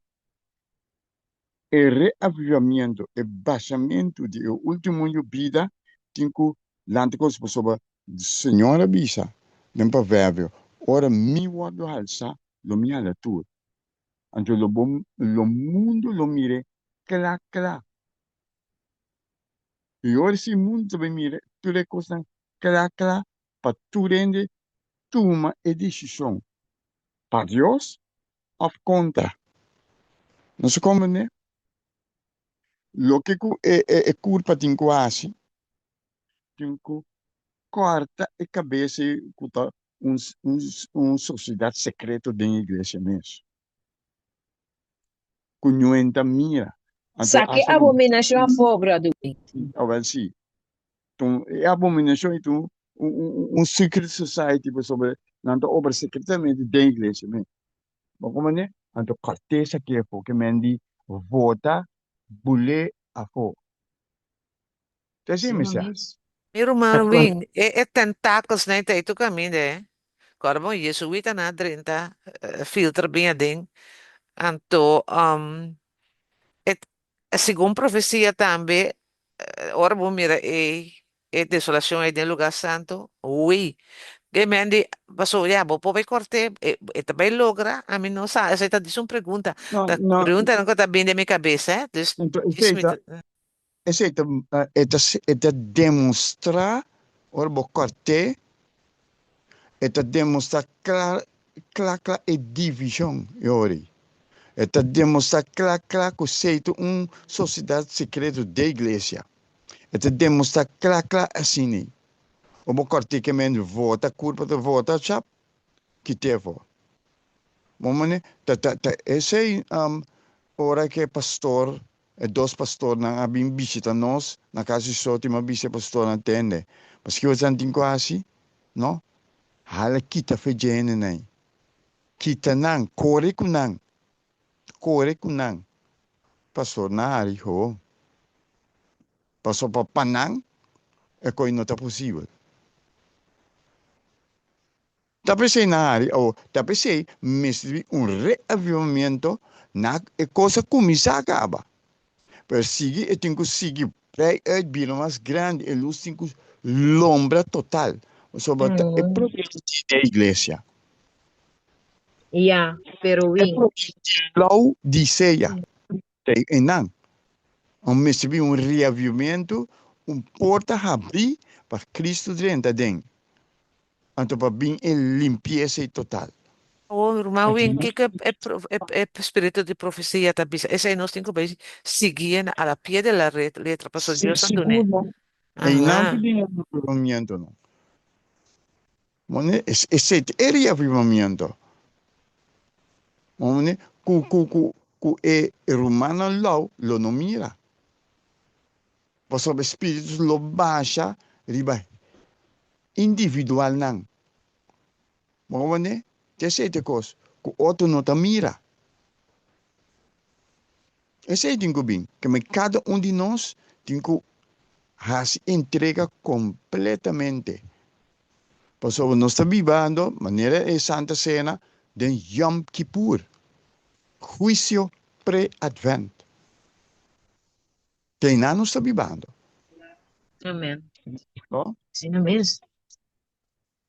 E reavivamiento, e bashamentu di e último yobida tin ku lanta kos pasobra Señor a bisa den Proverbio, Ora mi wòrdu halsá, lo mi hala tur. Anto lo bo lo mundu lo mir'é kla kla. I ora si mundu ta bai mira tur e kosnan kla kla pa tur hende tuma e desishon pa Dios òf kontra. Nos a komprendé? Loke ku e e kurpa tin ku hasi, tin ku kòrta e kabes ei ku ta un un un sosiedat sekreto den iglesia mes ku ñuen ta mira. Anto
Saki
asta bo
abominashon afó, brother.
Awel si. Ton e abominashon ei ta un un un secret society pasobra nan ta obra sekretamente den iglesia mes. Bo komprende? Anto kòrt'é esaki afó ke men di vota bul'é afó. Ta esei
Sí,
mester.
mames.
Mi ruman Win, e e tentakels nan ta ei tur kaminda eh. Kòrda bon Jesuitanan a drenta filtra bin aden. Anto e segun profesia tambe ora bo mira e e desolacion ei den lugar santo, hui. E men di paso ya bo por bai kòrt'é e ta bai logra? Ami no sa, esei ta djis un pregunta.
No,
Ta
no.
preguntanan ku ta bini den mi kabesa eh. Dus
Anto
djis
esei
mi
ta
ta.
Esei ta e ta e ta demostrá ora bo kòrt'é, e ta demostrá kla kla kla e divishon e ora ei. E ta demostrá kla kla ku esei ta un sosiedat sekreto den iglesia. E ta demostrá kla kla asina ei. Ora bo kòrt'é ke men vota kurpa ta vota chap kit'é afó. Bo mane ta ta ta esei ora ke pastor E dos pastornan a bin bishita nos na kas di Soti. Mi a bisa e pastornan, Tende, paske boso tin ku hasi? No? Hala kita fe dje hendenan ei. Kita nan, kore ku nan, kore ku nan. Pastornan a hari ho. Pasobra pa nan e koi no ta posibel. Ta p'esei nan hari awor, ta p'esei mester bin un reavivamiento na e kos a kuminsá kaba. Pero sigui e tin ku sigui brei uit bira mas grandi, e lus tin ku lombra total. Pasobra ta e problema di den iglesia.
Ya, pero
E
win.
problema di Laodicea ta einan. Awor mester bin un reavivamiento, un porta habrí pa Cristo drenta aden. Anto pa bin e limpiesa i total.
Awor, ruman Win, kiko e e spiritu di profesia ta bisa? Esei nos tin ku bai siguiendo a la pie de la letra, pasobra
Sí,
Dios a dun'é.
sigur no. Einan
Aha.
ta bin e avivamiento no. Mone, esei ta e reavivamiento. Mone, ku ku ku ku e rumannan lou lo no mira. Pasobra e spiritu lo basha riba individualnan. Bo comprende? Ta esei ta e kos ku otro no ta mira. Esei tin ku bin, keme kada un di nos Tin ku hasi entrega kompletamente. Pasobra nos ta bibando manera e Santa Sena den Yom Kippur, huisio pre-Advent. Te einan nos ta bibando.
Amen.
No?
Asina mes.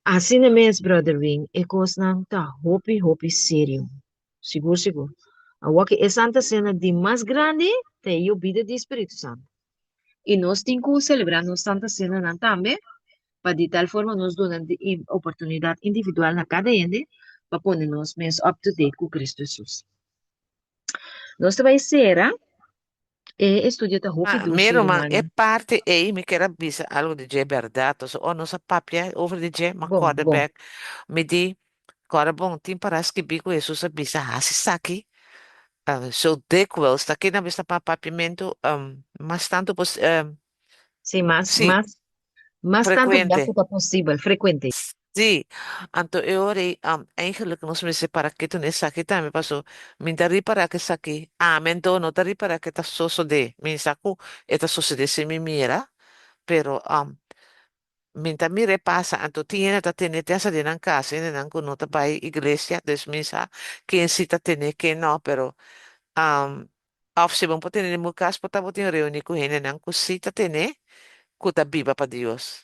Asina mes, Brother Wing, e kosnan ta hopi, hopi serio. Sigur, sigur. Awor ku e Santa Sena di mas grandi ta e yobida di Spiritu Santu. I nos tin ku selebrá nos Santa Senanan tambe, pa di tal forma nos duna di oportunidat individual na kada hende pa pone nos mes up to date ku Kristu Hesus. Nos ta bai sera e estudio ta hopi
Ah,
dushi,
mi ruman, e
rumannan.
parti ei mi kier a bisa algo di dje bèrdat. Pasobra ora nos a papia over di dje, m'a
Bon,
kòrda
bon.
bèk. Mi di, Kòrda bon, tin para skibí ku Hesus a bisa hasi esaki. Zo dikwijls, ta kina bisa pa papiamentu mas tantu pos,
Sí, mas,
sí,
mas, mas tantu bia
frekuente.
ku ta posibel, frekuente.
Sí, anto e ora ei, eigenlijk nos mester para ketu na esaki tambe, paso mi ta ripará ku esaki, ami anto no ta ripará ku e ta sosodé, mi sa ku e ta sosodé si mi mira, pero mi ta mira e pasa, anto tin hende ta tene te hasta den nan kas, hendenan ku no ta bai iglesia, dus mi sa ken si ta tene, ken no, pero òf si bo por tene den bo kas por ta bo tin reuní ku hendenan ku si ta tene, ku ta biba pa Dios.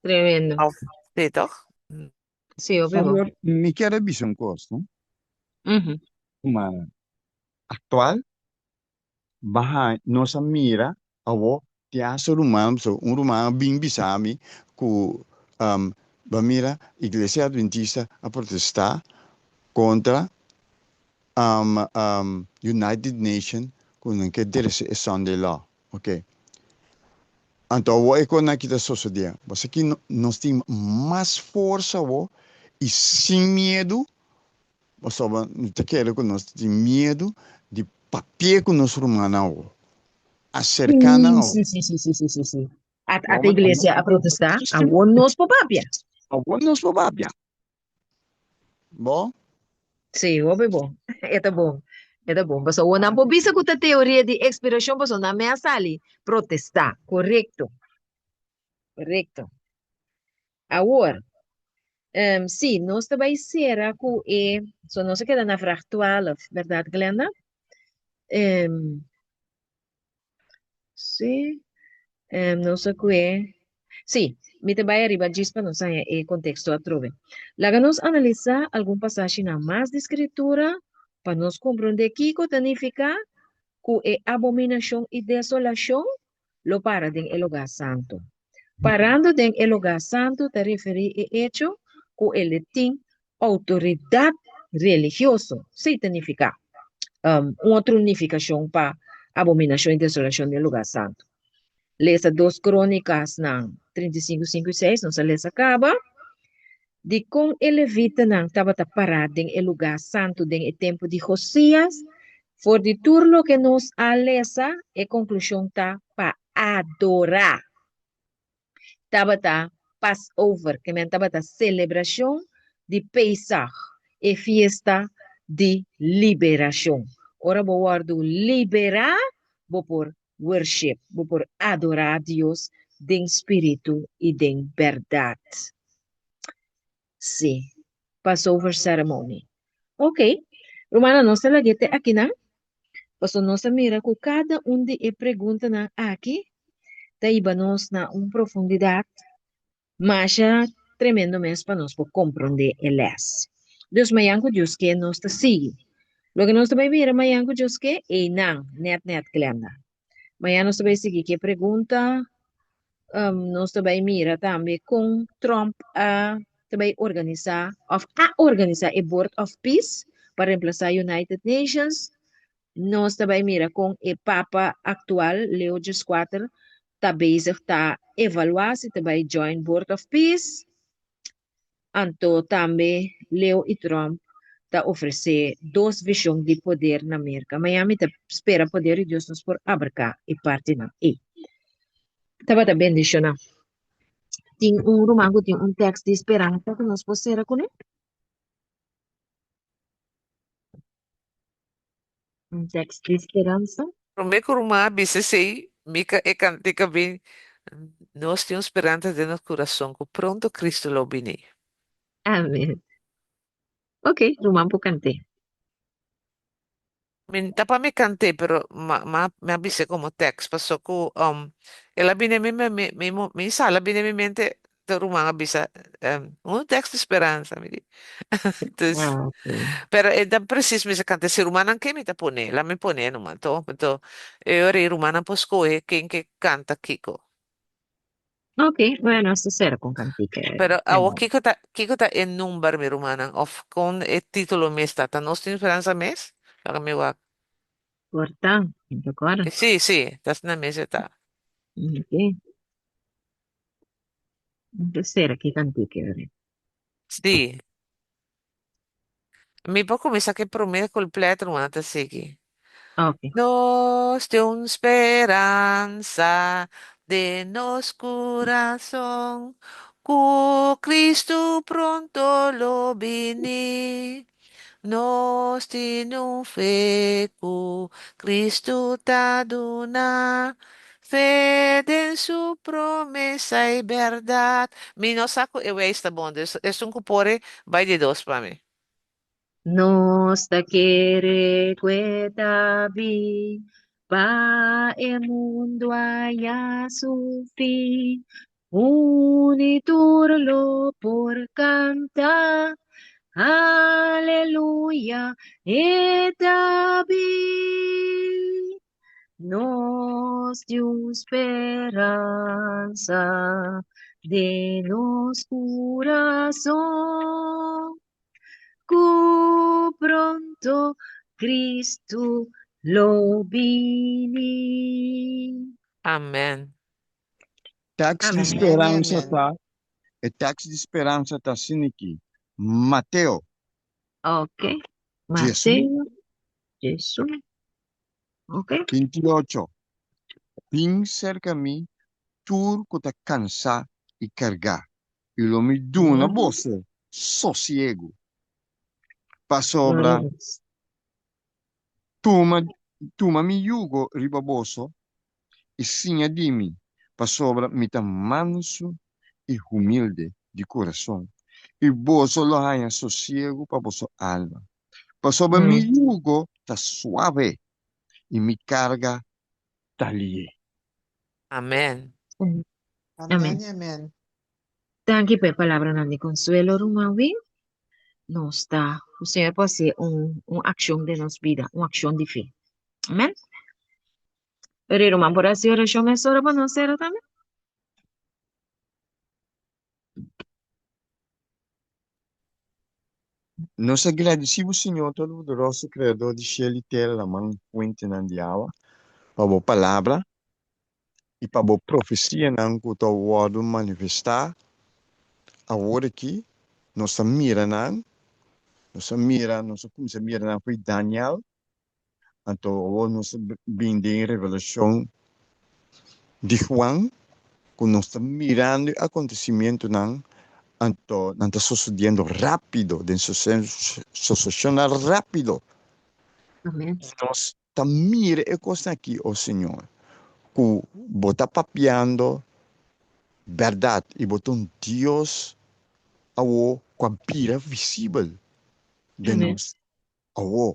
Tremendo.
Òf, sí tòg?
Sí, hopi bon.
Awor, mi kier a bisa un kos, no?
Mhm.
Ma aktual, baha nos a mira awor tin hasta ruman, so un ruman a bin bisa mi ku bo a mira Iglesia Adventista a protestá kontra United Nation ku nan ke derese e Sunday Law. Ok. Anto awor e konan aki ta sosodé. Bo sa ki nos tin mas forsa awor i sin miedu, pasobra mi ta kere ku nos tin miedu di papia ku nos rumannan awor, aserká nan awor.
Sí, sí, sí, sí, sí, sí, sí. At,
Bo
at iglesia a protestá, awor nos por papia.
Awor nos por papia. Bo?
Sí, hopi bon. E ta bon. E ta bon. Pasobra nan por bisa ku ta teoria di ekspirashon, pasobra nan me a sali protestá. Korekto. Korekto. Awor, um, sí, nos ta bai sera ku e, so nos a keda na vraag 12, bèrdat, Glenda? Um, Sí, em, nos a kue. Sí, mi ta bai ariba djis pa nos haña e konteksto atrobe. Laga nos analisá algun pasashinan mas di Skritura pa nos komprondé kiko ta nifiká ku e abominashon i desolashon lo para den e lugá santu. Parando den e lugá santu ta referí e echo ku e le tin outoridat religioso. Sí ta nifiká un otro nifikashon pa abominashon i desolashon den lugá santu. Lesa Dos Krónikasnan 35, 5 i 6, nos a lesa kaba. Dikon e levitanan tabata pará den e lugá santu den e tempu di Josías? For di tur loke nos a lesa, e konklushon ta pa adorá. Tabata Passover, ke men tabata selebrashon di Pesach, e fiesta di liberashon. Ora bo wòrdu liberá, bo por worship, bo por adorá Dios den spiritu i den bèrdat. Sí, Passover ceremony. Ok, rumannan, nos ta lag'é te akinan, pasobra nos a mira ku kada un di e preguntanan aki ta hiba nos na un profundidat masha tremendo mes pa nos por komprondé e lès. Dus mañan ku Dios ke nos ta sigui. Loke nos ta bai mira mañan ku Dios ke, einan, nèt nèt Glenda. Mañan nos ta bai sigui ku e pregunta, nos ta bai mira tambe kon Trump a ta bai organisá òf a organisá e Board of Peace pa remplasá United Nations. Nos ta bai mira kon e Papa aktual, Leo Xvi, ta bezig ta evaluá si ta bai join Board of Peace. Anto tambe Leo i Trump ta ofresé dos vishon di poder na Merka. Maña mi ta spera poder di Dios nos por abarká e partinan ei. Tabata bendishoná. Tin un ruman ku tin un tèks di speransa ku nos por sera kuné? Un tèks di speransa?
Promé ku ruman a bisa esei, mi ka e kantika bin, Nos tin un speransa den nos kurason ku pronto Kristu lo bini.
Amen. Ok, ruman por kant'é.
Mi n' ta pa mi kant'é, pero ma ma mi a bis'é komo tèks, paso ku el a bini mi mi mi mi sal a bini mi mente, te ruman a bisa un tèks di speransa, mi di. Dus,
Ah, ok.
pero e ta presis mi sa kanta, si rumannan ke mi ta pone, la mi pone numa, anto anto e ora ei rumannan por skohe ken ke kanta kiko.
Ok, bueno, nos ta sera con cantica.
Pero awor kiko ta kiko ta e number mi rumannan of kon e titulo mes ta? Ta Nos Tin Speransa mes? Laga mi wak.
Por ta, mi ta acorda.
Sí, sí, ta asina mes e ta.
Ok. Mi ta sera ki cantica ora.
Sí. Mi por kuminsá ku e promé kulplet ruman ta sigui.
Ok.
Nos tin un speransa den nos kurason ku Kristu pronto lo bini. Nos tin un fe ku Kristu ta duna, fe den su promesa i bèrdat. Mi no sa ku e weis ta bon, dus esun ku por e bai di dos pa mi.
Nos ta kere ku e ta bin pa e mundu haya su fin. Uni tur lo por kanta, Aleluya, e ta bin. Nos tin un speransa den nos kurason, ku pronto Kristu lo bini.
Amen.
Tekst di
Amen.
speransa
Amen.
ta, e tekst di speransa ta asina aki, Mateo
Ok.
diesun,
Mateo, Jesus. Ok.
28, Bin serka mi tur ku ta kansá i kargá, i lo mi duna
Gloria,
boso sosiegu.
gloria
Pasobra
a Dios.
tuma, tuma mi yugo riba boso i siña di mi, pasobra mi ta mansu i humilde di kurason, i boso lo haña sosiegu pa boso alma. Pasobra mi yugo ta suave i mi karga ta lié.
Amen.
Amen.
Amen i amen.
Danki pa e palabranan di konsuelo, ruman Win. Nos ta ku Señor por hasi un, un akshon den nos bida, un akshon di fe. Amen. Pero ruman por hasi orashon mesora pa nos sera tambe?
Nos a gradisí bo, Señor Todopoderoso, Kreador di shelu i tera, laman i fuentenan di awa, pa bo palabra i pa bo profesianan ku ta wòrdu manifestá awor aki. Nos ta mira nan, nos a mira, nos a kuminsá mira nan for di Daniel, Anto awor nos ta bin den revelashon di Juan ku nos ta mirando e akontesimentunan, anto nan ta sosodiendo rápido, den soseshonnan rápido.
Amen.
I nos ta mira e kosnan aki, o Señor, ku bo ta papiando bèrdat i bo ta un Dios awor ku a bira visibel den
Amen.
nos. Awor,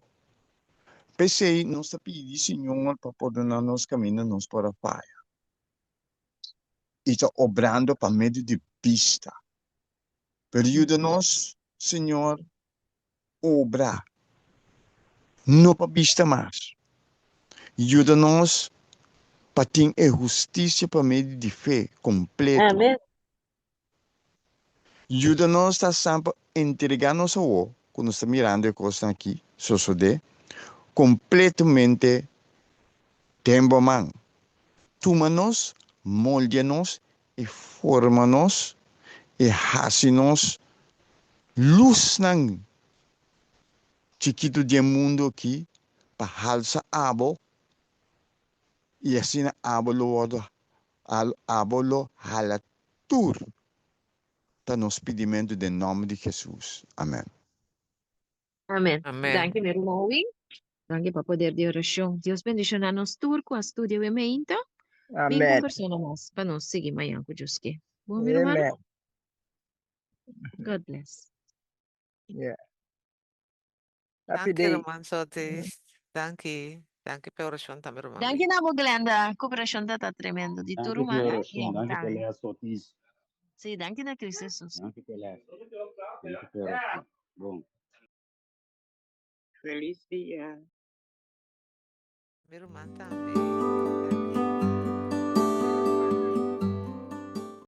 p'esei nos ta pidi Señor pa pordoná nos kaminda nos por a faya i ta obrando pa medio di bista. Pero yuda nos, Señor, obra no pa bista mas. Yuda nos pa tin e hustisia pa medio di fe kompleto.
Amen.
Yuda nos ta sa pa entregá nos awor ku nos ta mirando e kosnan akí sosodé kompletamente den bo man. Tuma nos, moldia nos i forma nos i hasi nos lusnan chikitu di e mundu akí pa halsa abo i asina abo lo wòrdu abo lo hala tur ta nos pidimentu den nòmber di Hesus. Amen.
Amen.
Amen.
Danki mi ruman Win. Danki pa poder di orashon. Dios bendishoná nos tur ku a studia awe meinta. Bin un
Amen.
persona mas pa nos sigui mañan ku Dios ke. Bon, mi ruman?
Amen.
God bless.
Yeah. Happy
Danki,
day.
ruman Sotis. Danki. Danki pa e orashon tambe, ruman
Danki
mi.
na bo, Glenda. Koperashon ta ta tremendo. Di tur
Danki pa e
ruman
orashon. Danki pa e les, Sotis.
Sí, danki na Cristo Jesus.
Danki pa e les. Danki pa e orashon. Bon.
Felis dia.
Mi ruman tambe.